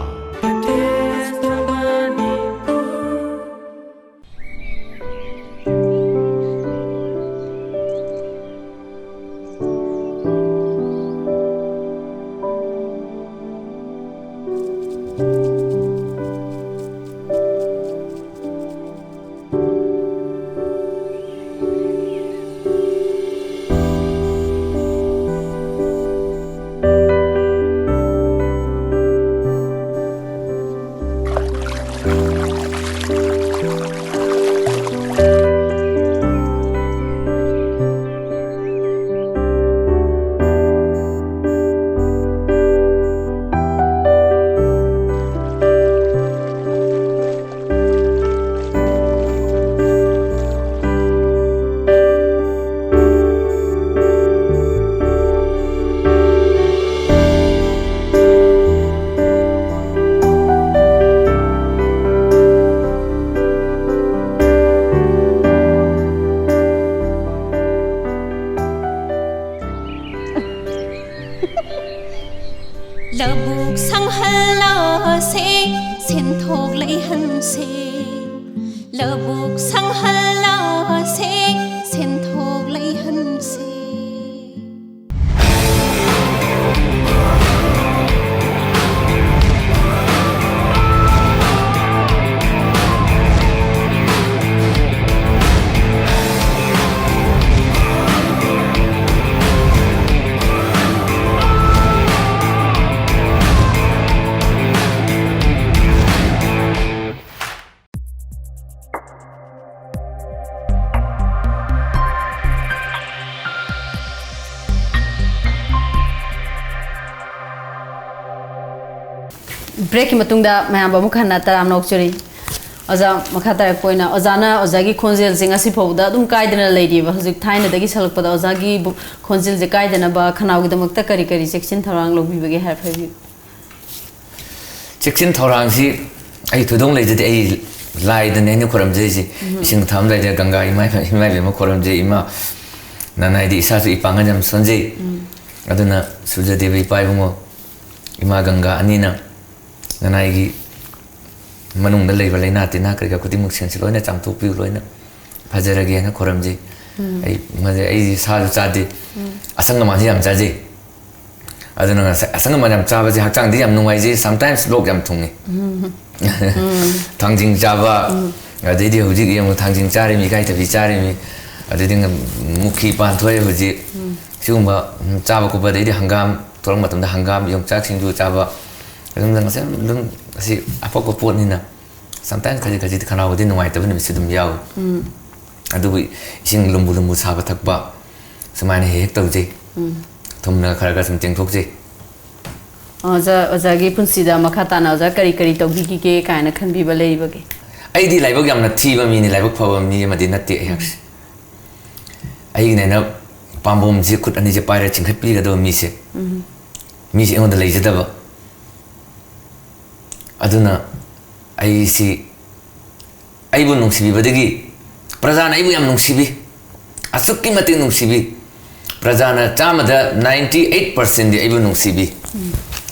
ꯂꯧꯕꯨꯛ ꯁꯪꯍꯜꯂꯁꯦ, ꯁꯦꯟꯊꯣꯛ ꯂꯩꯍꯟꯁꯦ꯫ ꯂꯧꯕꯨꯛ ꯁꯪꯍꯜꯂꯁꯦ, ꯁꯦꯟꯊꯣꯛ ꯂꯩꯍꯟꯁꯦ꯫ Breakꯀꯤ ꯃꯇꯨꯡꯗ ꯃꯌꯥꯝꯕꯨ ꯑꯃꯨꯛ ꯍꯟꯅ ꯇꯔꯥꯝꯅ ꯑꯣꯛꯆꯔꯤ꯫ ꯑꯣꯖꯥ, ꯃꯈꯥ ꯇꯥꯔꯛꯄ ꯑꯣꯏꯅ ꯑꯣꯖꯥꯅ ꯑꯣꯖꯥꯒꯤ ꯈꯣꯟꯖꯦꯜꯁꯦ ꯉꯁꯤ ꯐꯥꯎꯕꯗ ꯑꯗꯨꯝ ꯀꯥꯏꯗꯅ ꯂꯩꯔꯤꯕ, ꯍꯧꯖꯤꯛ ꯊꯥꯏꯅꯗꯒꯤ ꯁꯛꯂꯛꯄꯗ ꯑꯣꯖꯥꯒꯤ ꯕꯨ-, ꯈꯣꯟꯖꯦꯜꯁꯦ ꯀꯥꯏꯗꯅꯕ ꯈꯅꯥꯎꯒꯤꯗꯃꯛꯇ ꯀꯔꯤ ꯀꯔꯤ ꯆꯦꯛꯁꯤꯟ ꯊꯧꯔꯥꯡ ꯂꯧꯕꯤꯕꯒꯦ ꯍꯥꯏꯕ ꯍꯥꯏꯕꯤꯌꯨ꯫ ꯆꯦꯛꯁꯤꯟ ꯊꯧꯔꯥꯡꯁꯤ ꯑꯩ ꯊꯣꯏꯗꯣꯛꯅ ꯂꯩꯖꯗꯦ꯫ ꯑꯩ ꯂꯥꯏꯗꯅꯦ ꯑꯩꯅ ꯈꯣꯏꯔꯝꯖꯩꯁꯦ꯫ ꯏꯁꯤꯡ ꯊꯛꯑꯝꯗꯥꯏꯗ ꯒꯪꯒꯥ ꯏꯃꯥ, ꯏꯃꯥ ꯏꯕꯦꯝꯃ ꯈꯣꯏꯔꯝꯖꯩ꯫ ꯏꯃꯥ, ꯅꯅꯥꯏꯗꯤ ꯏꯁꯥꯁꯨ ꯏꯄꯥꯡꯒꯜ ꯌꯥꯝ ꯁꯣꯟꯖꯩ꯫ ꯑꯗꯨꯅ ꯁꯨꯔꯖꯗꯦꯕ ꯏꯄꯥ ꯏꯕꯨꯡꯉꯣ, ꯏꯃꯥ ꯒꯪꯒꯥ ꯑꯅꯤꯅ ꯅꯅꯥꯏꯒꯤ ꯃꯅꯨꯡꯗ ꯂꯩꯕ ꯂꯥꯏꯅꯥ ꯇꯤꯟꯅꯥ ꯀꯔꯤ ꯀꯔꯥ ꯈꯨꯗꯤꯡꯃꯛꯁꯤꯡꯁꯦ ꯂꯣꯏꯅ ꯆꯥꯝꯊꯣꯛꯄꯤꯌꯨ, ꯂꯣꯏꯅ ꯐꯖꯔꯒꯦꯅ ꯈꯣꯏꯔꯝꯖꯩ꯫ ꯑꯩ ꯃꯗꯨ, ꯑꯩ ꯁꯥꯁꯨ ꯆꯥꯗꯦ, ꯑꯁꯪ ꯑꯃꯥꯟꯁꯨ ꯌꯥꯝ ꯆꯥꯖꯩ꯫ ꯑꯗꯨꯅ ꯉꯁꯥꯏ ꯑꯁꯪ ꯑꯃꯥꯟ ꯌꯥꯝ ꯆꯥꯕꯁꯦ ꯍꯛꯆꯥꯡꯗꯤ ꯌꯥꯝ ꯅꯨꯡꯉꯥꯏꯖꯩ, sometimes ꯂꯣꯛ ꯌꯥꯝ ꯊꯨꯡꯉꯤ꯫ ꯊꯥꯡꯖꯤꯡ ꯆꯥꯕ, ꯑꯗꯩꯗꯤ ꯍꯧꯖꯤꯛ ꯌꯦꯡꯉꯨ, ꯊꯥꯡꯖꯤꯡ ꯆꯥꯔꯤꯃꯤ, ꯏꯀꯥꯏꯊꯕꯤ ꯆꯥꯔꯤꯃꯤ, ꯑꯗꯩꯗꯤ ꯉ-, ꯃꯨꯈꯤ ꯄꯥꯟ ꯊꯣꯛꯑꯦ ꯍꯧꯖꯤꯛ꯫ ꯁꯤꯒꯨꯝꯕ, ꯎꯝ, ꯆꯥꯕ ꯈꯣꯠꯄ, ꯑꯗꯩꯗꯤ ꯍꯪꯒꯥꯝ ꯊꯣꯛꯂꯛꯄ ꯃꯇꯝꯗ ꯍꯪꯒꯥꯝ, ꯌꯣꯡꯆꯥꯛ ꯁꯤꯡꯖꯨ ꯆꯥꯕ, ꯑꯗꯨꯝ ꯉꯁꯥꯏ ꯑꯗꯨꯝ ꯑꯁꯤ ꯑꯐꯕ ꯄꯣꯠꯅꯤꯅ꯫ Sometimes ꯈꯖꯤꯛ ꯈꯖꯤꯛ ꯈꯅꯥꯎꯗꯤ ꯅꯨꯡꯉꯥꯏꯇꯕ ꯅꯨꯃꯤꯠꯁꯨ ꯑꯗꯨꯝ ꯌꯥꯎꯏ꯫ ꯑꯗꯨꯕꯨ ꯏꯁꯤꯡ ꯂꯨꯝꯕꯨ ꯂꯨꯝꯕꯨ ꯁꯥꯕ ꯊꯛꯄ ꯁꯨꯃꯥꯏꯅ ꯍꯦꯛ ꯍꯦꯛ ꯇꯧꯖꯩ꯫ ꯊꯨꯝꯅ ꯈꯔ ꯈꯔ ꯁꯨꯝ ꯇꯦꯡꯊꯣꯛꯆꯩ꯫ ꯑꯣꯖꯥ, ꯑꯣꯖꯥꯒꯤ ꯄꯨꯟꯁꯤꯗ ꯃꯈꯥ ꯇꯥꯅ ꯑꯣꯖꯥ ꯀꯔꯤ ꯀꯔꯤ ꯇꯧꯕꯤꯈꯤꯒꯦ ꯀꯥꯏꯅ ꯈꯟꯕꯤꯕ ꯂꯩꯔꯤꯕꯒꯦ? ꯑꯩꯗꯤ ꯂꯥꯏꯕꯛ ꯌꯥꯝꯅ ꯊꯤꯕ ꯃꯤꯅꯤ, ꯂꯥꯏꯕꯛ ꯐꯕ ꯃꯤ ꯑꯃꯗꯤ ꯅꯠꯇꯦ ꯑꯩꯍꯥꯛꯁꯦ꯫ ꯑꯩꯒꯤꯅ ꯑꯩꯅ ꯄꯥꯝꯕꯣꯝꯁꯦ, ꯈꯨꯠ ꯑꯅꯤꯁꯦ ꯄꯥꯏꯔ ꯆꯤꯡꯈꯠꯄꯤꯒꯗꯕ ꯃꯤꯁꯦ, ꯃꯤꯁꯦ ꯑꯩꯉꯣꯟꯗ ꯂꯩꯖꯗꯕ꯫ ꯑꯗꯨꯅ ꯑꯩꯁꯤ, ꯑꯩꯕꯨ ꯅꯨꯡꯁꯤꯕꯤꯕꯗꯒꯤ, ꯄ꯭ꯔꯖꯥꯅ ꯑꯩꯕꯨ ꯌꯥꯝ ꯅꯨꯡꯁꯤꯕꯤ, ꯑꯁꯨꯛꯀꯤ ꯃꯇꯤꯛ ꯅꯨꯡꯁꯤꯕꯤ꯫ ꯄ꯭ꯔꯖꯥꯅ ꯆꯥꯝꯃꯗ ninety eight percentꯗꯤ ꯑꯩꯕꯨ ꯅꯨꯡꯁꯤꯕꯤ꯫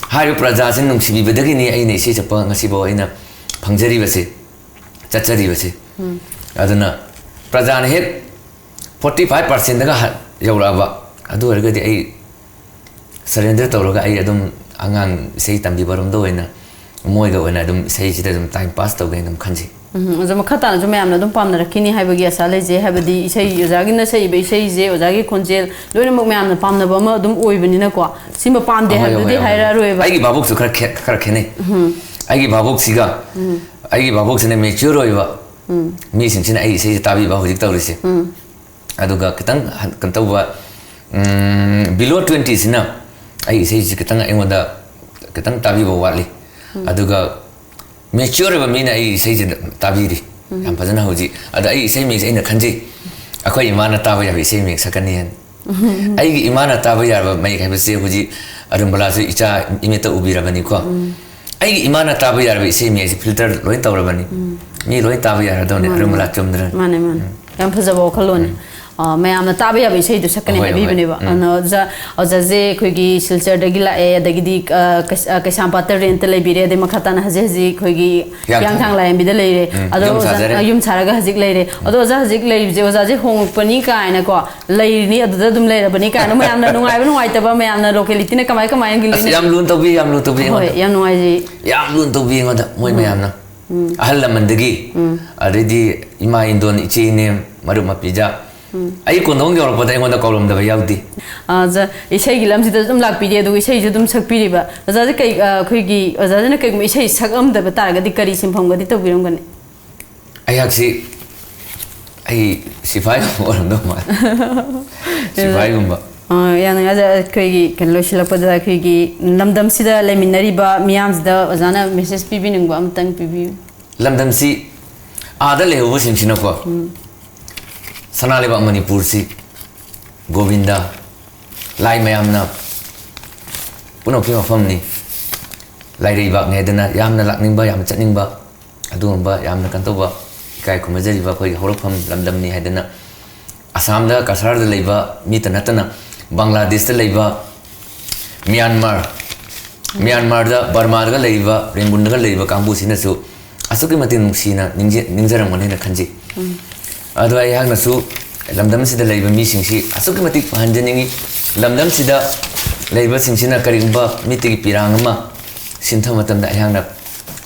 ꯍꯥꯏꯔꯤꯕ ꯄ꯭ꯔꯖꯥꯁꯤ ꯅꯨꯡꯁꯤꯕꯤꯕꯗꯒꯤꯅꯤ ꯑꯩꯅ ꯏꯁꯩ ꯁꯛꯄ ꯉꯁꯤꯐꯥꯎ ꯑꯩꯅ ꯐꯪꯖꯔꯤꯕꯁꯦ, ꯆꯠꯆꯔꯤꯕꯁꯦ꯫ ꯑꯗꯨꯅ ꯄ꯭ꯔꯖꯥꯅ ꯍꯦꯛ forty five percentꯗꯒ ꯍ-, ꯌꯧꯔꯛꯑꯕ, ꯑꯗꯨ ꯑꯣꯏꯔꯒꯗꯤ ꯑꯩ surrender ꯇꯧꯔꯒ ꯑꯩ ꯑꯗꯨꯝ ꯑꯉꯥꯡ ꯏꯁꯩ ꯇꯝꯕꯤꯕꯔꯣꯝꯗ ꯑꯣꯏꯅ, ꯃꯣꯏꯒ ꯑꯣꯏꯅ ꯑꯗꯨꯝ ꯏꯁꯩꯁꯤꯗ ꯑꯗꯨꯝ time pass ꯇꯧꯒꯦꯅ ꯑꯗꯨꯝ ꯈꯟꯖꯩ꯫ ꯎꯝ, ꯑꯣꯖꯥ, ꯃꯈꯥ ꯇꯥꯅꯁꯨ ꯃꯌꯥꯝꯅ ꯑꯗꯨꯝ ꯄꯥꯝꯅꯔꯛꯈꯤꯅꯤ ꯍꯥꯏꯕꯒꯤ ꯑꯁꯥ ꯂꯩꯖꯩ꯫ ꯍꯥꯏꯕꯗꯤ ꯏꯁꯩ, ꯑꯣꯖꯥꯒꯤꯅ ꯁꯛꯏꯕ ꯏꯁꯩꯁꯦ, ꯑꯣꯖꯥꯒꯤ ꯈꯣꯟꯖꯦꯜ ꯂꯣꯏꯅꯃꯛ ꯃꯌꯥꯝꯅ ꯄꯥꯝꯅꯕ ꯑꯃ ꯑꯗꯨꯝ ꯑꯣꯏꯕꯅꯤꯅꯀꯣ, ꯁꯤꯃ ꯄꯥꯝꯗꯦ ꯍꯣꯏ, ꯍꯥꯏꯕꯗꯨꯗꯤ ꯍꯣꯏ, ꯍꯣꯏ꯫ ꯍꯥꯏꯔꯛꯑꯔꯣꯏꯕ꯫ ꯑꯩꯒꯤ ꯚꯥꯕꯣꯛꯁꯨ ꯈꯔ ꯈꯦ-, ꯈꯔ ꯈꯦꯠꯅꯩ꯫ ꯑꯩꯒꯤ ꯚꯥꯕꯣꯛꯁꯤꯒ, ꯑꯩꯒꯤ ꯚꯥꯕꯣꯛꯁꯤꯅ mature ꯑꯣꯏꯕ ꯃꯤꯁꯤꯡꯁꯤꯅ ꯑꯩꯒꯤ ꯏꯁꯩꯁꯦ ꯇꯥꯕꯤꯕ ꯍꯧꯖꯤꯛ ꯇꯧꯔꯤꯁꯦ꯫ ꯑꯗꯨꯒ ꯈꯤꯇꯪ ꯍꯟ-, ꯀꯩꯅꯣ ꯇꯧꯕ, ꯎꯝ, below twentyꯁꯤꯅ ꯑꯩ ꯏꯁꯩꯁꯤ ꯈꯤꯇꯪ ꯑꯩꯉꯣꯟꯗ ꯈꯤꯇꯪ ꯇꯥꯕꯤꯕ ꯋꯥꯠꯂꯤ꯫ ꯑꯗꯨꯒ mature ꯑꯣꯏꯕ ꯃꯤꯅ ꯑꯩ ꯏꯁꯩꯁꯤ ꯇꯥꯕꯤꯔꯤ꯫ ꯌꯥꯝ ꯐꯖꯅ ꯍꯧꯖꯤꯛ꯫ ꯑꯗ ꯑꯩ ꯏꯁꯩ ꯃꯌꯦꯛꯁꯦ ꯑꯩꯅ ꯈꯟꯖꯩ, ꯑꯩꯈꯣꯏ ꯏꯃꯥꯅ ꯇꯥꯕ ꯌꯥꯕ ꯏꯁꯩ ꯃꯌꯦꯛ ꯁꯛꯀꯅꯤ ꯍꯥꯏꯅ꯫ ꯑꯩꯒꯤ ꯏꯃꯥꯅ ꯇꯥꯕ ꯌꯥꯕ ꯃꯌꯦꯛ ꯍꯥꯏꯕꯁꯦ ꯍꯧꯖꯤꯛ ꯑꯔꯨꯟꯕꯂꯥꯁꯨ ꯏꯆꯥ ꯏꯃꯤꯠꯇ ꯎꯕꯤꯔꯕꯅꯤꯀꯣ꯫ ꯑꯩꯒꯤ ꯏꯃꯥꯅ ꯇꯥꯕ ꯌꯥꯔꯕ ꯏꯁꯩ ꯃꯌꯦꯛꯁꯦ filter ꯂꯣꯏ ꯇꯧꯔꯕꯅꯤ꯫ ꯃꯤ ꯂꯣꯏ ꯇꯥꯕ ꯌꯥꯔꯗꯧꯅꯦ꯫ ꯃꯥꯅꯦ꯫ ꯑꯔꯨꯟꯕꯂꯥ ꯆꯨꯝꯗ꯭ꯔꯅꯤ꯫ ꯃꯥꯅꯦ, ꯃꯥꯅꯦ꯫ ꯌꯥꯝ ꯐꯖꯕ ꯋꯥꯈꯜꯂꯣꯟꯅꯤ꯫ ꯑ, ꯃꯌꯥꯝꯅ ꯇꯥꯕ ꯌꯥꯕ ꯏꯁꯩꯗꯣ ꯁꯛꯀꯅꯤ ꯍꯣꯏ, ꯍꯣꯏ. ꯍꯥꯏꯕꯤꯕꯅꯦꯕ꯫ ꯎꯝ. ꯑꯗꯨꯅ ꯑꯣꯖꯥ, ꯑꯣꯖꯥꯁꯦ ꯑꯩꯈꯣꯏꯒꯤ ꯁꯤꯜꯆꯔꯗꯒꯤ ꯂꯥꯛꯑꯦ, ꯑꯗꯒꯤꯗꯤ, ꯑ, ꯀꯩꯁ-, ꯑ, ꯀꯩꯁꯥꯝꯄꯥꯠꯇ ꯔꯦꯟꯠꯇ ꯂꯩꯕꯤꯔꯦ, ꯑꯗꯩ ꯃꯈꯥ ꯇꯥꯅ ꯍꯧꯖꯤꯛ ꯍꯧꯖꯤꯛ ꯑꯩꯈꯣꯏꯒꯤ ꯍꯤꯌꯥꯡꯊꯥꯡ꯫ ꯍꯤꯌꯥꯡꯊꯥꯡ ꯂꯥꯏꯔꯦꯝꯕꯤꯗ ꯂꯩꯔꯦ꯫ ꯎꯝ, ꯑꯗꯣ ꯌꯨꯝ ꯑꯣꯖꯥ, ꯁꯥꯖꯔꯦ꯫ ꯑ, ꯌꯨꯝ ꯁꯥꯔꯒ ꯍꯧꯖꯤꯛ ꯂꯩꯔꯦ꯫ ꯑꯗꯣ ꯑꯣꯖꯥ ꯍꯧꯖꯤꯛ ꯂꯩꯔꯤꯕꯁꯦ, ꯑꯣꯖꯥꯁꯦ ꯍꯣꯡꯉꯛꯄꯅꯤ ꯀꯥꯏꯅꯀꯣ, ꯂꯩꯔꯤꯅꯤ, ꯑꯗꯨꯗ ꯑꯗꯨꯝ ꯂꯩꯔꯕꯅꯤ ꯀꯥꯏꯅ ꯃꯌꯥꯝꯅ ꯅꯨꯡꯉꯥꯏꯕ ꯅꯨꯡꯉꯥꯏꯇꯕ, ꯃꯌꯥꯝꯅ ꯂꯣꯀꯦꯂꯤꯇꯤꯅ ꯀꯃꯥꯏ ꯀꯃꯥꯏꯅ ꯑꯁ, ꯒꯤꯂꯤꯅ ꯌꯥꯝ ꯂꯨꯅ ꯇꯧꯕꯤ, ꯌꯥꯝ ꯂꯨꯅ ꯇꯧꯕꯤ ꯍꯣꯏ, ꯑꯩꯉꯣꯟꯗ꯫ ꯌꯥꯝ ꯅꯨꯡꯉꯥꯏꯖꯩ꯫ ꯌꯥꯝ ꯂꯨꯅ ꯇꯧꯕꯤ ꯑꯩꯉꯣꯟꯗ ꯃꯣꯏ ꯎꯝ꯫ ꯃꯌꯥꯝꯅ꯫ ꯎꯝ꯫ ꯑꯍꯜ ꯂꯃꯟꯗꯒꯤ, ꯎꯝ꯫ ꯑꯗꯩꯗꯤ ꯏꯃꯥ ꯏꯟꯗꯣꯟ, ꯏꯆꯦ ꯏꯅꯦ, ꯃꯔꯨꯞ ꯃꯄꯤꯖ꯫ ꯎꯝ꯫ ꯑꯩ ꯀꯣꯟꯊꯣꯡ ꯌꯧꯔꯛꯄꯗ ꯑꯩꯉꯣꯟꯗ ꯀꯧꯔꯝꯗꯕ ꯌꯥꯎꯗꯦ꯫ ꯑ, ꯑꯣꯖꯥ, ꯏꯁꯩꯒꯤ ꯂꯝꯁꯤꯗ ꯑꯗꯨꯝ ꯂꯥꯛꯄꯤꯔꯤ, ꯑꯗꯨꯒ ꯏꯁꯩꯁꯨ ꯑꯗꯨꯝ ꯁꯛꯄꯤꯔꯤꯕ꯫ ꯑꯣꯖꯥꯁꯦ ꯀꯩ, ꯑ, ꯑꯩꯈꯣꯏꯒꯤ, ꯑꯣꯖꯥꯁꯤꯅ ꯀꯩꯒꯨꯝꯕ ꯏꯁꯩ ꯁꯛꯑꯝꯗꯕ ꯇꯥꯔꯒꯗꯤ ꯀꯔꯤ ꯁꯤꯟꯐꯝꯒꯗꯤ ꯇꯧꯕꯤꯔꯝꯒꯅꯤ? ꯑꯩꯍꯥꯛꯁꯤ, ꯑꯩ ꯁꯤꯐꯥꯏꯒꯨꯝꯕ ꯑꯣꯏꯔꯝꯗꯧ ꯃꯥꯜꯂꯦ꯫ ꯁꯤꯐꯥꯏꯒꯨꯝꯕ꯫ ꯑ, ꯌꯥꯝ ꯅꯨꯡꯉꯥꯏꯖꯔꯦ꯫ ꯑꯩꯈꯣꯏꯒꯤ ꯀꯩꯅꯣ ꯂꯣꯏꯁꯤꯜꯂꯛꯄꯗ ꯑꯩꯈꯣꯏꯒꯤ ꯂꯝꯗꯝꯁꯤꯗ ꯂꯩꯃꯤꯟꯅꯔꯤꯕ ꯃꯤꯌꯥꯝꯁꯤꯗ ꯑꯣꯖꯥꯅ ꯃꯦꯁꯦꯖ ꯄꯤꯕꯤꯅꯤꯡꯕ ꯑꯃꯇꯪ ꯄꯤꯕꯤꯌꯨ꯫ ꯂꯝꯗꯝꯁꯤ ꯑꯥꯗ ꯂꯩꯍꯧꯕꯁꯤꯡꯁꯤꯅꯀꯣ, ꯎꯝ꯫ ꯁꯅꯥ ꯂꯩꯕꯥꯛ ꯃꯅꯤꯄꯨꯔꯁꯤ ꯒꯣꯕꯤꯟꯗ, ꯂꯥꯏ ꯃꯌꯥꯝꯅ ꯄꯨꯝꯅꯃꯛꯀꯤ ꯃꯐꯝꯅꯤ, ꯂꯥꯏꯔꯩꯕꯥꯛꯅꯤ ꯍꯥꯏꯗꯅ ꯌꯥꯝꯅ ꯂꯥꯛꯅꯤꯡꯕ, ꯌꯥꯝꯅ ꯆꯠꯅꯤꯡꯕ, ꯑꯗꯨꯒꯨꯝꯕ ꯌꯥꯝꯅ ꯀꯩꯅꯣ ꯇꯧꯕ, ꯏꯀꯥꯏ ꯈꯨꯝꯅꯖꯔꯤꯕ ꯑꯩꯈꯣꯏꯒꯤ ꯍꯧꯔꯛꯐꯝ ꯂꯝꯗꯝꯅꯤ ꯍꯥꯏꯗꯅ, ꯑꯁꯥꯝꯗ, ꯀꯁꯥꯔꯗ ꯂꯩꯕ ꯃꯤꯇ ꯅꯠꯇꯅ, ꯕꯪꯒ꯭ꯂꯥꯗꯦꯁꯇ ꯂꯩꯕ, ꯃ꯭ꯌꯥꯟꯃꯥꯔ, ꯃ꯭ꯌꯥꯟꯃꯥꯔꯗ, ꯕꯔꯃꯥꯗꯒ ꯂꯩꯔꯤꯕ, ꯔꯦꯡꯒꯨꯟꯗꯒ ꯂꯩꯔꯤꯕ ꯀꯥꯡꯕꯨꯁꯤꯅꯁꯨ ꯑꯁꯨꯛꯀꯤ ꯃꯇꯤꯛ ꯅꯨꯡꯁꯤꯅ ꯅꯤꯡꯖ-, ꯅꯤꯡꯖꯔꯝꯒꯅꯤ ꯍꯥꯏꯅ ꯈꯟꯖꯩ꯫ ꯎꯝ꯫ ꯑꯗꯣ ꯑꯩꯍꯥꯛꯅꯁꯨ ꯂꯝꯗꯝꯁꯤꯗ ꯂꯩꯕ ꯃꯤꯁꯤꯡꯁꯤ ꯑꯁꯨꯛꯀꯤ ꯃꯇꯤꯛ ꯐꯍꯟꯖꯅꯤꯡꯏ꯫ ꯂꯝꯗꯝꯁꯤꯗ ꯂꯩꯕꯁꯤꯡꯁꯤꯅ ꯀꯔꯤꯒꯨꯝꯕ ꯃꯤꯠꯇꯒꯤ ꯄꯤꯔꯥꯡ ꯑꯃ ꯁꯤꯟꯊꯕ ꯃꯇꯝꯗ ꯑꯩꯍꯥꯛꯅ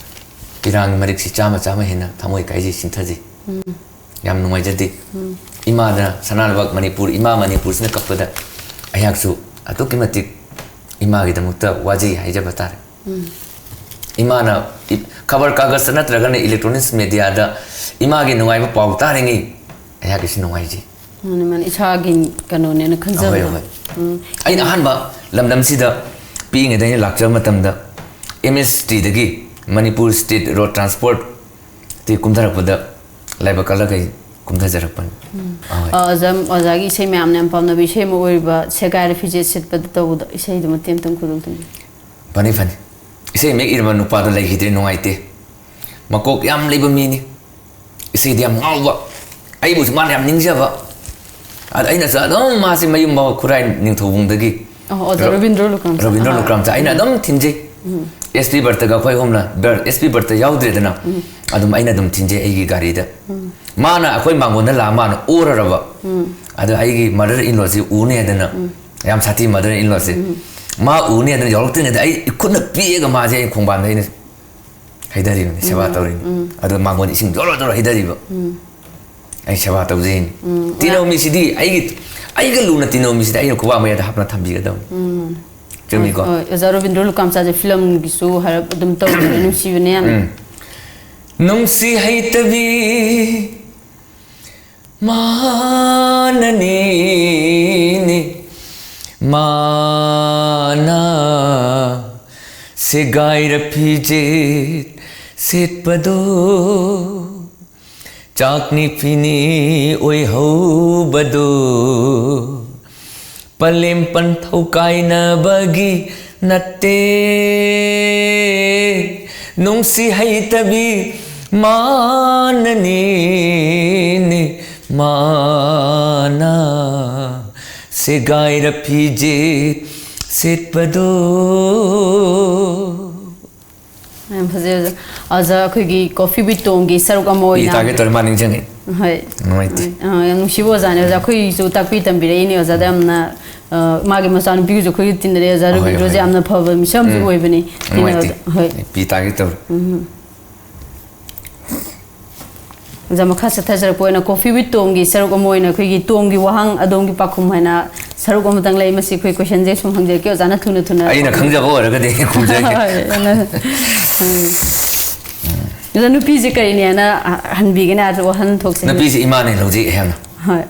ꯄꯤꯔꯥꯡꯒꯤ ꯃꯔꯤꯛꯁꯤ ꯆꯥꯝꯃ, ꯆꯥꯝꯃ ꯍꯦꯟꯅ ꯊꯃꯣꯏ ꯀꯥꯏꯖꯩ, ꯁꯤꯟꯊꯖꯩ꯫ ꯎꯝ꯫ ꯌꯥꯝ ꯅꯨꯡꯉꯥꯏꯖꯗꯦ꯫ ꯎꯝ꯫ ꯏꯃꯥꯗ, ꯁꯅꯥ ꯂꯩꯕꯥꯛ ꯃꯅꯤꯄꯨꯔ, ꯏꯃꯥ ꯃꯅꯤꯄꯨꯔꯁꯤꯅ ꯀꯞꯄꯗ ꯑꯩꯍꯥꯛꯁꯨ ꯑꯗꯨꯛꯀꯤ ꯃꯇꯤꯛ ꯏꯃꯥꯒꯤꯗꯃꯛꯇ ꯋꯥꯖꯩ ꯍꯥꯏꯖꯕ ꯇꯥꯔꯦ꯫ ꯎꯝ꯫ ꯏꯃꯥꯅ ꯏ-, ꯈꯕꯔ ꯀꯥꯒꯖꯇ ꯅꯠꯇ꯭ꯔꯒꯅ electronics mediaꯗ ꯏꯃꯥꯒꯤ ꯅꯨꯡꯉꯥꯏꯕ ꯄꯥꯎ ꯇꯥꯔꯤꯉꯩ ꯑꯩꯍꯥꯛꯀꯤꯁꯨ ꯅꯨꯡꯉꯥꯏꯖꯩ꯫ ꯃꯥꯅꯤ, ꯃꯥꯅꯤ꯫ ꯏꯁꯥꯒꯤ ꯀꯩꯅꯣꯅꯦꯅ ꯈꯟꯖꯕꯗꯣ꯫ ꯑꯍꯣꯏ, ꯑꯍꯣꯏ꯫ ꯎꯝ꯫ ꯑꯩꯅ ꯑꯍꯥꯟꯕ ꯂꯝꯗꯝꯁꯤꯗ ꯄꯤꯛꯏꯉꯩꯗ ꯑꯩꯅ ꯂꯥꯛꯆꯕ ꯃꯇꯝꯗ M S T ꯗꯒꯤ, ꯃꯅꯤꯄꯨꯔ State Road Transport ꯇꯤ ꯀꯨꯝꯊꯔꯛꯄꯗ ꯂꯥꯏꯕꯛ ꯀꯜꯂꯒ ꯑꯩ ꯀꯨꯝꯊꯖꯔꯛꯄꯅꯤ꯫ ꯎꯝ꯫ ꯑꯍꯣꯏ꯫ ꯑ, ꯑꯣꯖꯥ, ꯑꯣꯖꯥꯒꯤ ꯏꯁꯩ ꯃꯌꯥꯝꯅ ꯌꯥꯝ ꯄꯥꯝꯅꯕ ꯏꯁꯩ ꯑꯃ ꯑꯣꯏꯔꯤꯕ ꯁꯦꯒꯥꯏꯔꯦ ꯐꯤꯖꯦꯠ ꯁꯦꯠꯄꯗ ꯇꯧꯕꯗꯣ, ꯏꯁꯩꯗꯣ ꯃꯇꯦꯛ ꯑꯃꯇꯪ ꯈꯨꯗꯣꯜ ꯇꯝꯕꯤꯌꯨ꯫ ꯐꯅꯤ, ꯐꯅꯤ꯫ ꯏꯁꯩ ꯃꯌꯦꯛ ꯏꯔꯝꯕ ꯅꯨꯄꯥꯗꯣ ꯂꯩꯈꯤꯗ꯭ꯔꯦ, ꯅꯨꯡꯉꯥꯏꯇꯦ꯫ ꯃꯀꯣꯛ ꯌꯥꯝ ꯂꯩꯕ ꯃꯤꯅꯤ꯫ ꯏꯁꯩꯗꯤ ꯌꯥꯝ ꯉꯥꯎꯕ꯫ ꯑꯩꯕꯨꯁꯨ ꯃꯥꯅ ꯌꯥꯝ ꯅꯤꯡꯖꯕ꯫ ꯑꯗ ꯑꯩꯅꯁꯨ ꯑꯗꯨꯝ ꯃꯥꯁꯦ ꯃꯌꯨꯝ ꯃ-, ꯈꯨꯔꯥꯏ ꯅꯤꯡꯊꯧꯕꯨꯡꯗꯒꯤ ꯑꯣ, ꯑꯣꯖꯥ ꯔ-, ꯔꯕꯤꯟꯗ꯭ꯔꯣ ꯂꯨꯀ꯭ꯔꯥꯝ꯫ ꯔꯕꯤꯟꯗ꯭ꯔꯣ ꯑꯥ꯫ ꯂꯨꯀ꯭ꯔꯥꯝꯁꯦ ꯑꯩꯅ ꯎꯝ꯫ ꯑꯗꯨꯝ ꯊꯤꯟꯖꯩ꯫ ꯎꯝ꯫ ꯑꯦꯁ ꯄꯤ ꯕꯔꯠꯇꯒ ꯑꯩꯈꯣꯏ ꯑꯍꯨꯝꯅ, ꯕꯔ-, ꯑꯦꯁ ꯄꯤ ꯕꯔꯠꯇ ꯌꯥꯎꯗ꯭ꯔꯦꯗꯅ, ꯎꯝ꯫ ꯑꯗꯨꯝ ꯑꯩꯅ ꯑꯗꯨꯝ ꯊꯤꯟꯖꯩ ꯑꯩꯒꯤ ꯒꯥꯔꯤꯗ꯫ ꯎꯝ꯫ ꯃꯥꯅ ꯑꯩꯈꯣꯏ ꯃꯥꯡꯒꯣꯟꯗ ꯂꯥꯛꯑ ꯃꯥꯅ ꯑꯣꯔꯔꯕ꯫ ꯎꯝ꯫ ꯑꯗ ꯑꯩꯒꯤ mother in lawꯁꯦ ꯎꯅꯤ ꯍꯥꯏꯗꯅ, ꯎꯝ꯫ ꯌꯥꯝ ꯁꯥꯊꯤ mother in lawꯁꯦ꯫ ꯎꯝ꯫ ꯃꯥ ꯎꯅꯤ ꯍꯥꯏꯗꯅ ꯌꯧꯔꯛꯇ꯭ꯔꯤꯉꯩꯗ ꯑꯩ ꯏꯈꯨꯠꯅ ꯄꯤꯛꯑꯒ ꯃꯥꯁꯦ ꯑꯩ ꯈꯣꯡꯕꯥꯟꯗ ꯑꯩꯅ ꯍꯩꯊꯔꯤꯕꯅꯤ, ꯁꯦꯕꯥ ꯎꯝ, ꯇꯧꯔꯤꯅꯤ꯫ ꯎꯝ꯫ ꯑꯗꯣ ꯃꯥꯡꯒꯣꯟ ꯏꯁꯤꯡ ꯖꯣꯔꯣ ꯖꯣꯔꯣ ꯍꯩꯊꯔꯤꯕ꯫ ꯎꯝ꯫ ꯑꯩ ꯁꯦꯕꯥ ꯇꯧꯖꯩꯅꯤ꯫ ꯎꯝ, ꯇꯤꯅꯧ ꯃꯤꯁꯤꯗꯤ ꯑꯩꯒꯤ, ꯑꯩꯒ ꯂꯨꯅ ꯇꯤꯟꯅꯧ ꯃꯤꯁꯤꯗꯤ ꯑꯩꯅ ꯈꯨꯕꯥꯛ ꯃꯌꯥꯗ ꯍꯥꯞꯅ ꯊꯝꯕꯤꯒꯗꯕꯅꯤ꯫ ꯎꯝ꯫ ꯆꯨꯝꯃꯤꯀꯣ? ꯍꯣꯏ, ꯑꯣꯖꯥ ꯔꯣꯕꯤꯟꯗ꯭ꯔꯣ ꯂꯨꯀꯥꯝꯆꯥꯁꯦ ꯐꯤꯂꯝꯒꯤꯁꯨ ꯍꯥꯏꯔꯞ ꯑꯗꯨꯝ ꯇꯧꯕꯅꯦ, ꯅꯨꯡꯁꯤꯕꯅꯦ ꯌꯥꯝꯅ꯫ ꯎꯝ꯫ ꯅꯨꯡꯁꯤ ꯍꯩꯇꯕꯤ ꯃꯥꯅꯅꯤꯅꯦ, ꯃꯥꯅ ꯁꯦꯒꯥꯏꯔ ꯐꯤꯖꯦꯠ ꯁꯦꯠꯄꯗꯣ, ꯆꯥꯛꯅꯤ ꯐꯤꯅꯤ ꯑꯣꯏꯍꯧꯕꯗꯣ, ꯄꯂꯦꯝ ꯄꯟꯊꯧ ꯀꯥꯏꯅꯕꯒꯤ ꯅꯠꯇꯦ, ꯅꯨꯡꯁꯤ ꯍꯩꯇꯕꯤ ꯃꯥꯅꯅꯤꯅꯦ, ꯃꯥꯅ ꯁꯦꯒꯥꯏꯔ ꯐꯤꯖꯦꯠ ꯁꯦꯠꯄꯗꯣ꯫ ꯌꯥꯝ ꯐꯖꯩ ꯑꯣꯖꯥ꯫ ꯑꯣꯖꯥ, ꯑꯩꯈꯣꯏꯒꯤ Coffee with Tomꯒꯤ ꯁꯔꯨꯛ ꯑꯃ ꯄꯤ ꯑꯣꯏꯅ ꯇꯥꯒꯦ ꯇꯧꯔꯦ, ꯃꯥ ꯅꯤꯡꯁꯤꯡꯉꯦ꯫ ꯍꯣꯏ꯫ ꯅꯨꯡꯉꯥꯏꯇꯦ꯫ ꯑꯥ, ꯌꯥꯝ ꯅꯨꯡꯁꯤꯕ ꯑꯣꯖꯥꯅꯦ ꯑꯣꯖꯥ꯫ ꯑꯩꯈꯣꯏꯒꯤꯁꯨ ꯇꯥꯛꯄꯤ ꯇꯝꯕꯤꯔꯛꯏꯅꯦ ꯑꯣꯖꯥꯗ ꯌꯥꯝꯅ, ꯑꯥ, ꯃꯥꯒꯤ ꯃꯆꯥꯅꯨꯄꯤꯒꯤꯁꯨ ꯑꯩꯈꯣꯏꯒꯤ ꯇꯤꯟꯅꯔꯦ ꯑꯣꯖꯥ ꯍꯣꯏ, ꯔꯕꯤꯟꯗ꯭ꯔꯣꯁꯦ ꯍꯣꯏ꯫ ꯌꯥꯝꯅ ꯐꯕ ꯃꯤꯁꯛ ꯑꯃꯁꯨ ꯎꯝ꯫ ꯑꯣꯏꯕꯅꯤ꯫ ꯇꯤꯟꯅꯕꯗ꯫ ꯅꯨꯡꯉꯥꯏꯇꯦ꯫ ꯍꯣꯏ꯫ ꯄꯤ ꯇꯥꯒꯦ ꯇꯧꯔꯦ꯫ ꯎꯝ꯫ ꯑꯣꯖꯥ, ꯃꯈꯥ ꯆꯠꯊꯖꯔꯛꯄ ꯑꯣꯏꯅ Coffee with Tomꯒꯤ ꯁꯔꯨꯛ ꯑꯃ ꯑꯣꯏꯅ ꯑꯩꯈꯣꯏꯒꯤ ꯇꯣꯝꯒꯤ ꯋꯥꯍꯪ ꯑꯗꯣꯝꯒꯤ ꯄꯥꯎꯈꯨꯝ ꯍꯥꯏꯅ ꯁꯔꯨꯛ ꯑꯃꯇꯪ ꯂꯩ꯫ ꯃꯁꯤ ꯑꯩꯈꯣꯏ questionꯁꯦ ꯁꯨꯝ ꯍꯪꯖꯔꯛꯀꯦ ꯑꯣꯖꯥꯅ ꯊꯨꯅ ꯊꯨꯅ ꯑꯩꯅ ꯄꯥꯎꯈꯨꯝ ꯈꯪꯖꯕ ꯑꯣꯏꯔꯒꯗꯤ ꯑꯩ ꯈꯨꯝꯖꯒꯦ꯫ ꯍꯣꯏ, ꯑꯗꯨꯅ, ꯎꯝ꯫ ꯑꯣꯖꯥ, ꯅꯨꯄꯤꯁꯦ ꯀꯔꯤꯅꯦꯅ ꯍꯟꯕꯤꯒꯅꯤ? ꯑꯗꯨ ꯋꯥꯍꯟꯊꯣꯛꯁꯦ꯫ ꯅꯨꯄꯤꯁꯦ ꯏꯃꯥꯅꯦ ꯂꯧꯖꯩ ꯑꯩꯍꯥꯛꯅ꯫ ꯍꯣꯏ꯫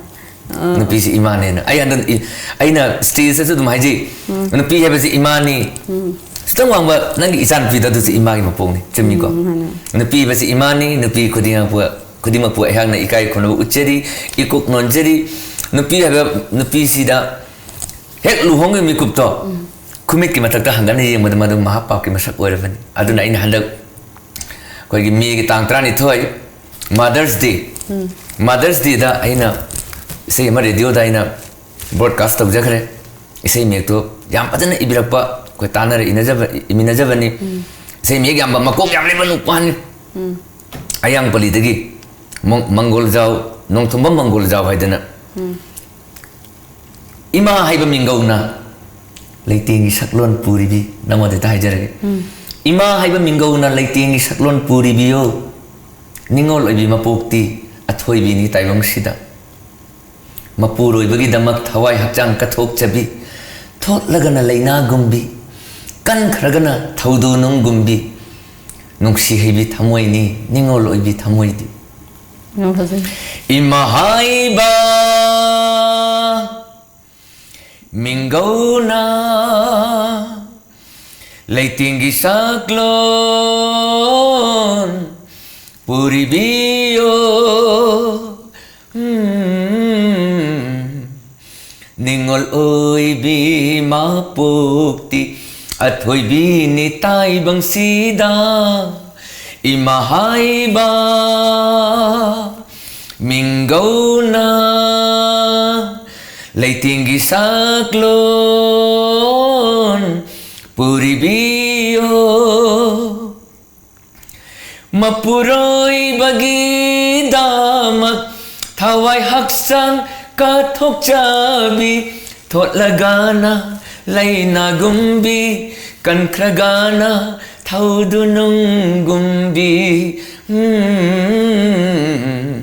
ꯑ꯫ ꯅꯨꯄꯤꯁꯤ ꯏꯃꯥꯅꯦꯅ꯫ ꯑꯩ ꯍꯟꯗꯛ ꯏ-, ꯑꯩꯅ stageꯇꯁꯨ ꯑꯗꯨꯝ ꯍꯥꯏꯖꯩ, ꯎꯝ꯫ "ꯅꯨꯄꯤ ꯍꯥꯏꯕꯁꯤ ꯏꯃꯥꯅꯤ꯫ ꯎꯝ꯫ ꯈꯤꯇꯪ ꯋꯥꯡꯕ ꯅꯪꯒꯤ ꯏꯆꯥ ꯅꯨꯄꯤꯗꯣ ꯑꯗꯨꯁꯨ ꯏꯃꯥꯒꯤ ꯃꯄꯣꯛꯅꯤ꯫" ꯆꯨꯝꯃꯤꯀꯣ? ꯎꯝ, ꯃꯥꯅꯦ꯫ ꯅꯨꯄꯤ ꯍꯥꯏꯕꯁꯤ ꯏꯃꯥꯅꯤ, ꯅꯨꯄꯤ ꯈꯨꯗꯤꯡꯃꯛꯄꯨ, ꯈꯨꯗꯤꯡꯃꯛꯄꯨ ꯑꯩꯍꯥꯛꯅ ꯏꯀꯥꯏ ꯈꯨꯝꯅꯕ ꯎꯠꯆꯔꯤ, ꯏꯀꯨꯛ ꯅꯣꯟꯖꯔꯤ꯫ ꯅꯨꯄꯤ ꯍꯥꯏꯕ ꯅꯨꯄꯤꯁꯤꯗ ꯍꯦꯛ ꯂꯨꯍꯣꯡꯈꯤꯕ ꯃꯤꯀꯨꯞꯇꯣ, ꯎꯝ꯫ ꯈꯨꯃꯤꯠꯀꯤ ꯃꯊꯛꯇ ꯍꯪꯒꯠꯅ ꯌꯦꯡꯕꯗ ꯃꯗꯨ ꯃꯍꯥꯛ ꯄꯥꯞꯀꯤ ꯃꯁꯛ ꯑꯣꯏꯔꯕꯅꯤ꯫ ꯑꯗꯨꯅ ꯑꯩꯅ ꯍꯟꯗꯛ ꯑꯩꯈꯣꯏꯒꯤ ꯃꯦꯒꯤ ꯇꯥꯡ ꯇꯔꯥꯅꯤꯊꯣꯏ, Mother's Day꯫ ꯎꯝ꯫ Mother's Dayꯗ ꯑꯩꯅ ꯏꯁꯩ ꯑꯃ ꯔꯦꯗꯤꯑꯣꯗ ꯑꯩꯅ ꯕ꯭ꯔꯣꯗꯀꯥꯁ ꯇꯧꯖꯈ꯭ꯔꯦ꯫ ꯏꯁꯩ ꯃꯌꯦꯛꯇꯣ ꯌꯥꯝ ꯐꯖꯅ ꯏꯕꯤꯔꯛꯄ, ꯑꯩꯈꯣꯏ ꯇꯥꯟꯅꯔ ꯏꯅꯖꯕ, ꯏꯃꯤꯟꯅꯖꯕꯅꯤ꯫ ꯏꯁꯩ ꯃꯌꯦꯛ ꯌꯥꯝꯕ, ꯃꯀꯣꯛ ꯌꯥꯝ ꯂꯩꯕ ꯅꯨꯄꯥꯅꯤ꯫ ꯑꯌꯥꯡꯄꯜꯂꯤꯗꯒꯤ ꯃꯪ-, ꯃꯪꯒꯣꯜꯖꯥꯎ, ꯅꯣꯡꯊꯣꯝꯕꯝ ꯃꯪꯒꯣꯜꯖꯥꯎ ꯍꯥꯏꯗꯅ꯫ ꯏꯃꯥ ꯍꯥꯏꯕ ꯃꯤꯡꯒꯧꯅ ꯂꯩꯇꯦꯡꯒꯤ ꯁꯛꯂꯣꯟ ꯄꯨꯔꯤꯕꯤ, ꯅꯉꯣꯟꯗ ꯍꯦꯛꯇ ꯍꯥꯏꯖꯔꯒꯦ꯫ ꯏꯃꯥ ꯍꯥꯏꯕ ꯃꯤꯡꯒꯧꯅ ꯂꯩꯇꯦꯡꯒꯤ ꯁꯛꯂꯣꯟ ꯄꯨꯔꯤꯕꯤꯌꯣ, ꯅꯤꯡꯉꯣꯜ ꯑꯣꯏꯕꯤ ꯃꯄꯣꯛꯇꯤ ꯑꯊꯣꯏꯕꯤꯅꯤ ꯇꯥꯏꯕꯪꯁꯤꯗ꯫ ꯃꯄꯨꯔꯣꯏꯕꯒꯤꯗꯃꯛ ꯊꯋꯥꯏ ꯍꯛꯆꯥꯡ ꯀꯠꯊꯣꯛꯆꯕꯤ, ꯊꯣꯠꯂꯒꯅ ꯂꯩꯅꯥꯒꯨꯝꯕꯤ, ꯀꯟꯈ꯭ꯔꯒꯅ ꯊꯧꯗꯣ ꯅꯨꯡꯒꯨꯝꯕꯤ, ꯅꯨꯡꯁꯤ ꯍꯩꯕꯤ ꯊꯃꯣꯏꯅꯤ, ꯅꯤꯡꯉꯣꯜ ꯑꯣꯏꯕꯤ ꯊꯃꯣꯏꯗꯤ꯫ ꯌꯥꯝ ꯐꯖꯩ꯫ ꯏꯃꯥ ꯍꯥꯏꯕ ꯃꯤꯡꯒꯧꯅ ꯂꯩꯇꯦꯡꯒꯤ ꯁꯛꯂꯣꯟ ꯄꯨꯔꯤꯕꯤꯌꯣ꯫ ꯎꯝ, ꯅꯤꯡꯉꯣꯜ ꯑꯣꯏꯕꯤ ꯃꯄꯣꯛꯇꯤ ꯑꯊꯣꯏꯕꯤꯅꯤ ꯇꯥꯏꯕꯪꯁꯤꯗ꯫ ꯏꯃꯥ ꯍꯥꯏꯕ ꯃꯤꯡꯒꯧꯅ ꯂꯩꯇꯦꯡꯒꯤ ꯁꯛꯂꯣꯟ ꯄꯨꯔꯤꯕꯤꯌꯣ꯫ ꯃꯄꯨꯔꯣꯏꯕꯒꯤꯗꯃꯛ ꯊꯋꯥꯏ ꯍꯛꯆꯥꯡ ꯀꯠꯊꯣꯛꯆꯕꯤ, ꯊꯣꯠꯂꯒꯅ ꯂꯩꯅꯥꯒꯨꯝꯕꯤ, ꯀꯟꯈ꯭ꯔꯒꯅ ꯊꯧꯗꯨꯅꯨꯡꯒꯨꯝꯕꯤ꯫ ꯎꯝ,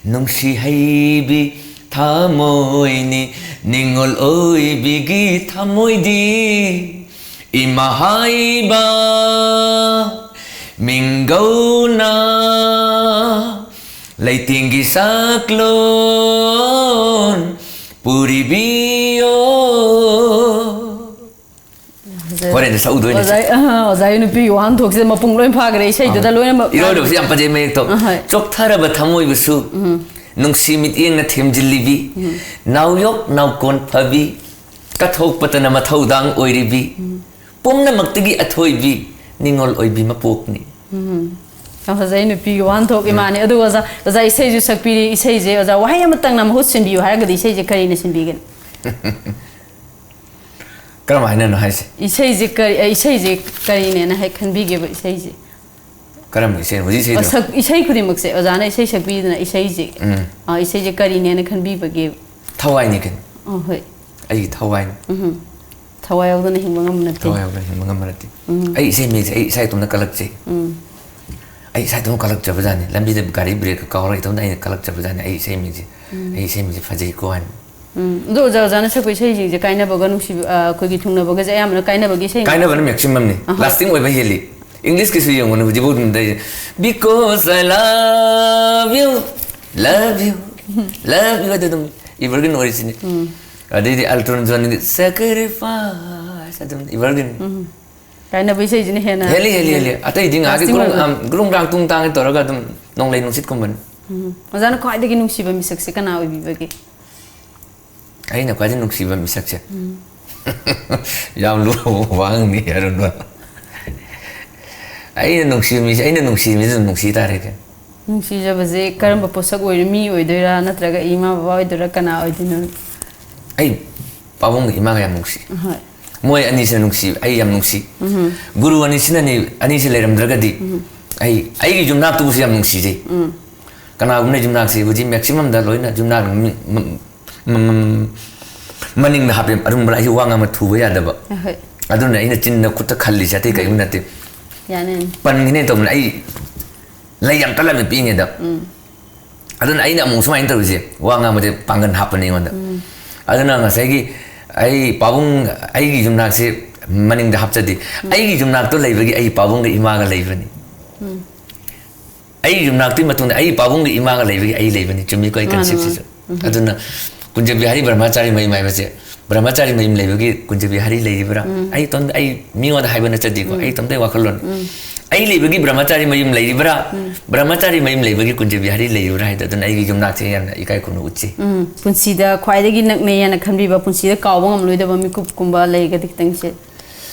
ꯅꯨꯡꯁꯤ ꯍꯩꯕꯤ ꯊꯃꯣꯏꯅꯤ, ꯅꯤꯡꯉꯣꯜ ꯑꯣꯏꯕꯤꯒꯤ ꯊꯃꯣꯏꯗꯤ꯫ ꯏꯃꯥ ꯍꯥꯏꯕ ꯃꯤꯡꯒꯧꯅ ꯂꯩꯇꯦꯡꯒꯤ ꯁꯛꯂꯣꯟ ꯄꯨꯔꯤꯕꯤꯌꯣ꯫ ꯍꯣꯔꯦꯟ ꯁꯛꯎꯗꯣꯏꯅꯦ꯫ ꯑꯣꯖꯥ, ꯑ, ꯑꯣꯖꯥꯒꯤ ꯅꯨꯄꯤꯒꯤ ꯋꯥꯍꯟꯊꯣꯛꯁꯦ ꯃꯄꯨꯡ ꯂꯣꯏ ꯐꯥꯈ꯭ꯔꯦ ꯏꯁꯩꯗꯨꯗ ꯂꯣꯏꯅꯃꯛ꯫ ꯏꯔꯣꯏꯔꯕꯁꯤ ꯌꯥꯝ ꯐꯖꯩ ꯃꯌꯦꯛꯇꯣ꯫ ꯑꯍꯣꯏ꯫ ꯆꯣꯛꯊꯔꯕ ꯊꯃꯣꯏꯕꯨꯁꯨ ꯅꯨꯡꯁꯤ ꯃꯤꯠꯌꯦꯡꯅ ꯊꯦꯝꯖꯤꯜꯂꯤꯕꯤ, ꯅꯥꯎꯌꯣꯛ ꯅꯥꯎꯀꯣꯟ ꯐꯕꯤ, ꯀꯠꯊꯣꯛꯄꯇꯅ ꯃꯊꯧꯗꯥꯡ ꯑꯣꯏꯔꯤꯕꯤ, ꯄꯨꯝꯅꯃꯛꯇꯒꯤ ꯑꯊꯣꯏꯕꯤ, ꯅꯤꯡꯉꯣꯜ ꯑꯣꯏꯕꯤ ꯃꯄꯣꯛꯅꯤ꯫ ꯌꯥꯝ ꯐꯖꯩ, ꯅꯨꯄꯤꯒꯤ ꯋꯥꯍꯟꯊꯣꯛ ꯏꯃꯥꯅꯤ꯫ ꯑꯗꯨꯒ ꯑꯣꯖꯥ, ꯑꯣꯖꯥ ꯏꯁꯩꯁꯨ ꯁꯛꯄꯤꯔꯤ, ꯏꯁꯩꯁꯦ ꯑꯣꯖꯥ ꯋꯥꯍꯩ ꯑꯃꯇꯪꯅ ꯃꯍꯨꯠ ꯁꯤꯟꯕꯤꯌꯨ ꯍꯥꯏꯔꯒꯗꯤ ꯏꯁꯩꯁꯦ ꯀꯔꯤꯅ ꯁꯤꯟꯕꯤꯒꯅꯤ? ꯀꯔꯝ ꯍꯥꯏꯅꯅꯣ ꯍꯥꯏꯁꯦ? ꯏꯁꯩꯁꯦ ꯀꯔꯤ, ꯑ, ꯏꯁꯩꯁꯦ ꯀꯔꯤꯅꯦꯅ ꯍꯦꯛ ꯈꯟꯕꯤꯒꯦꯕ ꯏꯁꯩꯁꯦ? ꯀꯔꯝꯕ ꯏꯁꯩꯅꯣ? ꯍꯧꯖꯤꯛ ꯏꯁꯩꯗꯣ? ꯁꯛ-, ꯏꯁꯩ ꯈꯨꯗꯤꯡꯃꯛꯁꯦ ꯑꯣꯖꯥꯅ ꯏꯁꯩ ꯁꯛꯄꯤꯗꯅ ꯏꯁꯩꯁꯦ, ꯎꯝ. ꯑ, ꯏꯁꯩꯁꯦ ꯀꯔꯤꯅꯦꯅ ꯈꯟꯕꯤꯕꯒꯦ? ꯊꯋꯥꯏꯅꯤ ꯀꯩꯅꯣ꯫ ꯑ, ꯍꯣꯏ. ꯑꯩꯒꯤ ꯊꯋꯥꯏꯅꯤ꯫ ꯎꯝ. ꯊꯋꯥꯏ ꯌꯥꯎꯗꯅ ꯍꯤꯡꯕ ꯉꯝꯕ ꯅꯠꯇꯦ꯫ ꯊꯋꯥꯏ ꯌꯥꯎꯗꯅ ꯍꯤꯡꯕ ꯉꯝꯕ ꯅꯠꯇꯦ꯫ ꯎꯝ. ꯑꯩ ꯏꯁꯩ ꯃꯌꯦꯛꯁꯦ ꯑꯩ ꯏꯁꯥ ꯏꯇꯣꯝꯇ ꯀꯜꯂꯛꯆꯩ꯫ ꯎꯝ. ꯑꯩ ꯏꯁꯥ ꯏꯇꯣꯝꯇ ꯀꯜꯂꯛꯆꯕꯖꯥꯠꯅꯤ꯫ ꯂꯝꯕꯤꯗ ꯒꯥꯔꯤ ꯕ꯭ꯔꯦꯛꯀ ꯀꯥꯎꯔꯒ ꯏꯇꯣꯝꯇ ꯑꯩꯅ ꯀꯜꯂꯛꯆꯕꯖꯥꯠꯅꯤ ꯑꯩ ꯏꯁꯩ ꯃꯌꯦꯛꯁꯦ꯫ ꯑꯩ ꯏꯁꯩ ꯃꯌꯦꯛꯁꯦ ꯐꯖꯩꯀꯣ ꯍꯥꯏꯅ꯫ ꯎꯝ. ꯑꯗꯣ ꯑꯣꯖꯥ, ꯑꯣꯖꯥꯅ ꯁꯛꯄ ꯏꯁꯩꯁꯤꯡꯁꯦ ꯀꯥꯏꯅꯕꯒ ꯅꯨꯡꯁꯤꯕ, ꯑ, ꯑꯩꯈꯣꯏꯒꯤ ꯊꯨꯡꯅꯕꯒꯁꯦ ꯑꯌꯥꯝꯕꯅ ꯀꯥꯏꯅꯕꯒꯤ ꯏꯁꯩ ꯀꯥꯏꯅꯕꯅ ꯃꯦꯛꯁꯤꯃꯝꯅꯤ꯫ ꯑꯍꯣꯏ. ꯂꯥꯁꯇꯤꯡ ꯑꯣꯏꯕ ꯍꯦꯜꯂꯤ꯫ ꯏꯪꯂꯤꯁꯀꯤꯁꯨ ꯌꯦꯡꯉꯨꯅꯦ, ꯍꯧꯖꯤꯛꯐꯥꯎ ꯑꯗꯨꯝ ꯇꯧꯔꯤꯁꯦ, "Because I love you, love you, love you" ꯑꯗꯨ ꯑꯗꯨꯝ ꯏꯚꯔꯒ꯭ꯔꯤꯟ ꯑꯣꯏꯔꯤꯁꯤꯅꯤ꯫ ꯑꯗꯩꯗꯤ ꯑꯜꯇꯣꯟ ꯖꯣꯟꯒꯤ "Sacrifice" ꯑꯗꯨꯝ ꯏꯚꯔꯒ꯭ꯔꯤꯟ꯫ ꯀꯥꯏꯅꯕ ꯏꯁꯩꯁꯤꯅ ꯍꯦꯟꯅ ꯍꯦꯜꯂꯤ, ꯍꯦꯜꯂꯤ, ꯍꯦꯜꯂꯤ꯫ ꯑꯇꯩꯗꯤ ꯉꯥꯏꯍꯥꯛꯀꯤ ꯂꯥꯁꯇꯤꯡ ꯒ꯭ꯔꯨꯡ ꯑꯣꯏꯕ꯫ ꯒ꯭ꯔꯥꯡ, ꯒ꯭ꯔꯨꯡ ꯒ꯭ꯔꯥꯡ ꯇꯨꯡ ꯇꯥꯡꯒ ꯇꯧꯔꯒ ꯑꯗꯨꯝ ꯅꯣꯡꯂꯩ ꯅꯨꯡꯁꯤꯠꯀꯨꯝꯕꯅꯤ꯫ ꯎꯝ. ꯑꯣꯖꯥꯅ ꯈ꯭ꯋꯥꯏꯗꯒꯤ ꯅꯨꯡꯁꯤꯕ ꯃꯤꯁꯛꯁꯦ ꯀꯅꯥ ꯑꯣꯏꯕꯤꯕꯒꯦ? ꯑꯩꯅ ꯈ꯭ꯋꯥꯏꯗꯒꯤ ꯅꯨꯡꯁꯤꯕ ꯃꯤꯁꯛꯁꯦ꯫ ꯌꯥꯝ ꯂꯨꯕ ꯋꯥꯍꯪꯅꯤ, ꯑꯔꯨꯟꯕ꯫ ꯑꯩꯅ ꯅꯨꯡꯁꯤꯕ ꯃꯤꯁꯦ, ꯑꯩꯅ ꯅꯨꯡꯁꯤꯕ ꯃꯤꯁꯦ ꯑꯗꯨꯝ ꯅꯨꯡꯁꯤ ꯇꯥꯔꯦ ꯀꯩꯅꯣ꯫ ꯅꯨꯡꯁꯤꯖꯕꯁꯦ ꯀꯔꯝꯕ ꯄꯣꯠꯁꯛ ꯑꯣꯏꯔꯤ? ꯃꯤ ꯑꯣꯏꯗꯣꯏꯔꯥ, ꯅꯠꯇ꯭ꯔꯒ ꯏꯃꯥ ꯕꯕꯥ ꯑꯣꯏꯗꯣꯏꯔꯥ, ꯀꯅꯥ ꯑꯣꯏꯗꯣꯏꯅꯣ? ꯑꯩ ꯄꯥꯕꯨꯡꯒ ꯏꯃꯥꯒ ꯌꯥꯝ ꯅꯨꯡꯁꯤ꯫ ꯍꯣꯏ. ꯃꯣꯏ ꯑꯅꯤꯁꯤꯅ ꯅꯨꯡꯁꯤ, ꯑꯩ ꯌꯥꯝ ꯅꯨꯡꯁꯤ꯫ ꯒꯨꯔꯨ ꯑꯅꯤꯁꯤꯅꯅꯤ, ꯑꯅꯤꯁꯤ ꯂꯩꯔꯝꯗ꯭ꯔꯒꯗꯤ ꯑꯩ, ꯑꯩꯒꯤ ꯌꯨꯝꯅꯥꯛꯇꯨꯕꯨꯁꯨ ꯌꯥꯝ ꯅꯨꯡꯁꯤꯖꯩ꯫ ꯀꯅꯥꯒꯨꯝꯕꯅ ꯌꯨꯝꯅꯥꯛꯁꯤ ꯍꯧꯖꯤꯛ ꯃꯦꯛꯁꯤꯃꯝꯗ ꯂꯣꯏꯅ ꯌꯨꯝꯅꯥꯛ ꯃ-, ꯃ-, ꯃ-, ꯃꯅꯤꯡꯗ ꯍꯥꯞꯄꯦ꯫ ꯑꯔꯨꯝꯕ ꯑꯩꯁꯨ ꯋꯥ ꯉꯥꯡꯕ ꯊꯨꯕ ꯌꯥꯗꯕ꯫ ꯍꯣꯏ. ꯑꯗꯨꯅ ꯑꯩꯅ ꯆꯤꯟꯗ ꯈꯨꯠꯇ ꯈꯜꯂꯤꯁꯦ ꯑꯇꯩ ꯀꯔꯤꯝ ꯅꯠꯇꯦ꯫ ꯌꯥꯅꯤ. ꯄꯟꯈꯤꯅꯦ ꯇꯧꯕꯅꯦ꯫ ꯑꯩ ꯂꯩ ꯌꯥꯝ ꯇꯠꯂꯝꯃꯦ ꯄꯤꯛꯏꯉꯩꯗ꯫ ꯑꯗꯨꯅ ꯑꯩꯅ ꯑꯃꯨꯛ ꯁꯨꯃꯥꯏꯅ ꯇꯧꯔꯤꯁꯦ, ꯋꯥ ꯉꯥꯡꯕꯁꯦ ꯄꯥꯡꯒꯜ ꯍꯥꯞꯄꯅꯤ ꯑꯩꯉꯣꯟꯗ꯫ ꯑꯗꯨꯅ ꯉꯁꯥꯏꯒꯤ ꯑꯩ ꯄꯥꯕꯨꯡ, ꯑꯩꯒꯤ ꯌꯨꯝꯅꯥꯛꯁꯦ ꯃꯅꯤꯡꯗ ꯍꯥꯞꯆꯗꯦ꯫ ꯑꯩꯒꯤ ꯌꯨꯝꯅꯥꯛꯇꯣ ꯂꯩꯕꯒꯤ ꯑꯩ ꯄꯥꯕꯨꯡꯒ ꯏꯃꯥꯒ ꯂꯩꯕꯅꯤ꯫ ꯑꯩꯒꯤ ꯌꯨꯝꯅꯥꯛꯇꯨꯒꯤ ꯃꯇꯨꯡꯗ ꯑꯩ ꯄꯥꯕꯨꯡꯒ ꯏꯃꯥꯒ ꯂꯩꯕꯒꯤ ꯑꯩ ꯂꯩꯕꯅꯤ꯫ ꯆꯨꯝꯃꯤꯀꯣ ꯑꯩ ꯃꯥꯅꯤ, ꯀꯟꯁꯦꯞꯁꯤꯁꯨ? ꯑꯗꯨꯅ ꯀꯨꯟꯖꯕꯤꯍꯥꯔꯤ ꯕ꯭ꯔꯍꯃꯆꯥꯔꯤ ꯃꯌꯨꯝ ꯍꯥꯏꯕꯁꯦ, ꯕ꯭ꯔꯍꯃꯆꯥꯔꯤ ꯃꯌꯨꯝ ꯂꯩꯕꯒꯤ ꯀꯨꯟꯖꯕꯤꯍꯥꯔꯤ ꯂꯩꯔꯤꯕ꯭ꯔꯥ? ꯑꯩ ꯏꯇꯣꯝꯇ, ꯑꯩ ꯃꯤꯉꯣꯟꯗ ꯍꯥꯏꯕ ꯅꯠꯆꯗꯦꯀꯣ, ꯑꯩ ꯏꯇꯣꯝꯇꯒꯤ ꯋꯥꯈꯜꯂꯣꯟ꯫ ꯑꯩ ꯂꯩꯕꯒꯤ ꯕ꯭ꯔꯍꯃꯆꯥꯔꯤ ꯃꯌꯨꯝ ꯂꯩꯔꯤꯕ꯭ꯔꯥ? ꯕ꯭ꯔꯍꯃꯆꯥꯔꯤ ꯃꯌꯨꯝ ꯂꯩꯕꯒꯤ ꯀꯨꯟꯖꯕꯤꯍꯥꯔꯤ ꯂꯩꯔꯤꯕ꯭ꯔꯥ ꯍꯥꯏꯗꯣ, ꯑꯗꯨꯅ ꯑꯩꯒꯤ ꯌꯨꯝꯅꯥꯛꯁꯦ ꯌꯥꯝꯅ ꯏꯀꯥꯏ ꯈꯨꯝꯅ ꯎꯠꯆꯩ꯫ ꯎꯝ. ꯄꯨꯟꯁꯤꯗ ꯈ꯭ꯋꯥꯏꯗꯒꯤ ꯅꯛꯅꯩ ꯍꯥꯏꯅ ꯈꯟꯕꯤꯕ, ꯄꯨꯟꯁꯤꯗ ꯀꯥꯎꯕ ꯉꯝꯂꯣꯏꯗꯕ ꯃꯤꯀꯨꯞꯀꯨꯝꯕ ꯂꯩꯔꯒꯗꯤ ꯈꯤꯇꯪꯁꯦ.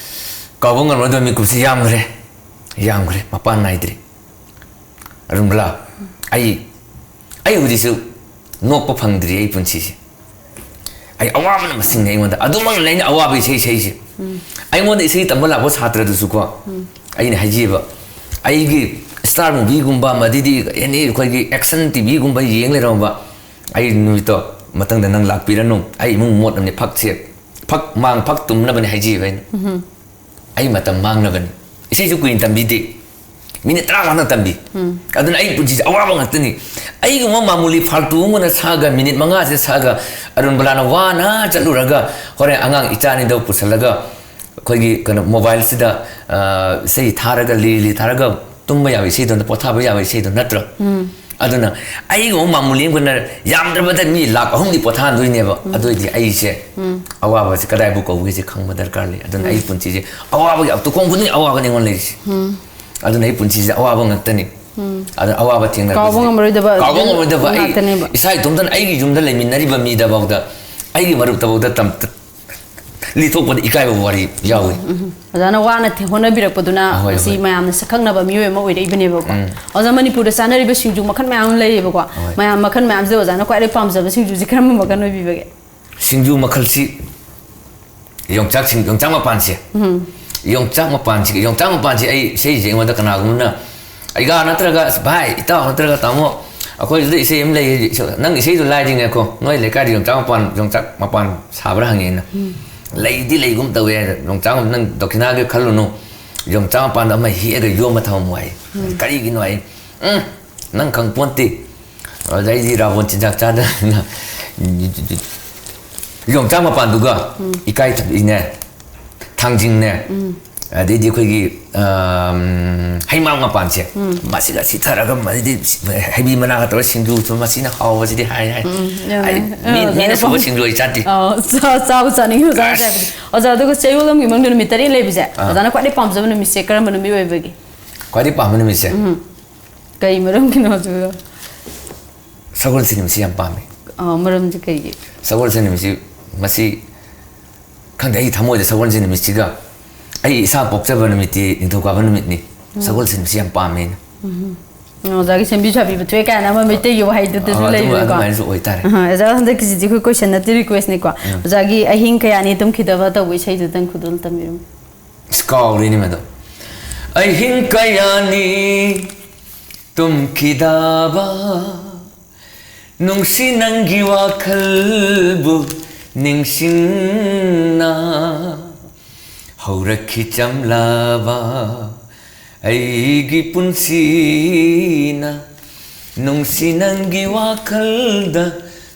ꯀꯥꯎꯕ ꯉꯝꯂꯣꯏꯗꯕ ꯃꯤꯀꯨꯞꯁꯤ ꯌꯥꯝꯈ꯭ꯔꯦ, ꯌꯥꯝꯈ꯭ꯔꯦ, ꯃꯄꯥꯟ ꯅꯥꯏꯗ꯭ꯔꯦ꯫ ꯑꯔꯨꯟꯕꯂꯥ, ꯑꯩ ꯑꯩ ꯍꯧꯖꯤꯛꯁꯨ ꯅꯣꯛꯄ ꯐꯪꯗ꯭ꯔꯤ ꯑꯩ ꯄꯨꯟꯁꯤꯁꯦ꯫ ꯑꯩ ꯑꯋꯥꯕꯅ ꯃꯁꯤꯡꯅꯤ ꯑꯩꯉꯣꯟꯗ꯫ ꯑꯗꯨꯃꯛꯅ ꯑꯩꯅ ꯑꯋꯥꯕ ꯏꯁꯩ ꯏꯁꯩꯁꯦ꯫ ꯑꯩꯉꯣꯟꯗ ꯏꯁꯩ ꯇꯝꯕ ꯂꯥꯛꯄ ꯁꯥꯇ꯭ꯔꯗꯨꯁꯨꯀꯣ, ꯑꯩꯅ ꯍꯥꯏꯖꯩꯕ, ꯑꯩꯒꯤ ꯁ꯭ꯇꯥꯔ ꯃꯨꯚꯤꯒꯨꯝꯕ, ꯃꯗꯩꯗꯤ ꯑꯦꯅꯤ ꯑꯩꯈꯣꯏꯒꯤ ꯑꯦꯛꯁꯟ ꯇꯤ ꯚꯤꯒꯨꯝꯕ ꯌꯦꯡ ꯂꯩꯔꯝꯕ, ꯑꯩ ꯅꯨꯃꯤꯠꯇꯣ ꯃꯊꯪꯗ ꯅꯪ ꯂꯥꯛꯄꯤꯔꯅꯨ, ꯑꯩ ꯏꯃꯨꯡ ꯃꯣꯠꯅꯕꯅꯤ, ꯐꯛꯁꯦ, ꯐꯛ ꯃꯥꯡ ꯐꯛ ꯇꯨꯝꯅꯕꯅꯤ ꯍꯥꯏꯖꯩꯕ ꯑꯩꯅ꯫ ꯑꯩ ꯃꯇꯝ ꯃꯥꯡꯅꯕꯅꯤ꯫ ꯏꯁꯩꯁꯨ ꯀꯨꯏꯅ ꯇꯝꯕꯤꯗꯦ꯫ ꯃꯤꯅꯤꯠ ꯇꯔꯥꯃꯉꯥ ꯇꯝꯕꯤ꯫ ꯑꯗꯨꯅ ꯑꯩ ꯄꯨꯟꯁꯤꯁꯦ ꯑꯋꯥꯕ ꯉꯥꯛꯇꯅꯤ꯫ ꯑꯩꯒꯨꯝꯕ ꯃꯥꯃꯨꯂꯤ ꯐꯥꯜꯇꯨ ꯑꯃꯅ ꯁꯛꯑꯒ, ꯃꯤꯅꯤꯠ ꯃꯉꯥꯁꯦ ꯁꯛꯑꯒ, ꯑꯔꯨꯟꯕꯂꯥꯅ ꯋꯥꯅ ꯆꯠꯂꯨꯔꯒ, ꯍꯣꯔꯦꯟ ꯑꯉꯥꯡ ꯏꯆꯥ ꯑꯅꯤꯗꯣ ꯄꯨꯁꯜꯂꯒ, ꯑꯩꯈꯣꯏꯒꯤ ꯀꯩꯅꯣ, ꯃꯣꯕꯥꯏꯜꯁꯤꯗ, ꯑ, ꯏꯁꯩ ꯊꯥꯔꯒ, ꯂꯤꯔꯤ ꯂꯤꯔꯤ ꯊꯥꯔꯒ ꯇꯨꯝꯕ ꯌꯥꯕ ꯏꯁꯩꯗꯣ ꯅꯠꯇ꯭ꯔꯣ, ꯄꯣꯊꯥꯕ ꯌꯥꯕ ꯏꯁꯩꯗꯣ ꯅꯠꯇ꯭ꯔꯣ? ꯑꯗꯨꯅ ꯑꯩꯒꯨꯝꯕ ꯃꯥꯃꯨꯂꯤ ꯑꯃꯈꯛꯅ ꯌꯥꯝꯗ꯭ꯔꯕꯗ ꯃꯤ ꯂꯥꯛ ꯑꯍꯨꯝꯗꯤ ꯄꯣꯊꯥꯍꯟꯗꯣꯏꯅꯦꯕ꯫ ꯑꯗꯨ ꯑꯣꯏꯗꯤ ꯑꯩꯁꯦ ꯑꯋꯥꯕꯁꯦ ꯀꯗꯥꯏꯕꯨ ꯀꯧꯒꯦꯁꯦ ꯈꯪꯕ ꯗꯔꯀꯥꯔ ꯂꯩ꯫ ꯑꯗꯨꯅ ꯑꯩ ꯄꯨꯟꯁꯤꯁꯦ ꯑꯋꯥꯕꯒꯤ ꯇꯨꯈꯣꯡ ꯈꯨꯗꯤꯡꯒꯤ ꯑꯋꯥꯕꯅꯤ ꯑꯩꯉꯣꯟꯗ ꯂꯩꯔꯤꯁꯦ꯫ ꯑꯗꯨꯅ ꯑꯩ ꯄꯨꯟꯁꯤꯁꯦ ꯑꯋꯥꯕ ꯉꯥꯛꯇꯅꯤ꯫ ꯑꯗꯨꯅ ꯑꯋꯥꯕ ꯊꯦꯡꯅꯔꯛꯄꯁꯤꯗꯤ ꯀꯥꯎꯕ ꯉꯝꯃꯔꯣꯏꯗꯕ ꯀꯥꯎꯕ ꯉꯝꯃꯔꯣꯏꯗꯕ ꯑꯩ ꯉꯥꯛꯇꯅꯦꯕ꯫ ꯏꯁꯥ ꯏꯇꯣꯝꯇꯅ ꯑꯩꯒꯤ ꯌꯨꯝꯗ ꯂꯩꯃꯤꯟꯅꯔꯤꯕ ꯃꯤꯗꯐꯥꯎꯗ, ꯑꯩꯒꯤ ꯃꯔꯨꯞꯇꯐꯥꯎꯗ ꯇꯝ-, ꯂꯤꯊꯣꯛꯄꯗ ꯏꯀꯥꯏꯕ ꯋꯥꯔꯤ ꯌꯥꯎꯏ꯫ ꯑꯣꯖꯥꯅ ꯋꯥꯅ ꯊꯦ-, ꯍꯣꯠꯅꯕꯤꯔꯛꯄꯗꯨꯅ ꯍꯣꯏ, ꯉꯁꯤ ꯍꯣꯏ꯫ ꯃꯌꯥꯝꯅ ꯁꯛꯈꯪꯅꯕ ꯃꯤꯑꯣꯏ ꯑꯃ ꯑꯣꯏꯔꯛꯏꯕꯅꯦꯕꯀꯣ꯫ ꯑꯣꯖꯥ, ꯃꯅꯤꯄꯨꯔꯗ ꯆꯥꯅꯔꯤꯕ ꯁꯤꯡꯖꯨ ꯃꯈꯜ ꯃꯌꯥꯝ ꯑꯃ ꯂꯩꯌꯦꯕꯀꯣ꯫ ꯍꯣꯏ꯫ ꯃꯌꯥꯝ ꯃꯈꯜ ꯃꯌꯥꯝꯁꯤꯗ ꯑꯣꯖꯥꯅ ꯈ꯭ꯋꯥꯏꯗꯒꯤ ꯄꯥꯝꯖꯕ ꯁꯤꯡꯖꯨꯁꯤ ꯀꯔꯝꯕ ꯃꯈꯜ ꯑꯣꯏꯕꯤꯕꯒꯦ? ꯁꯤꯡꯖꯨ ꯃꯈꯜꯁꯤ ꯌꯣꯡꯆꯥꯛ ꯁꯤꯡ-, ꯌꯣꯡꯆꯥꯛ ꯃꯄꯥꯟꯁꯦ꯫ ꯌꯣꯡꯆꯥꯛ ꯃꯄꯥꯟꯁꯤ, ꯌꯣꯡꯆꯥꯛ ꯃꯄꯥꯟꯁꯤ ꯑꯩ ꯏꯁꯩꯁꯦ ꯑꯩꯉꯣꯟꯗ ꯀꯅꯥꯒꯨꯝꯕꯅ ꯑꯩꯒ ꯅꯠꯇ꯭ꯔꯒ, "ꯚꯥꯏ, ꯏꯇꯥꯎ ꯅꯠꯇ꯭ꯔꯒ ꯇꯥꯃꯣ, ꯑꯩꯈꯣꯏꯁꯤꯗ ꯏꯁꯩ ꯑꯃ ꯂꯩ, ꯅꯪ ꯏꯁꯩꯗꯣ ꯂꯥꯏꯗꯤꯅꯦꯀꯣ, ꯅꯣꯏ ꯂꯩꯀꯥꯏꯗ ꯌꯣꯡꯆꯥꯛ ꯃꯄꯥꯟ, ꯌꯣꯡꯆꯥꯛ ꯃꯄꯥꯟ ꯁꯥꯕ꯭ꯔꯥ?" ꯍꯪꯉꯦ ꯑꯩꯅ꯫ "ꯂꯩꯗꯤ ꯂꯩꯒꯨꯝ ꯇꯧꯋꯦ, ꯌꯣꯡꯆꯥꯛ ꯅꯪ ꯗꯈꯤꯅꯥꯒꯤ ꯈꯜꯂꯨꯅꯨ, ꯌꯣꯡꯆꯥꯛ ꯃꯄꯥꯟꯗꯣ ꯑꯃ ꯍꯦꯛꯑꯒ ꯌꯣꯝꯃ ꯊꯝꯃꯝꯃꯣ" ꯍꯥꯏ꯫ "ꯀꯔꯤꯒꯤꯅꯣ?" ꯍꯥꯏ꯫ "ꯎꯝ, ꯅꯪ ꯈꯪ ꯄꯣꯟꯇꯦ꯫ ꯑꯗꯩꯗꯤ ꯔꯥꯕꯣꯟ ꯆꯤꯟꯖꯥꯛ ꯆꯥꯗꯅ ꯌꯣꯡꯆꯥꯛ ꯃꯄꯥꯟꯗꯨꯒ ꯏꯀꯥꯏꯊꯕꯤꯅꯦ, ꯊꯥꯡꯖꯤꯡꯅꯦ, ꯑꯗꯩꯗꯤ ꯑꯩꯈꯣꯏꯒꯤ, ꯑꯝ, ꯍꯩꯃꯥꯡ ꯃꯄꯥꯟꯁꯦ, ꯃꯁꯤꯒ ꯁꯤꯊꯔꯒ, ꯃꯁꯤꯗꯤ ꯍꯩꯕꯤ ꯃꯅꯥꯒ ꯇꯧꯔꯒ ꯁꯤꯡꯖꯨꯁꯨ, ꯃꯁꯤꯅ ꯍꯥꯎꯕꯁꯤꯗꯤ ꯍꯥꯏ ꯍꯥꯏ꯫ ꯎꯝ, ꯌꯥꯝ ꯑꯩ ꯅꯨꯡꯉꯥꯏ꯫ ꯃꯤ-, ꯑꯥ, ꯃꯤꯅ ꯑꯣꯖꯥ, ꯁꯨꯕ ꯁꯤꯡꯖꯨ ꯑꯩ ꯆꯥꯗꯦ꯫ ꯑꯥ, ꯆꯥ-, ꯆꯥꯕ ꯆꯥꯅꯤꯡꯉꯤ ꯑꯣꯖꯥ ꯑꯁ꯫ ꯍꯥꯏꯕꯗꯤ꯫ ꯑꯣꯖꯥ, ꯑꯗꯨꯒ ꯆꯌꯣꯜ ꯑꯃꯒꯤ ꯃꯅꯨꯡꯗ ꯅꯨꯃꯤꯠ ꯇꯔꯦꯠ ꯂꯩꯕꯁꯦ, ꯑꯥ꯫ ꯑꯣꯖꯥꯅ ꯈ꯭ꯋꯥꯏꯗꯒꯤ ꯄꯥꯝꯖꯕ ꯅꯨꯃꯤꯠꯁꯦ ꯀꯔꯝꯕ ꯅꯨꯃꯤꯠ ꯑꯣꯏꯕꯒꯦ? ꯈ꯭ꯋꯥꯏꯗꯒꯤ ꯄꯥꯝꯕ ꯅꯨꯃꯤꯠꯁꯦ? ꯎꯝ꯫ ꯀꯩ ꯃꯔꯝꯒꯤꯅꯣ ꯑꯗꯨꯒ? ꯁꯒꯣꯜꯁꯦꯟ ꯅꯨꯃꯤꯠꯁꯤ ꯌꯥꯝ ꯄꯥꯝꯃꯤ꯫ ꯑꯥ, ꯃꯔꯝꯁꯦ ꯀꯩꯒꯤ? ꯁꯒꯣꯜꯁꯦꯟ ꯅꯨꯃꯤꯠꯁꯤ, ꯃꯁꯤ, ꯈꯪꯗꯦ, ꯑꯩꯒꯤ ꯊꯃꯣꯏꯗ ꯁꯒꯣꯜꯁꯦꯟ ꯅꯨꯃꯤꯠꯁꯤꯒ ꯑꯩ ꯏꯁꯥ ꯄꯣꯛꯆꯕ ꯅꯨꯃꯤꯠꯇꯤ ꯅꯤꯡꯊꯧꯀꯥꯕ ꯅꯨꯃꯤꯠꯅꯤ꯫ ꯎꯝ꯫ ꯁꯒꯣꯜꯁꯦꯟ ꯅꯨꯃꯤꯠꯁꯤ ꯌꯥꯝ ꯄꯥꯝꯃꯦ ꯑꯩꯅ꯫ ꯎꯝ꯫ ꯑꯣꯖꯥꯒꯤ ꯁꯦꯝꯕꯤ ꯁꯥꯕꯤꯕ ꯊꯣꯛꯑꯦ ꯀꯥꯏꯅ ꯑꯃ ꯃꯩꯇꯩꯒꯤ ꯋꯥꯍꯩꯗꯨꯗꯁꯨ ꯑꯗꯨꯃ- ꯂꯩꯕꯅꯤꯀꯣ꯫ ꯑꯗꯨꯃꯥꯏꯅꯁꯨ ꯑꯣꯏꯇꯥꯔꯦ꯫ ꯑꯍ, ꯑꯣꯖꯥ, ꯍꯟꯗꯛꯀꯤꯁꯤꯗꯤ ꯑꯩꯈꯣꯏ ꯀꯣꯏꯁꯟ ꯅꯠꯇꯦ, ꯔꯤꯀ꯭ꯋꯦꯁꯅꯤꯀꯣ꯫ ꯑꯣꯖꯥꯒꯤ "ꯑꯍꯤꯡ ꯀꯌꯥꯅꯤ ꯇꯨꯝꯈꯤꯗꯕ" ꯇꯧꯕ ꯏꯁꯩꯗꯨꯗꯪ ꯈꯨꯗꯣꯜ ꯇꯝꯕꯤꯔꯝꯃꯨ꯫ ꯑꯁ, ꯀꯥꯎꯔꯤꯅꯦ ꯃꯗꯣ꯫ ꯑꯍꯤꯡ ꯀꯌꯥꯅꯤ ꯇꯨꯝꯈꯤꯗꯕ, ꯅꯨꯡꯁꯤ ꯅꯪꯒꯤ ꯋꯥꯈꯜꯕꯨ ꯅꯤꯡꯁꯤꯡꯅ ꯍꯧꯔꯛꯈꯤ ꯆꯝꯂꯕ ꯑꯩꯒꯤ ꯄꯨꯟꯁꯤꯅ, ꯅꯨꯡꯁꯤ ꯅꯪꯒꯤ ꯋꯥꯈꯜꯗ꯫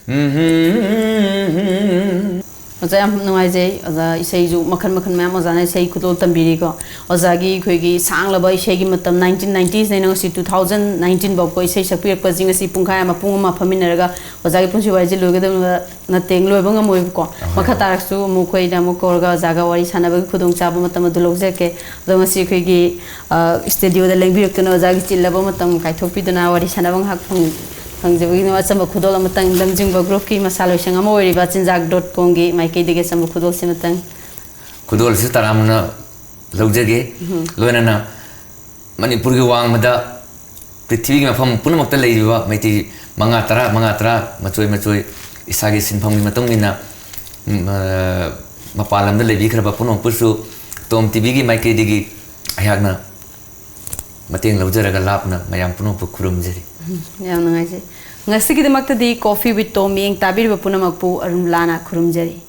ꯎꯝ꯫ ꯑꯣꯖꯥ, ꯌꯥꯝ ꯅꯨꯡꯉꯥꯏꯖꯩ꯫ ꯑꯣꯖꯥ, ꯏꯁꯩꯁꯨ ꯃꯈꯜ ꯃꯈꯜ ꯃꯌꯥꯝ ꯑꯣꯖꯥꯅ ꯏꯁꯩ ꯈꯨꯗꯣꯜ ꯇꯝꯕꯤꯔꯤꯀꯣ꯫ ꯑꯣꯖꯥꯒꯤ ꯑꯩꯈꯣꯏꯒꯤ ꯁꯥꯡꯂꯕ ꯏꯁꯩꯒꯤ ꯃꯇꯝ, nineteen nineties ꯅꯩꯅ ꯉꯁꯤ two thousand nineteen ꯐꯥꯎꯀꯣ, ꯏꯁꯩ ꯁꯛꯄꯤꯔꯛꯄꯁꯤꯡ ꯑꯁꯤ ꯄꯨꯡꯈꯥꯏ ꯑꯃ, ꯄꯨꯡ ꯑꯃ ꯐꯝꯃꯤꯟꯅꯔꯒ ꯑꯣꯖꯥꯒꯤ ꯄꯨꯟꯁꯤ ꯋꯥꯔꯤꯁꯦ ꯂꯣꯏꯒꯗꯕ ꯅꯠꯇꯦ, ꯂꯣꯏꯕ ꯉꯝꯃꯣꯏꯕꯀꯣ꯫ ꯑꯍꯣꯏ꯫ ꯃꯈꯥ ꯇꯥꯔꯛꯁꯨ ꯑꯃꯨꯛ ꯑꯩꯈꯣꯏꯅ ꯑꯃꯨꯛ ꯀꯧꯔꯒ ꯑꯣꯖꯥꯒ ꯋꯥꯔꯤ ꯁꯥꯟꯅꯕꯒꯤ ꯈꯨꯗꯣꯡꯆꯥꯕ ꯃꯇꯝ ꯑꯗꯨ ꯂꯧꯖꯔꯛꯀꯦ꯫ ꯑꯗꯣ ꯉꯁꯤ ꯑꯩꯈꯣꯏꯒꯤ, ꯑ, ꯁ꯭ꯇꯨꯗꯤꯑꯣꯗ ꯂꯦꯡꯕꯤꯔꯛꯇꯨꯅ ꯑꯣꯖꯥꯒꯤ ꯆꯤꯜꯂꯕ ꯃꯇꯝ ꯀꯥꯏꯊꯣꯛꯄꯤꯗꯨꯅ ꯋꯥꯔꯤ ꯁꯥꯟꯅꯕ ꯉꯥꯏꯍꯥꯛ ꯐꯪ-, ꯐꯪꯖꯕꯒꯤꯗꯃꯛ ꯑꯆꯝꯕ ꯈꯨꯗꯣꯜ ꯑꯃꯇꯪ, ꯂꯝꯖꯤꯡꯕ ꯒ꯭ꯔꯨꯞꯀꯤ ꯃꯁꯥ ꯂꯣꯏꯁꯪ ꯑꯃ ꯑꯣꯏꯔꯤꯕ ꯆꯤꯟꯖꯥꯛ ꯗꯣꯠ ꯀꯣꯝꯒꯤ ꯃꯥꯏꯀꯩꯗꯒꯤ ꯑꯆꯝꯕ ꯈꯨꯗꯣꯜꯁꯤꯃꯇꯪ꯫ ꯈꯨꯗꯣꯜꯁꯤ ꯇꯔꯥꯝꯅ ꯂꯧꯖꯒꯦ꯫ ꯎꯝ꯫ ꯂꯣꯏꯅꯅ ꯃꯅꯤꯄꯨꯔꯒꯤ ꯋꯥꯡꯃꯗ ꯄ꯭ꯔꯤꯊꯤꯕꯤꯒꯤ ꯃꯐꯝ ꯄꯨꯝꯅꯃꯛꯇ ꯂꯩꯔꯤꯕ ꯃꯩꯇꯩ ꯃꯉꯥ, ꯇꯔꯥ, ꯃꯉꯥ, ꯇꯔꯥ, ꯃꯆꯣꯏ ꯃꯆꯣꯏ ꯏꯁꯥꯒꯤ ꯁꯤꯟꯐꯝꯒꯤ ꯃꯇꯨꯡ ꯏꯟꯅ, ꯎꯝ, ꯑ, ꯃꯄꯥꯟ ꯂꯝꯗ ꯂꯩꯕꯤꯈ꯭ꯔꯕ ꯄꯨꯝꯅꯃꯛꯄꯨꯁꯨ ꯇꯣꯝ ꯇꯤꯚꯤꯒꯤ ꯃꯥꯏꯀꯩꯗꯒꯤ ꯑꯩꯍꯥꯛꯅ ꯃꯇꯦꯡ ꯂꯧꯖꯔꯒ ꯂꯥꯞꯅ ꯃꯌꯥꯝ ꯄꯨꯝꯅꯃꯛꯄꯨ ꯈꯨꯔꯨꯝꯖꯔꯤ꯫ ꯎꯝ, ꯌꯥꯝ ꯅꯨꯡꯉꯥꯏꯖꯩ꯫ ꯉꯁꯤꯒꯤꯗꯃꯛꯇꯗꯤ Coffee with Tom ꯃꯤꯠꯌꯦꯡ ꯇꯥꯕꯤꯔꯤꯕ ꯄꯨꯝꯅꯃꯛꯄꯨ ꯑꯔꯨꯝ ꯂꯥꯅ ꯈꯨꯔꯨꯝꯖꯔꯤ꯫